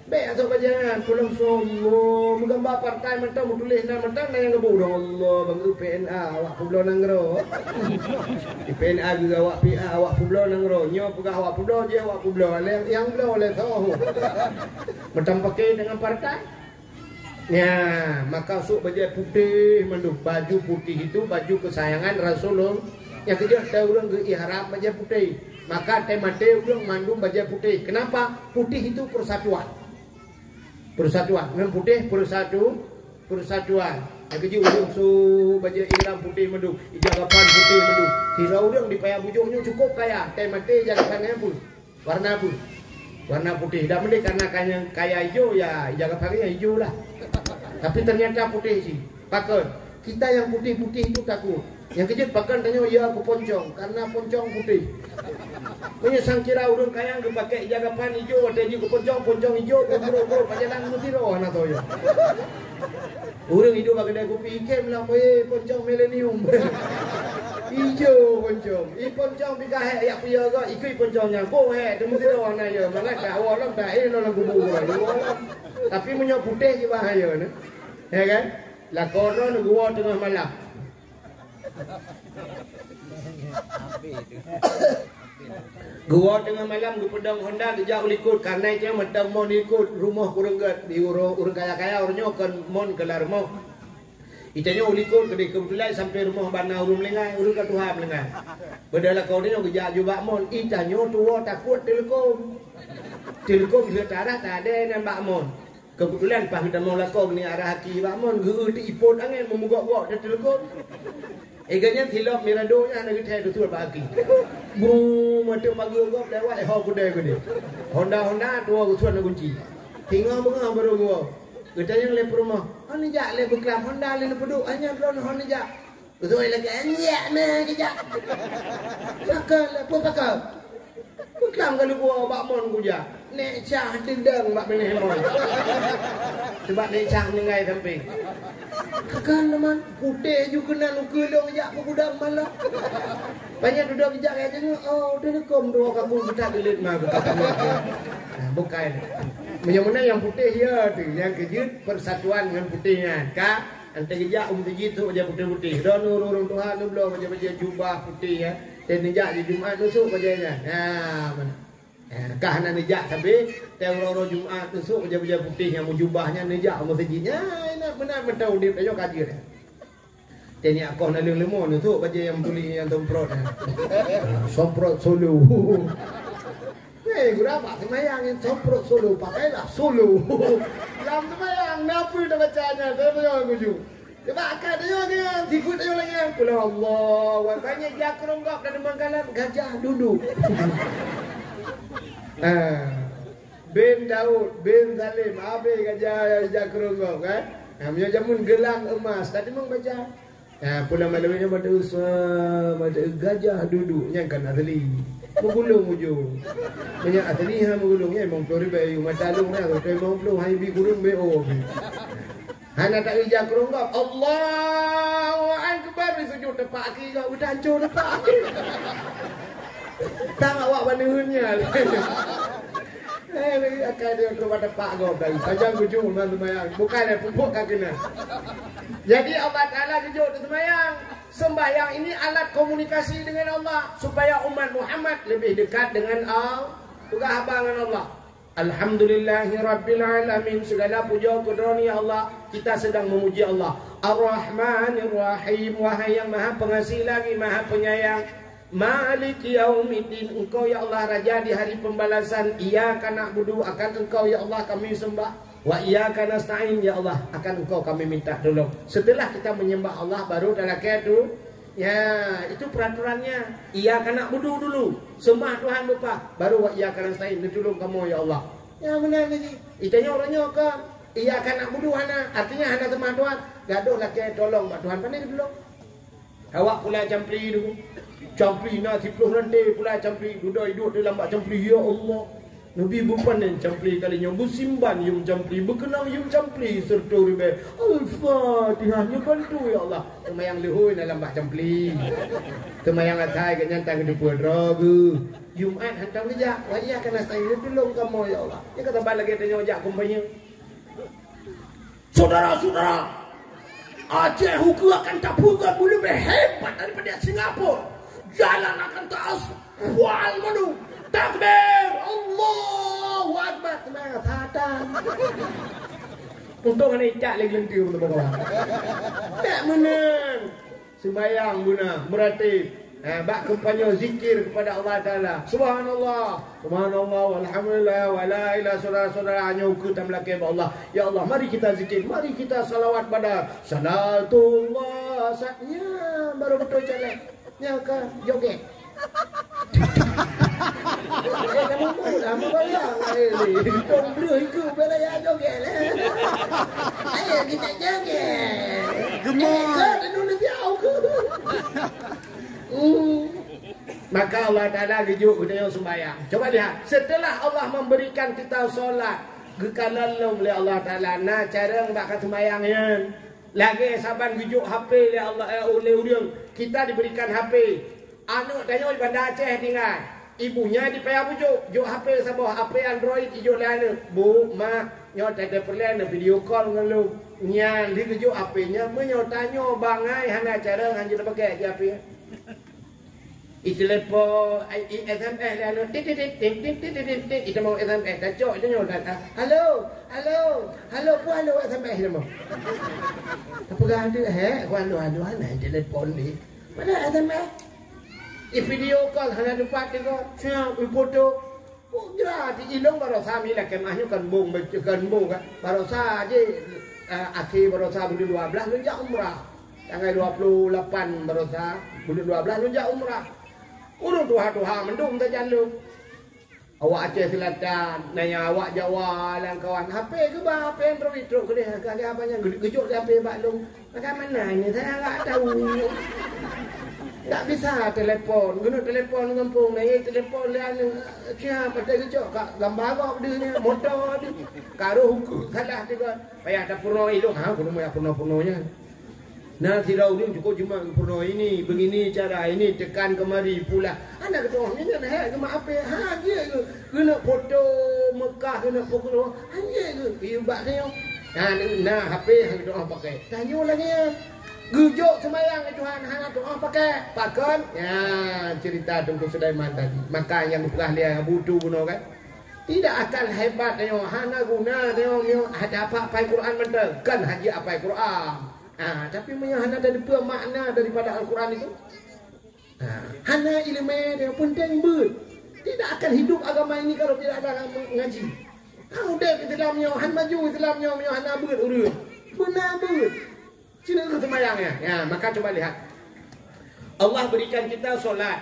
Bék asok bajée nyan, pulang sombong. Meugamba partai mantong, meutuléh nan mantong, na nyang geubu dong Allah, bang P N A, awak peubloe nanggroe. Di P N A juga awak P A, awak peubloe nanggroe. Nyoe peugah awak peubloe, jih awak peubloe. Lé, nyang bloe lé soe. Mantong pakai dengan partai. Nya, maka sok bajée putéh mandum, baju putih itu baju kesayangan Rasulullah. Nyang keujeuet teu ureueng geu-ihram bajée putéh. Maka teu maté ureueng mandum bajée putéh. Kenapa? Putih itu persatuan. Persatuan. Ngon putéh persatu-, persatuan. Nyang keujeuet ureueng sok bajée ihram putéh mandum, ija kapan putéh mandum. Sidroe ureueng di Paya Bujong nyoe cukup kaya, teu maté ija kapan nyan pun. Warna apa? Warna putih. Dak meunan karena kaya, kaya ijo, ya, ija kapan nyan ijo lah. Tapi ternyata putih sih. Pakon? Kita yang putih-putih itu takut. Nyang keujeuet pakon tanyoe ya keu poncong, karena poncong putih. Meunyoe sangkira ureueng kaya geupakai ija kapan ijo, watée jih keu poncong, poncong ijo, geumbro-gro, pajalan meusiro hana toyo. Ureueng iduek bak keudai kupi ikem lah, weh, poncong milenium. Ijo poncong. I poncong pih ka hék yak piye gok, ikui poncong nyan. Boh hék, teumeusira warna ya. Mangat dak awak lom dak, eh, lom lam kubu gua. Tapi meunyoe putéh jih bahaya ni. Ya kan? Lakoe droe neuguwoe teungoh malam. Geuwoe teungoh malam geupeudong honda geujak u likot, karna itu mantong mon likot rumoh kureueng gét di uroe ureueng kaya-kaya, uroe nyoe kon mon keu lam rumoh. Itanyoe u likot keudeh keubeutulan sampoe rumoh bak na ureueng meulinggai, ureueng ka tuha meulinggai. Beudôh lakoe nyoe geujak jubak mon, itanyoe tuwoe takot teuleukom. Teuleukom lheueh tarah tadée nan bak mon. Keubeutulan paih geutamong lakoe geuneuk arah aki bak mon, geu-eu teuipot angén meumugok-gok teuteuleukom. Iga nyan silop mirado nyan hana geuthée geusuet bak aki. Bru, meuteuk pageue gob lewat ho kudée geude. Honda-honda tuwoe geusuet na gunci. Singoh beungoh barô geuwoe. Geutanyong lé peurumoh, "Hon neujak lé beuklam honda lé neupeuduek, hanya droeneuh hon neujak." Beutôi lagée nyak na geujak. Pakon lé, peue pakon? Beuklam ka leuboh bak mon kujak. Nek Cah teudong bak binéh mon. Sebab Nek Cah meuninggai sampéng. Kakan teuma putéh ju keunan ukeue lôn jak peugudang malam. Banyak dudoe bijak kaya teungoh, oh, teuneukom dua kaku geutak geulet ma geutak. Nah, bukai. Meunyoe meunan nyang putéh ya tu, nyang keujeuet persatuan ngon putéh nyan. Ka, anté geujak u meuseujid tu bajée putéh-putéh. Droeneuh ureuëng tuha neubloe bajée-bajée jubah putéh ya. Dan neujak di Jumat nusuk bajée nyan. Nah, mana? Eh, kah hana neujak sabe, teuh uroe-uroe Jumat teusok bajée-bajée putéh nyang meujubah nyan neujak u meuseujid. Nyan, meunan mantong udeb tanyoe ka jeuet. Teuh nyak koh naleueng leumo neusok bajée nyang tuléh nyang somprot nyan. Somprot solo. Hei, gura bak seumayang nyang somprot solo, pakailah solo. Lam seumayang, na peue tabaca nyan, teuh nyan kuju. Cuba akai tanyoe nyan, sifeuet tanyoe lagée nyan. Qul huwallahu ahad. Banyak jak keurong gob dan mangkalan gajah duduk. Ah. Bin Daud, bin Salim, habéh gajah jak keurong gob, kan? Nah, meunyoe jameun geulang emas, tadi memang baca. Nah, pulang malam ini pada usaha, pada gajah duduk, nyan kan asli. Meugulong ujong. Meunyoe asli ha meugulong, ya, limong puluh ribu, mata lung dah, limong puluh, hai bi kurung B O. Hana tak ija keurong gob. Allahu Akbar, di sujud tepak aki gob, udah hancur tepak aki. Tang awak baneun nya. Eh, lagi akai dia terus tepak gob dari. Panjang ujung memang lumayan. Bukan eh, pupuk kaki na. Jadi Allah Taala kejut di sembahyang. Sembahyang ini alat komunikasi dengan Allah supaya umat Muhammad lebih dekat dengan Allah. Peugah haba ngon Allah. Alhamdulillahirabbil alamin. Segala puja keu Droeneuh ya Allah. Kita sedang memuji Allah. Ar-Rahmanir Rahim. Wahai yang Maha Pengasih lagi Maha Penyayang. Maliki yaumiddin. Engkau ya Allah Raja di hari pembalasan. Iyyaka na'budu. Akan Engkau ya Allah kami sembah. Wa iyyaka nasta'in. Ya Allah, akan Engkau kami minta tolong. Setelah kita menyembah Allah baru talakée tu. Ya, itu peraturannya. Iyyaka na'budu dulu. Sembah Tuhan beupah. Baru wa iyyaka nasta'in. Neutulông kamoe ya Allah. Ya, meunan lagi. Itanyoe uroe nyoe kan. Iyyaka na'budu hana. Artinya hana sembah Tuhan. Gadoh lakée tolong bak Tuhan. Pandai neutulông. Awak pulai campli tu. Campli na siploh ranté pulai campli. Dudoe iduek di lambak campli. Ya Allah. Nabi beupanen campli kali nyoe, beusimban yum campli, beukeunong yum campli, seureutoh ribée. Al-Fatihah, nyoe bantu, ya Allah. Seumayang leuhôi na lam bak campli. Seumayang asai geuh nyan tan geuteupeue droe geuh. Jumat hantom geujak, wajah kana stai tulông kamoe, ya Allah. Nyoe ka saban lagée tanyoe jak kumpanye. Saudara-saudara, Aceh ukeue akan tapeugah beuleubeh hebat daripada Singapura. Jalan akan taasfal mandum. Takbir! Allahu Akbar! Semangat satan. Untung hana icak lagi lenti untuk bawa. Tak menang. Seumayang beuna, meuratéb. Ha, bak kampanye zikir kepada Allah Taala. Subhanallah, subhanallah, walhamdulillah, wala ilaha, saudara-saudara, nyoe ukeue tameulakée bak Allah. Ya Allah, mari kita zikir, mari kita salawat pada Salatullah. Sa-, nya, baru beutôi jalan. Nya ka joget. Eh, kamu pun, kamu bayang, eh, ni. Dong bleu itu, bela ya joget, eh. Ayo kita joget. Gemoy. Eh, Indonesia, aku. Hmm. Maka Allah Taala geujok geutanyoe sembahyang. Coba lihat, setelah Allah memberikan kita solat, geukalon lom lé Allah Taala na carong bak ka sembahyang nyan. Lagée saban geujok H P lé Allah, eh, lé ureuëng. Kita diberikan H P. Aneuk tanyoe di Banda Aceh tinggai. Ibunya di Paya Bujok, jok H P saboh, H P Android ijok lé aneuk. Bu, mak, nyoe teuka peureulée neuvideo call ngon lôn. Nyan lheueh geujok H P nyan, meunyoe tanyoe bangai hana carong hanjeuet tapakée H P. Itelepon, i, i S M S lé aneuk, tit, tit, tit, ting, ting, tit, tit, tit, tit, itamong S M S, tacok itanyoe, ta, ta, "Halo, halo, halo, ku halo," S M S itamong. Tapeugah tu, "Hé, ku halo, halo, hana itelepon lé." Mana S M S? I video call hana teumpat teuka. Siap, i foto. Oh, jera di ilong barosa mi lakée mah nyoe kan bong, kan bong kan. Barosa je, eh, akhé barosa buleuen dua belas lôn jak umrah. Tanggai dua puluh lapan barosa, buleuen dua belas lôn jak umrah. Ureuëng tuha-tuha mandum tajan lôn. Awak Aceh Selatan, nanya awak Jawa, lam kawan. H P keuba, H P Android trok keudeh, ka, ka apa nyang geujok di H P bak lôn. Bagaimana ini? Saya nggak tahu. Tak bisa telepon. Guna telepon gampông, naik telepon lé aneuk. Siapa tak kejok kat gambar agak dia ni, motor dia. Karuh hukum salah dia kan. Payah tak pernah hidup. Ha, pernah pernah pernahnya. Nah, sidroe ureueng cukup jimat geupeurunoe ini, begini cara ini, tekan kemari, pula. Hana geutu'oh nyan hai geumat ape? Ha, jeuet geu-, geuneuk foto Mekah, geuneuk foto. Ha, jeuet geu-, geu-, bak tanyoe. Nah, nah, H P han geutu'oh pakai. Tanyoe lagèe nyan. Geujok seumayang lé Tuhan, hana tu'oh pakai. Pakon? Ya, cerita Teungku Sulaiman tadi. Maka nyang geupeugah lé Abu Tu bunoe kan. Tidak akan hebat tanyoe, hana guna tanyoe, nyoe hana apai Quran mantong. Kan haji apai Quran. Ah, tapi meunyoe hana tateupeue makna daripada Al-Quran itu, ah, hana ileumèe dia, peunteng beuet. Tidak akan hidup agama ini kalau tidak ada orang mengaji. Ha, udép Islam nyoe, han maju Islam nyoe, nyoe hana beuet ureueng. Beuna beuet. Sini dulu sembahyang ya. Ya, maka coba lihat. Allah berikan kita solat.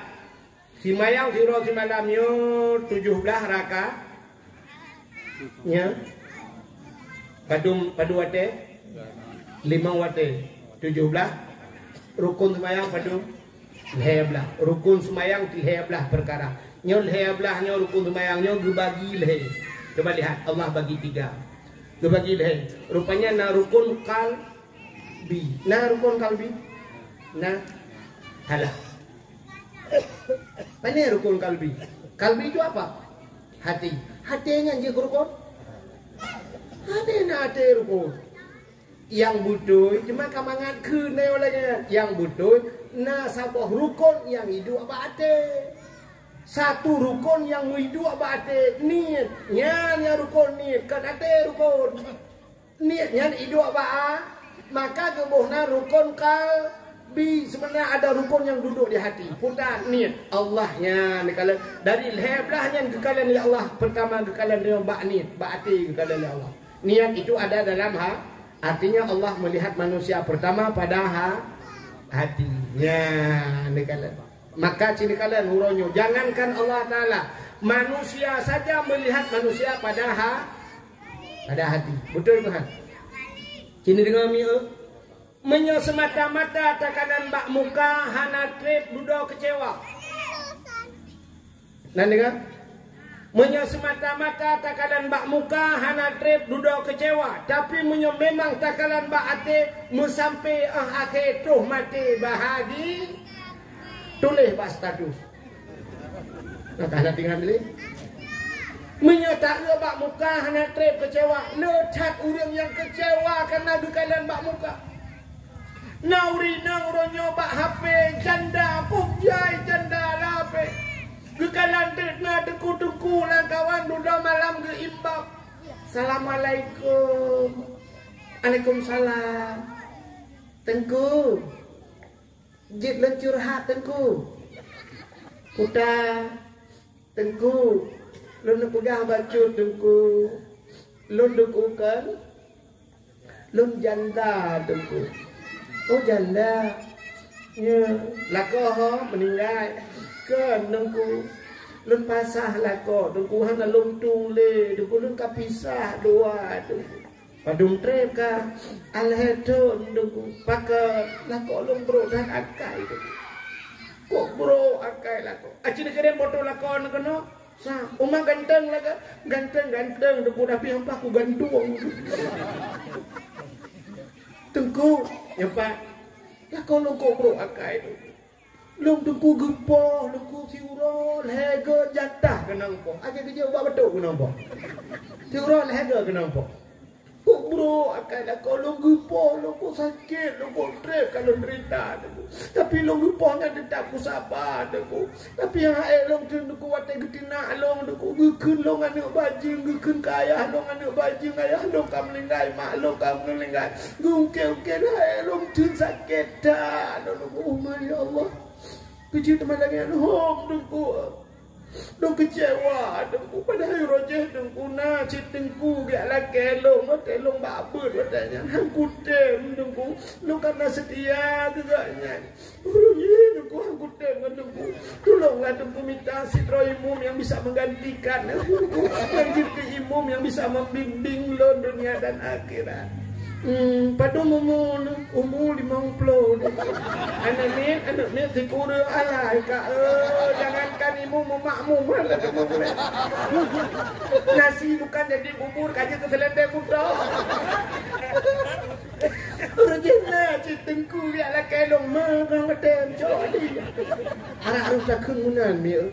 Simayang sidroe simalam nyoe tujoh blah raka-, nya. Padum, padum watèe? Limong watèe. Tujoh blah. Rukun simayang padum? Lhèe blah. Rukun simayang lhèe blah peukara. Nyoe lhèe blah nyoe rukun simayang nyoe geubagi lhèe. Coba lihat, Allah bagi tiga. Geubagi lhèe. Rupanya na rukun kal-, bi. Na rukun kalbi? Na. Halah. Mana rukun kalbi? Kalbi itu apa? Hati. Hati nyan jeuet rukun? Hana na hati rukun. Nyang beutôi, cuma ka mangat kheun na lagèe nyan. Nyang beutôi, na saboh rukun nyang iduek bak até. Satu rukun nyang meuiduek bak até, niet. Nyan nyang rukun niet, kon até rukun. Niet nyan iduek bak a, maka geuboh na rukun kalbi. Sebenarnya ada rukun yang duduk di hati. Peue tan? Niet. Allah nyan geukalon. Dari lhèe blah nyan geukalon lé Allah. Pertama geukalon lé bak niet, bak até geukalon lé Allah. Niet itu ada dalam ha-, artinya Allah melihat manusia pertama pada ha-, hati. Nyan geukalon. Maka cit neukalon uroe nyoe, jangankan Allah Taala, manusia saja melihat manusia pada ha-, pada hati. Beutôi bukan? Cit neudeungoe mieu. Meunyoe seumata-mata takalon bak muka, hana trép dudoe keucewa. Na deungoe? Meunyoe seumata-mata takalon bak muka, hana trép dudoe keucewa, tapi meunyoe memang takalon bak até, meusampé 'oh akhé troh maté bahagi, tuléh bak status. Nah, ka hana tinggai lé. Meunyoe taeu bak muka hana trép keucewa, le that ureueng nyang keucewa kareuna geukalon bak muka. Na ureueng inong uroe nyoe bak H P janda, pok jai janda lam H P. Geukalon teuk na teungku-teungku lam kawan dudoe malam geuimbab. Assalamualaikum. Alaikumsalam. Teungku. Jeuet lôn curhat, Teungku. Kuta, Teungku, lôn neupeugah bacut, Teungku. Lôn Teungku kon? Lôn janda, Teungku. Oh, janda. Ya, lakoe ho meuninggai. Kon, Teungku. Lôn pasah lakoe, Teungku, hana lôn tueng lé, Teungku, lôn ka pisah dua, Teungku. Padum trép ka, alhèe thôn Teungku, pakon lakoe lôn brok that akai Teungku. Kok brok akai lakoe? Aci neukirém foto lakoe neuh keunoe. Sa, uma ganteng lakoe, ganteng-ganteng Teungku, tapi ampah ku gantung. Teungku, nyoe pat, lakoe lôn kok brok akai Teungku. Lôn Teungku geupoh, Teungku siuroe lhèe go jatah keunong poh. Aja geujok bak batok keunong poh. Siuroe lhèe go keunong poh. Kok brok akai lakoe lôn geupoh, lôn kok sakét, lôn kok trép ka lôn derita Teungku. Tapi lôn geupoh nyan teutap kusaba Teungku. Tapi han ék lôn kheun Teungku watèe geutinak lôn Teungku, geukheun lôn aneuk bajeueng, geukheun keu ayah lôn aneuk bajeueng, ayah lôn ka meuninggai, mak lôn ka meuninggai. Geuungkée-ungkée lé lôn theun sakét that. Lôn, oh, ya Allah. Keujieb teuma lagée nyan hom Teungku. Lôn keucewa Teungku. Padahai uroe jih Teungku na cit Teungku geujak lakée lôn, watée lôn bak beuet watée nyan. Han kutem Teungku. Lôn ka na seutia keu gobnyan. Ureueng nyan Teungku, han kutem ngon Teungku. Tulonglah Teungku mita sidroe imum nyang bisa menggantikan Teungku. Nyang jeuet keu imum nyang bisa membimbing lôn dunia dan akhirat. Hmm, padum umu neuh? Umu limong ploh neuh. Aneuk miet, aneuk miet sikureueng alai ka, eh, jangankan imeum, makmum hana teumeu'en. Nasi bukan jadi bubur, ka jeuet keu seuleutek butong. Ureueng jih na cit teungku jak lakée lôn, ma kang geutém cok di. Arak rôh takheun meunan miet.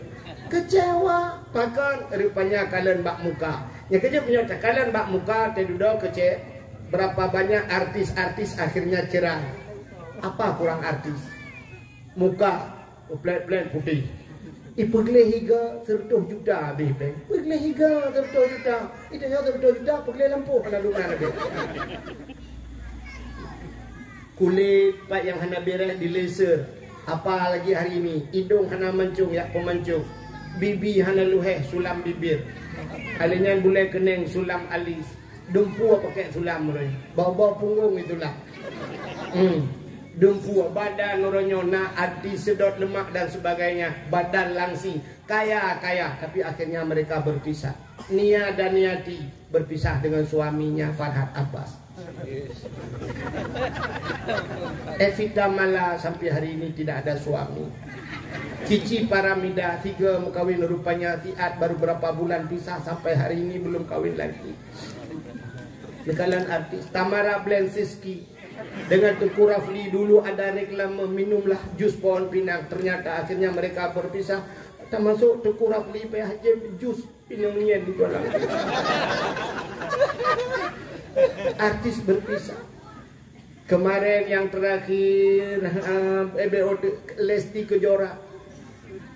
Kecewa, pakon rupanya kalon bak muka. Nyang keujeuet meunyoe takalon bak muka, teududoe keu cék berapa banyak artis-artis akhirnya cerai. Apa kurang artis? Muka, plan-plan putih. Ipeugleh higa seratus juta habéh bank. Peugleh higa seratus juta. Itu nyoe seratus juta peugleh lampôh hana dum na lagée. Kulét pat nyang hana beres di laser. Apa lagi hari ini? Idong hana mancung, yak peumancung. Bibi hana luheh, sulam bibir. Alèh nyan bulèe keuneng, sulam alis. Dumpu pakèk sulam roh. Bau-bau punggong itulah. Hmm. Dumpu badan roh nyoe na ati sedot lemak dan sebagainya. Badan langsing. Kaya-kaya. Tapi akhirnya mereka berpisah. Nia dan Niati berpisah dengan suaminya Farhad Abbas. Evita Mala sampai hari ini tidak ada suami. Cici Paramida tiga mengkawin rupanya siat baru berapa bulan pisah sampai hari ini belum kawin lagi. Nikalan artis Tamara Blensinski dengan Teuku Rafli dulu ada reklame minumlah jus pohon pinang. Ternyata akhirnya mereka berpisah. Termasuk Teuku Rafli payah jem jus. Inong nyan di kolam. Artis berpisah. Kemarin yang terakhir, eh, B O T, Lesti Kejora.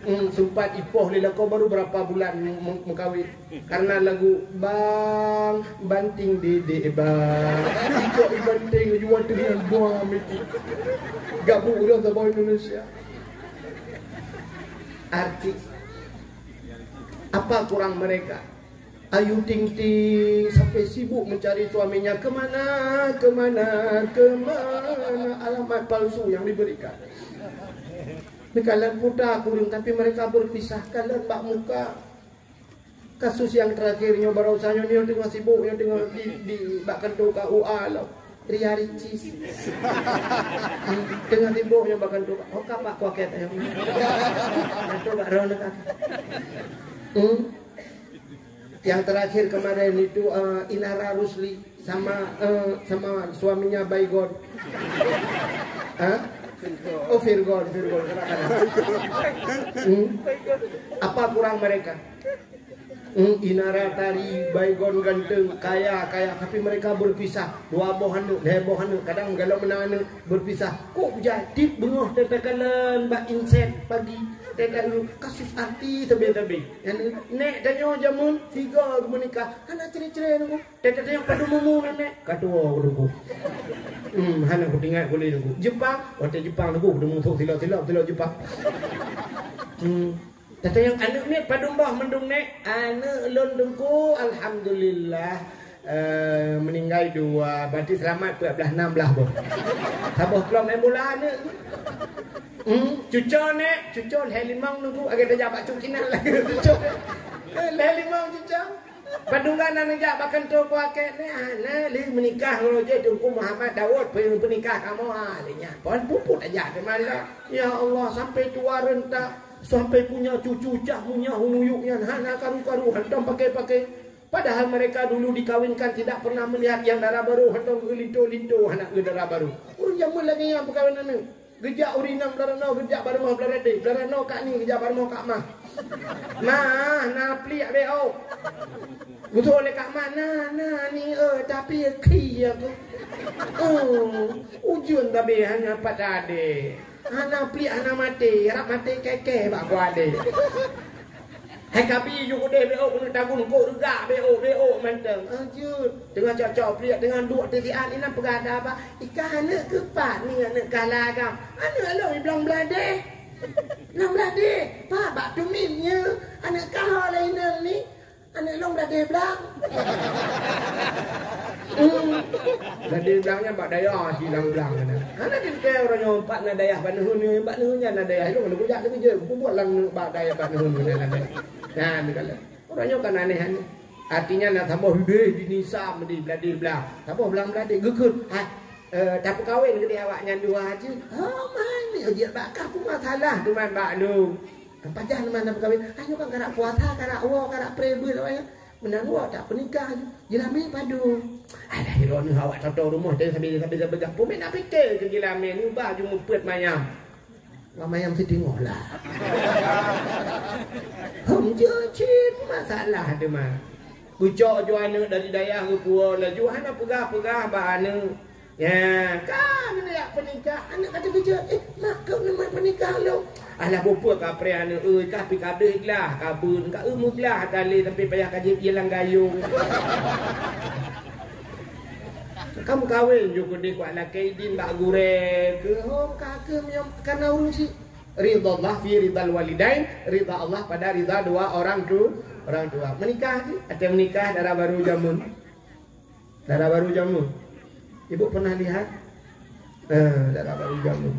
Hmm, sempat ipoh lé lakoe baru berapa bulan meng-, mengkawin. Karena lagu Bang Banting Dedek Bang. Ikok ibanting jual dengan buah miti. Gabung udah sama Indonesia. Artis. Apa kurang mereka? Ayu Ting Ting sampai sibuk mencari suaminya. Kemana, kemana, kemana? Alamat palsu yang diberikan. Nikalan puta kureueng, tapi mereka berpisah. Kalon bak muka. Kasus yang terakhir nyoe baroesa nyoe, nyoe teungoh sibuk, nyoe teungoh di, di bak kantor K U A lom. Ria Ricis. Teungoh sibuk nyoe bak kantor. Oh, ka bak kuakét nyoe. Kantor bak droeneuh ka. Hmm? Yang terakhir kemarin itu, eh, Inara Rusli sama, eh, sama suaminya Baygon. Hah? Oh, Virgon, Virgon, kadang-kadang. Hmm? Apa kurang mereka? Hmm, Inara tari, Baygon ganteng, kaya, kaya, tapi mereka berpisah. Dua boh aneuk, lhèe boh aneuk, kadang galom meunan aneuk berpisah. Kok jadi beungoh tatakalon bak inset pagi, tatakalon kasus artis sabe-sabe. Nyan, nek tanyoe jameun tiga meunikah, hana cre-cre nunggu. Tatakalon padum umu nyan, nek? Ka tuwo nunggu. Hmm, hana kutingat gule nunggu. Jepang, watèe Jepang nunggu, nunggu silap-silap, silap Jepang. Hmm. Tata nyang aneuk miet padum boh mandum, nek? Aneuk lôn Teungku, alhamdulillah, eh, meninggai dua, berarti selamat peuet blah nam blah boh. Saboh klub main bola aneuk. Hmm, cuco, nek? Cuco lhèe limong Teungku, agai tajak bak Cut Kinan lagèe cuco. Eh, lhèe limong cuco. Padum bulan na neujak bak kantô kuakét, nek? Ah, na lheueh meunikah ngon Raja Teungku Muhammad Daud, pe-, peunikah kamoe, ah, lheueh nyan. Pon puput aja teuma lom. Ya Allah, sampai tua renta. Sampai punya cucu cah munyah muyuek nyan hana karu-karu hantom pakai-pakai. Padahal mereka dulu dikawinkan tidak pernah melihat yang dara barô hantom geulinto-linto hana geu dara barô. Ureueng jameun lagèe nyan peukawen aneuk. Geujak ureueng inong blah ranoe, geujak bak rumoh blah radé, blah ranoe kak ni geujak bak rumoh kak mah. Mah, na pliek beuh. Geutoe lé kak mah, na, na ni, eh, tapi khi aku. Oh, ujeuen tapi hana pat adé. Hana pliek, hana maté, rab maté kèe-kèe bak kuadé. Hai kabi ju keudeh beuh, keuneuk tagun kok reugak beuh, beuh mantong. Ah, jeuet. Teungoh cok-cok pliek, teungoh duek teusiat, inong peugah haba, "Ika aneuk keuh pat ni, aneuk kah lagam?" "Aneuk lôn i Blang Bladeh." "Blang Bladeh? Pat bak Tumin nyoe? Aneuk kah ho lé inong ni?" Aneuk lôn Bladeh Blang. Hmm. Bladeh Blang nyan bak dayah si Blang-Blang nyan. Hana jiteupeue uroe nyoe pat na dayah bak neuheun nyoe, bak neuheun nyan na dayah. Lôn, lôn kujak lôn kujak, kubuet lam bak dayah bak neuheun nyan na dayah. Nah, ni kala. Uroe nyoe kan aneh-aneh. Artinya na saboh udeh di nisa meudi bladeh blah. Saboh blang bladeh geukheun. Ha, eh, tapeukawen keudeh awaknyan dua jih. Ha, mani jeuet bak kah pun masalah teuma bak lôn. Pajan teuma na peukawen. Ayo kan karak puasa, karak woe, karak pre beuet awaknyan. Meunan woe tak peunikah jih. Jeulamé padum. Alah, droeneuh awak toto rumoh teuh sabe-sabe gak. Pumén na pike keu jeulamé nibak ju meupeuet mayam. Mak mayang siteungoh lah. Hom jeuet cit masalah teuma. Geucok ju aneuk dari dayah geupuwoe laju hana peugah-peugah bak aneuk. Ya, ka aneuk jak peunikah, aneuk ka teukeujot. Eh, mak keuneuk peunikah lom. Alah bukon ka preh aneuk euy, ka pi ka deuh glah, ka beun, ka eu meuglah tali sampai payah ka jieb ie lam gayong. Ka meukawen ju keudeh kuat lakée idin bak gurée keuh hom ka keuh meunyoe kana ureuëng syiek. Ridha Allah fi ridhal walidain, ridha Allah pada ridha dua orang tu, orang tua. Menikah jih, ada menikah dara baru jameun. Dara baru jameun. Ibu pernah lihat? Eh, dara baru jameun.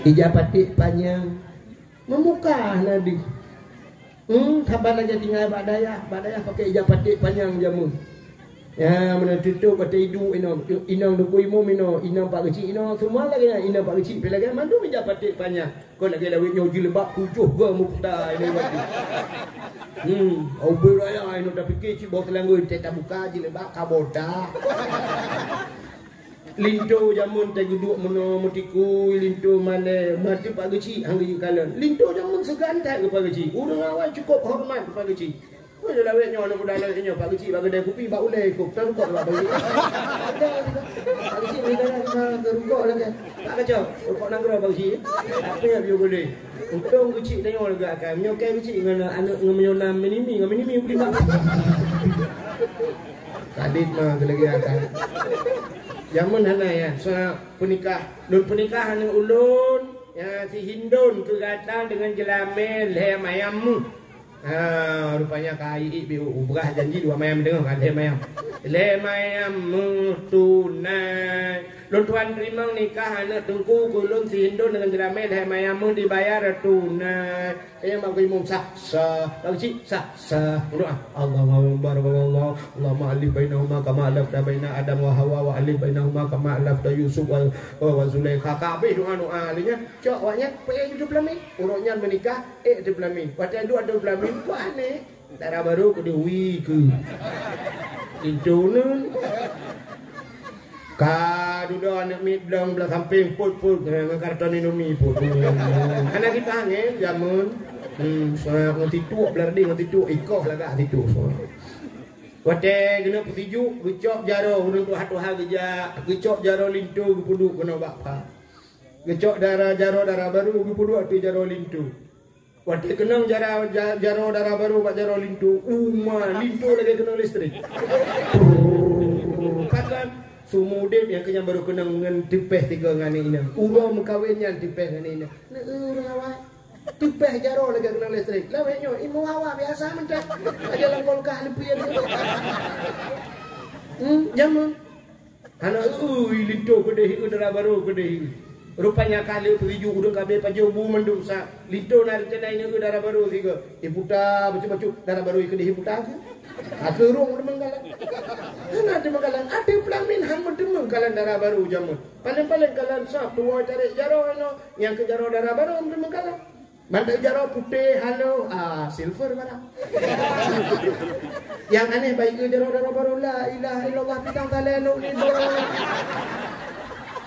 Ija patik panyang. Meumukah na deuh. Hmm, saban lagée tinggai bak dayah, bak dayah pakai ija paték panyang jameun. Ya, meunan tutob watée iduek inoe, inong Teungku Imum inoe, inong Pak Geuchik inoe, semua lagée nyan, inong Pak Geuchik pih lagée mandum ija paték panyang. Kon lagée lawét nyoe jilbab tujoh go meuputa inoe watée. Hmm, ubé raya inoe tapike cit boh teulanggo teuh tabuka jilbab ka botak. Linto jameun teuh geuduek meunoe meutikui linto malée, mati Pak Geuchik han geuyue kalon. Linto jameun seugan that keu Pak Geuchik. Ureuëng awai cukup hormat keu Pak Geuchik. Peue lawét nyoe aneuk muda lawét nyoe Pak Geuchik bak keudée kupi bak ulée ikôb. Tan rukok bak Pak Geuchik. Pak Geuchik bak keudée kupi bak rukok lagée. Pak kacau, rukok nanggroe Pak Geuchik. Apa nyang piôh boleh? Untông Geuchik tanyoe lagée akai. Meunyoe kai Geuchik ngon aneuk ngon meunyoe na minimi, ngon minimi budi bak. Kadit ma geulagée akai. Jameun hana ya, sa peunikah. Lôn peunikah aneuk ulôn, ya, si Hindon keu gata deungon jeulamé lhée mayam mu. Ha, rupanya ka iék bi u beurah janji dua mayam deungoh ka lhée mayam. Lhée mayam mu tunai. Lôn tuan teurimong nikah aneuk teungku keu lôn si Hindon deungon jeulamé lhée mayam mu dibayar tunai. Nyang bak imum sah, sah. Bak keuchik sah, sah. Meudoa. Allahumma barik Allah. Allahumma alif bainahuma kama alafta baina Adam wa Hawa wa alif bainahuma kama alafta Yusuf wa, wa, wa Zulaikha. Ka habéh doa-doa lé nyan. Cok awak nyan, peuék ju teupeulamé. Uroe nyan meunikah, ék teupeulamé. Watée duek teupeulamé, kok aneh. Dara barô keudeh wie keu. Linto neun. Ka dudoe aneuk miet blong blah sampéng, put, put, eh, ngon karton Indomie, put. Hana kiban, eh, jameun. Hmm, seungat ngon tituek, blah reudeh ngon tituek, ikoh lagak tituek seungat. Watée geuneuk peusijuek, geucok jaroe, ureuëng tuha-tuha geujak, geucok jaroe linto geupeuduek keunoe bak pha. Geucok dara, jaroe dara barô geupeuduek ateueh jaroe linto. Watée keunong jara-, ja-, jaroe dara barô bak jaroe linto, uma, linto lagée keunong listrik. Pakon? Seumeu udeb nyang keu nyan barô keunong ngon teupeh sigoe ngon aneuk inong. Uroe meukawen nyan teupeh ngon aneuk inong. Neu ureuëng awai. Teupeh jaroe lagée keunong listrik. Lawét nyoe, imeum awai biasa mantong. Aja lam kulkas leupie. Hmm, jameun. Hana eu linto keudeh, eu dara barô keudeh. Rupanya ka lheueh peusijuek ureuëng ka abéh pajoh bu mandum sa. Linto na reuncana ineuk eu dara barô sigoe. Iputa bacut-bacut dara barô keudeh iputa keu. Akhé rong teumeung kalon. Hana teumeung kalon. Até peulamin han meuteumé kalon dara barô jameun. Paléng-paléng kalon sab tuwoe tarek jaroe inoe nyang keu jaroe dara barô meuteumé kalon. Ban jaroe putéh halo, ah, silver barang. Nyang aneh baik ke jaroe dara barô, la ilaha illallah, pisang saleh lok ni.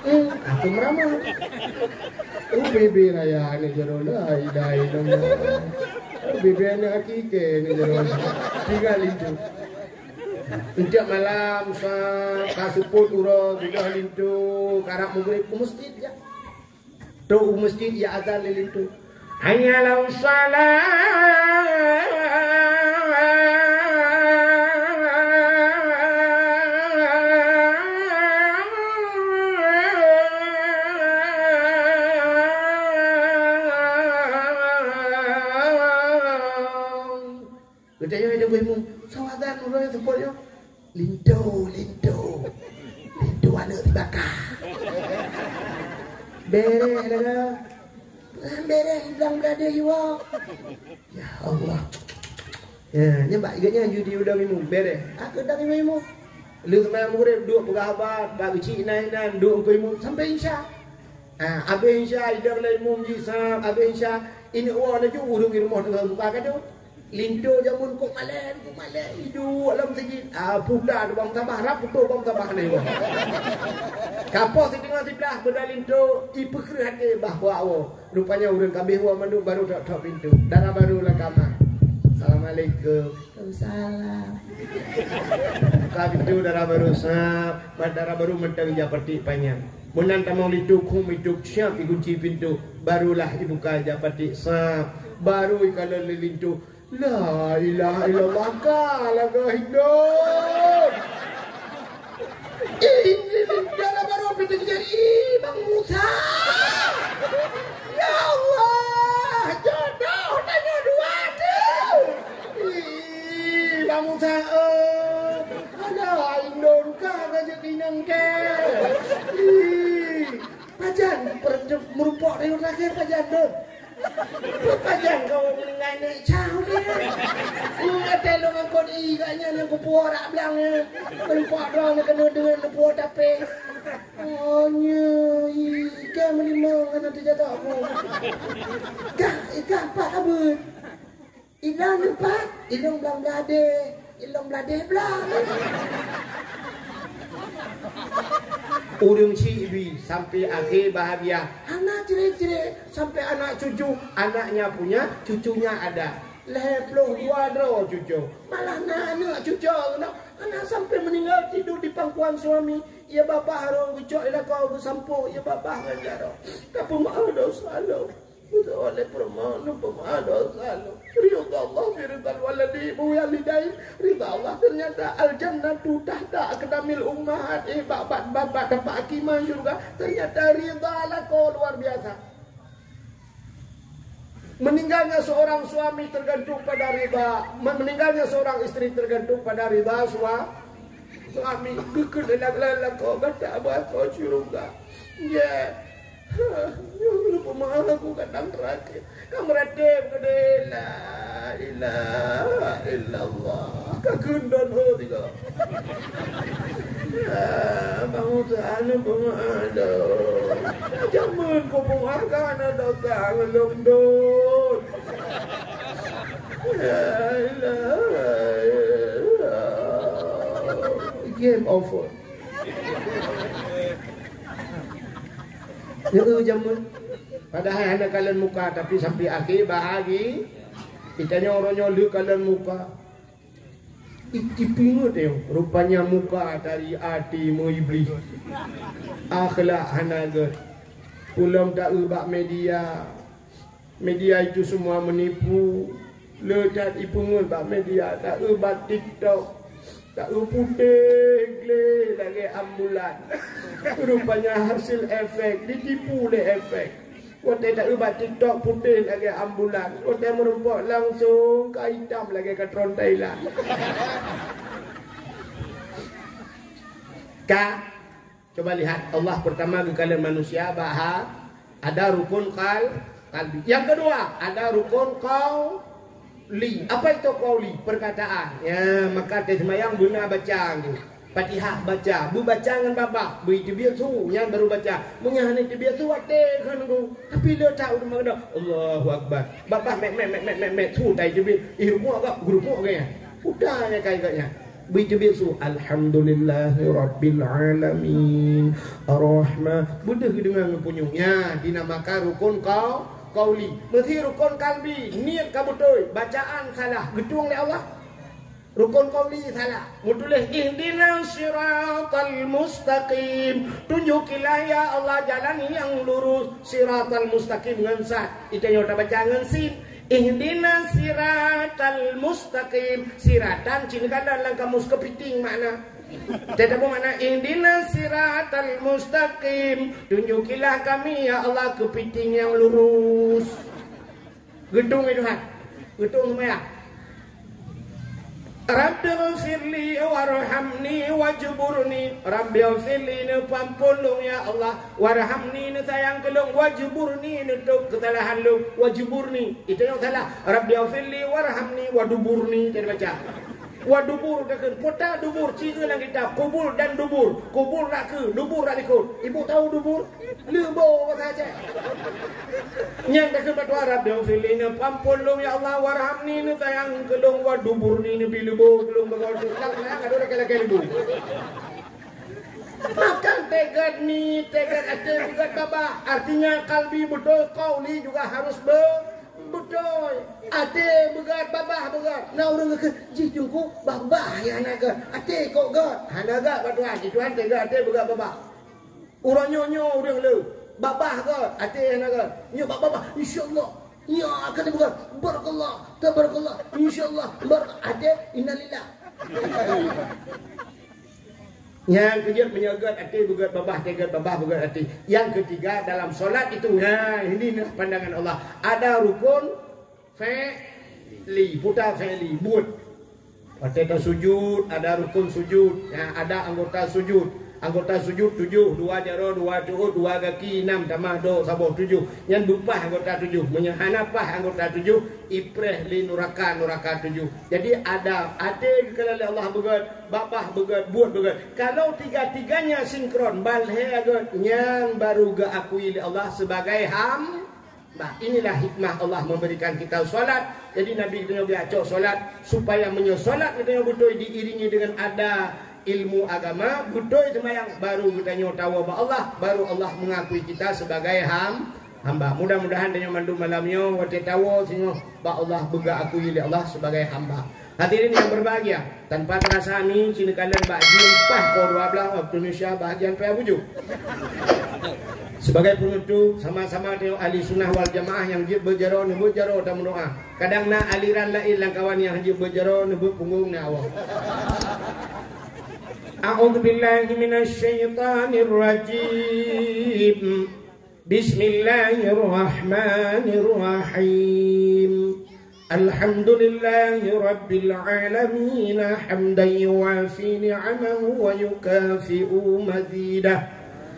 Hmm, aku meramah. Oh, bebe raya ni jaroe, la ilaha illallah. Oh, bebe aneuk hakiki ni jaroe. Tinggal itu. Setiap malam, sa-, ka seupôt uroe, sudah linto, karab maghrib, ke masjid je. Trok u masjid, ya azan lé linto. Hayya 'alas shalah. Geutanyoe lé beuh mu, soe azan uroe nyan seupôt nyoe? Linto, linto. Linto aneuk sibaka. Bék lagée. Bereh blang bladeh jiwoe. Ya Allah. Ya, nyan bak geuh nyan ju di udang imum. Bereh. Aku udang imum-imum. Lheueh seumayang maghrib, duek peugah haba, bak geuchik inan-inan, duek keu imum sampai isya. Ha, abéh isya, idong lé imum jih sab, abéh isya, ineuk woe laju ureueng di rumoh teungoh buka kado. Linto jameun kok malèe, kok malèe, iduek lam meuseujid. Ah, puta tu bang tabah, rab putôh bang tabah lé wah. Kapoh siteungoh siblaih beuda linto, ipeukreuh até bah kuat woe. Rupanya ureueng ka abéh woe mandum barô thok-thok pintoe. Dara barô lam kama. Assalamualaikum. Waalaikumsalam. Buka pintoe dara barô sab, dara barô mantong ija patik panyang. Meunan tamong linto khum itôb siap ikunci pintoe, barolah ibuka ija patik sab. Barô ikalon lé linto, "La ilaha illallah, ka lagèe hidup." Ih, dara barô pintoe keujadi, "Ih, Bang Musa! Ya Allah, jodoh tanyoe dua tu!" Ih, Bang Musa, eh, alah, indon ka ka jeuet inong ke. Ih, pajan per-, meurupok rayeuk terakhir pajan tu. Pajan kau meuninggai nèk cau dia. Ih, até lôn angkot i kat nyan nyang kupuwoe rak blang nyan. Meurupok droe nyan keuneuk deungon kupuwoe tapé. Oh, nyo, i, ke meulimong kan ati jatuh aku. Kah, i kah pat abeuet. Ilôn pat, ilôn blang bladeh, ilôn bladeh blang. Ureueng chik bi sampai akhé bahagia. Hana cre-cre sampai anak cucu, anaknya punya, cucunya ada. Lhèe ploh dua droe cucu. Malah na aneuk cucu keunoe. Hana sampai meuninggai tidur di pangkuan suami. Ia babah rhong geucok i lakoe geusampôh, ia babah ngon jaroe. Ka peumeu'ah dosa lôn. Beutôi lé peurumoh lôn peumeu'ah dosa lôn. Ridha Allah fi ridhal waladi, walidain. Ridha Allah ternyata al-jannatu tahta aqdamil ummahat. Eh, bak, bak, bak, bak tapak kaki ma syurga. Ternyata ridha lakoe luar biasa. Meninggalnya seorang suami tergantung pada ridha. Men-, meninggalnya seorang istri tergantung pada ridha sua-, suami. Geukheun lé lakoe gata bak syurga. Ya. Nyoe lôn peumeu'ah aku kadang terakhir. Ka meuratéb keudéh, la ilaha illallah. Ka kheun don ho tiga. Ya, Bang Ustaz, lôn peumeu'ah lôn. Jameun ku peumeu'ah ka na dosa ngon lôn don. La ilaha illallah. Game over. Nyoe jameun. Padahai hana kalon muka, tapi sampai akhé bahagia. Geutanyoe uroe nyoe lheueh kalon muka. I-, ipingeut nyoe, rupanya muka dari até meu iblis. Akhlak hana gèt. Peulom taeu bak media. Media itu semua menipu. Le that ipeungeut bak media, taeu bak TikTok, taeu putéh gleh lagèe ambulan. Rupanya hasil efek, ditipu lé efek. Watèe taeu bak TikTok putéh lagèe ambulan, watèe meurumpok langsung ka itam lagèe katron Thailand. Ka Coba lihat, Allah pertama geukalon manusia bak ha-, ada rukun qal-, qalbi. Yang kedua, ada rukun qauli. Apa itu qauli? Perkataan. Ya, maka teuh seumayang beuna baca tu. Fatihah baca, beubaca ngon babah, beu teubiet su, nyan baru baca. Meunyo hana teubiet su, watèe kheun tu. Tapi le that ureueng meukeudok, Allahu Akbar. Babah mek, mek, mek, su tai teubiet. Ih, rukuk agak, rukuk agak nyan. Udah nyan kai agak nyan. Beu teubiet su, "Alhamdulillahirabbil alamin. Arrahman." Beudeuh geudeungoe ngon punyueng. Nyan dinamakan rukun qau-, qauli. Meusi rukun qalbi, niet ka beutôi, bacaan salah, geutueng lé Allah. Rukun qauli salah. Meutuléh, "Ihdinas siratal mustaqim." Tunjukilah, ya Allah, jalan yang lurus. Siratal mustaqim ngon sad. Geutanyoe tabaca ngon sin. Ihdinas siratal mustaqim. Siratan cit neukalon lam kamus keupiting makna. Teutabong makna ihdinas siratal mustaqim. Tunjukilah kami, ya Allah, keupiting nyang lurus. Geutueng, ya Tuhan. Geutueng seumayang. Rabbighfirli warhamni wajburni. Rabbighfirli, neupeuampôn lôn ya Allah, warhamni, neusayang keu lôn, wajburni, neutôb keusalahan lôn, wajburni. Itu nyang salah. Rabbighfirli warhamni waduburni, tadi baca. Wadubur takheun, peue dubur, ci lam kitab, kubur dan dubur. Kubur nakeuh, dubur dak likot. Ibu tahu dubur? Leuboh bahasa Aceh. Nyan takheun bak Tuhan, Rabbighfirli, neupeuampôn lôn ya Allah, warhamni, neusayang keu lôn, waduburni, neubi leuboh keu lôn, beugöt. Lam, lam, adoe lakèe-lakèe leuboh. Makan teugat ni, teugat até, teugat babah. Artinya kalbi beutôi, qauli juga harus be-, beutôi. Até beugöt, babah beugöt. Na ureueng geukheun, jih teungku, babah nyang hana göt. Até kok göt? Hana göt bak Tuhan. Di Tuhan teugat até, beugöt babah. Uroe nyoe, nyoe ureueng le, babah göt, até hana göt. Nyoe bak babah, insya Allah. Nyoe akan beugöt. Barakallah, tabarakallah. Insya Allah, barak-, até, innalillah. Nyang keujeuet meunyoe göt até beugöt babah, teugat babah beugöt até. Yang ketiga dalam solat itu, nah, ini nah pandangan Allah. Ada rukun fi'li, peue fi'li, buet. Watèe tasujud, ada rukun sujud, nah, ada anggota sujud. Anggota sujud tujoh, dua jaroe, dua tu'ôt, dua gaki, nam tamah dua, saboh tujoh. Nyan beupah anggota tujoh. Meunyoe hana pah anggota tujoh, ipreh lé nuraka, nuraka tujoh. Jadi ada até geukalon lé Allah beugöt, babah beugöt, buet beugöt. Kalau tiga-tiganya sinkron, ban lhèe göt, nyan baru geuakui lé Allah sebagai ham-, bah, inilah hikmah Allah memberikan kita salat. Jadi Nabi geutanyoe biasa cok salat supaya meunyoe salat geutanyoe beutôi diiringi dengan ada ilmu agama, beutôi seumayang, baru geutanyoe tawoe bak Allah, baru Allah mengakui kita sebagai ham-, hamba. Mudah-mudahan tanyoe mandum malam nyoe watèe tawoe singoh bak Allah beugeuakui lé Allah sebagai hamba. Hadirin yang berbahagia, tanpa terasa ni, ci neukalon bak jeuem pah pukul dua belas waktu Indonesia bahagian paya bujuk. Sebagai penutup, sama-sama tengok ahli sunnah wal jamaah nyang jeuet beuet jaroe, neubeuet jaroe tameudoa. Kadang na aliran laén lam kawan nyang jeuet beuet jaroe, neubeuet punggong na awak. A'udzubillahi minasyaitonirrajim. Bismillahirrahmanirrahim. Alhamdulillahi rabbil alamin, hamdan yuwafi ni'amahu wa yukafi'u mazidah.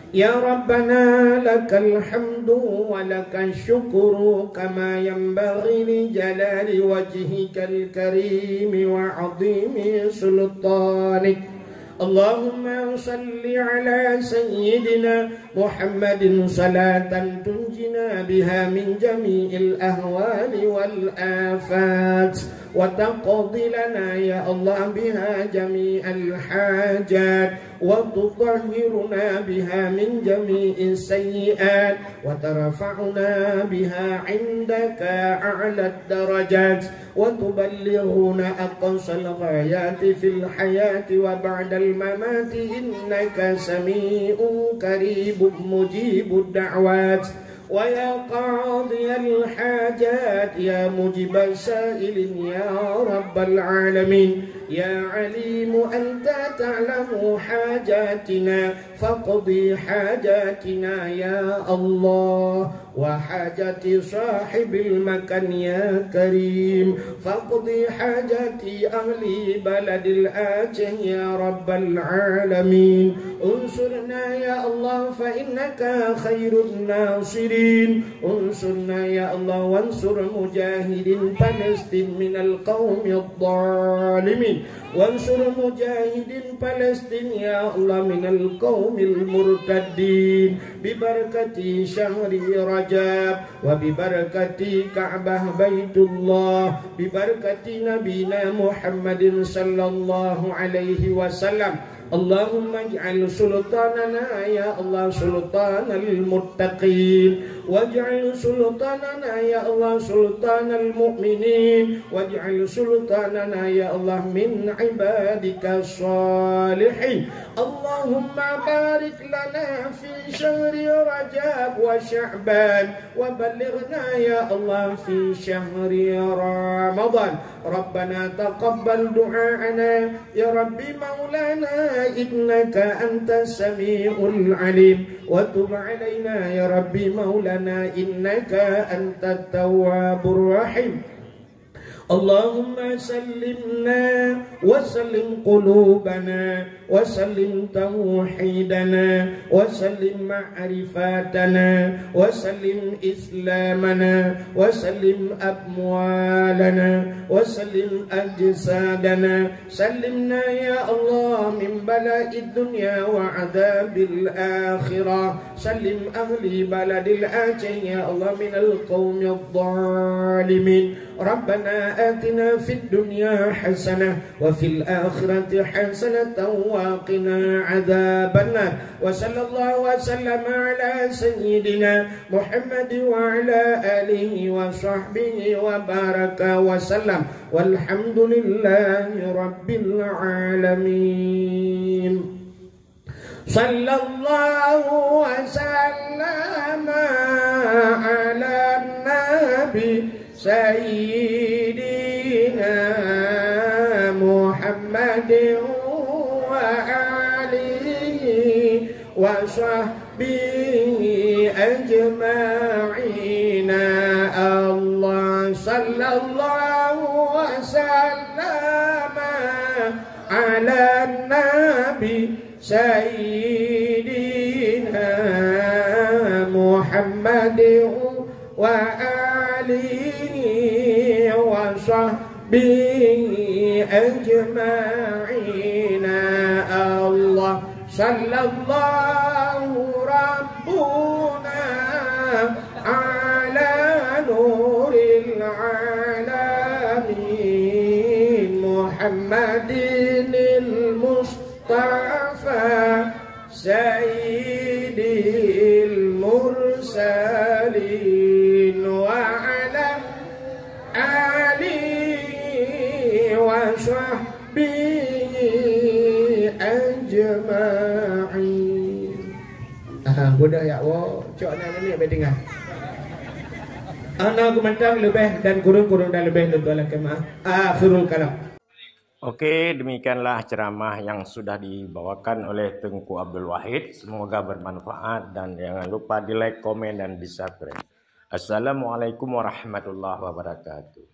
Ya Rabbana, lakal hamdu wa lakash syukru kama yanbaghi li jalali wajhikal karimi wa 'azimi sultanik. Allahumma salli ala sayyidina Muhammadin salatan tunjina biha min jami'il ahwali wal afat, wa taqdi lana ya Allah biha jami'al hajat, wa tutahhiruna biha min jami'is sayyi'at, wa tarfa'una biha 'indaka a'lad darajat. وتبلغنا أقصى الغايات في الحياة وبعد الممات إنك سميع قريب مجيب الدعوات. ويا قاضي الحاجات يا مجيب السائلين يا رب العالمين. يا عليم أنت تعلم حاجاتنا فاقض حاجاتنا يا الله وحاجة صاحب المكان يا كريم. فاقض حاجة أهل بلد الآجه يا رب العالمين. انصرنا يا الله فإنك خير الناصرين. انصرنا يا الله وانصر مجاهدين فلسطين من القوم الظالمين. وانصر مجاهدين فلسطين يا الله من القوم المرتدين ببركة شهر رجب وببركة كعبة بيت الله ببركة نبينا محمد صلى الله عليه وسلم. اللهم اجعل سلطاننا يا الله سلطان المتقين، واجعل سلطاننا يا الله سلطان المؤمنين، واجعل سلطاننا يا الله من عبادك الصالحين. اللهم بارك لنا في شهر رجب وشعبان، وبلغنا يا الله في شهر رمضان. ربنا تقبل دعاءنا يا رب مولانا إنك أنت السميع العليم، وتب علينا يا رب مولانا إنك أنت التواب الرحيم. اللهم سلمنا وسلم قلوبنا وسلم توحيدنا وسلم معرفتنا وسلم إسلامنا وسلم أموالنا وسلم أجسادنا. سلمنا يا الله من بلاء الدنيا وعذاب الآخرة. سلم أهل بلد الأعشى يا الله من القوم الظالمين. ربنا آتنا في الدنيا حسنة وفي الآخرة حسنة وقنا عذاب النار. وصلى الله وسلم على سيدنا محمد وعلى آله وصحبه وبارك وسلم. والحمد لله رب العالمين. صلى الله وسلم على النبي سيدنا محمد وآله وصحبه أجمعين. الله صلى الله وسلم على النبي سيدنا محمد وآله وصحبه أجمعين. الله صلى الله ربنا على نور العالمين محمد المصطفى سيد المرسلين وعلى آله وصحبه أجمعين. Ah, budak ya, wo, cok na ni baik dengar. Ana geumantang leubeh dan kureueng-kureueng dan leubeh lôn tuan lakée meu'ah. Akhirul kalam. Oke, demikianlah ceramah yang sudah dibawakan oleh Teungku Abdul Wahid. Semoga bermanfaat dan jangan lupa di-like, komen, dan di-subscribe. Assalamualaikum warahmatullahi wabarakatuh.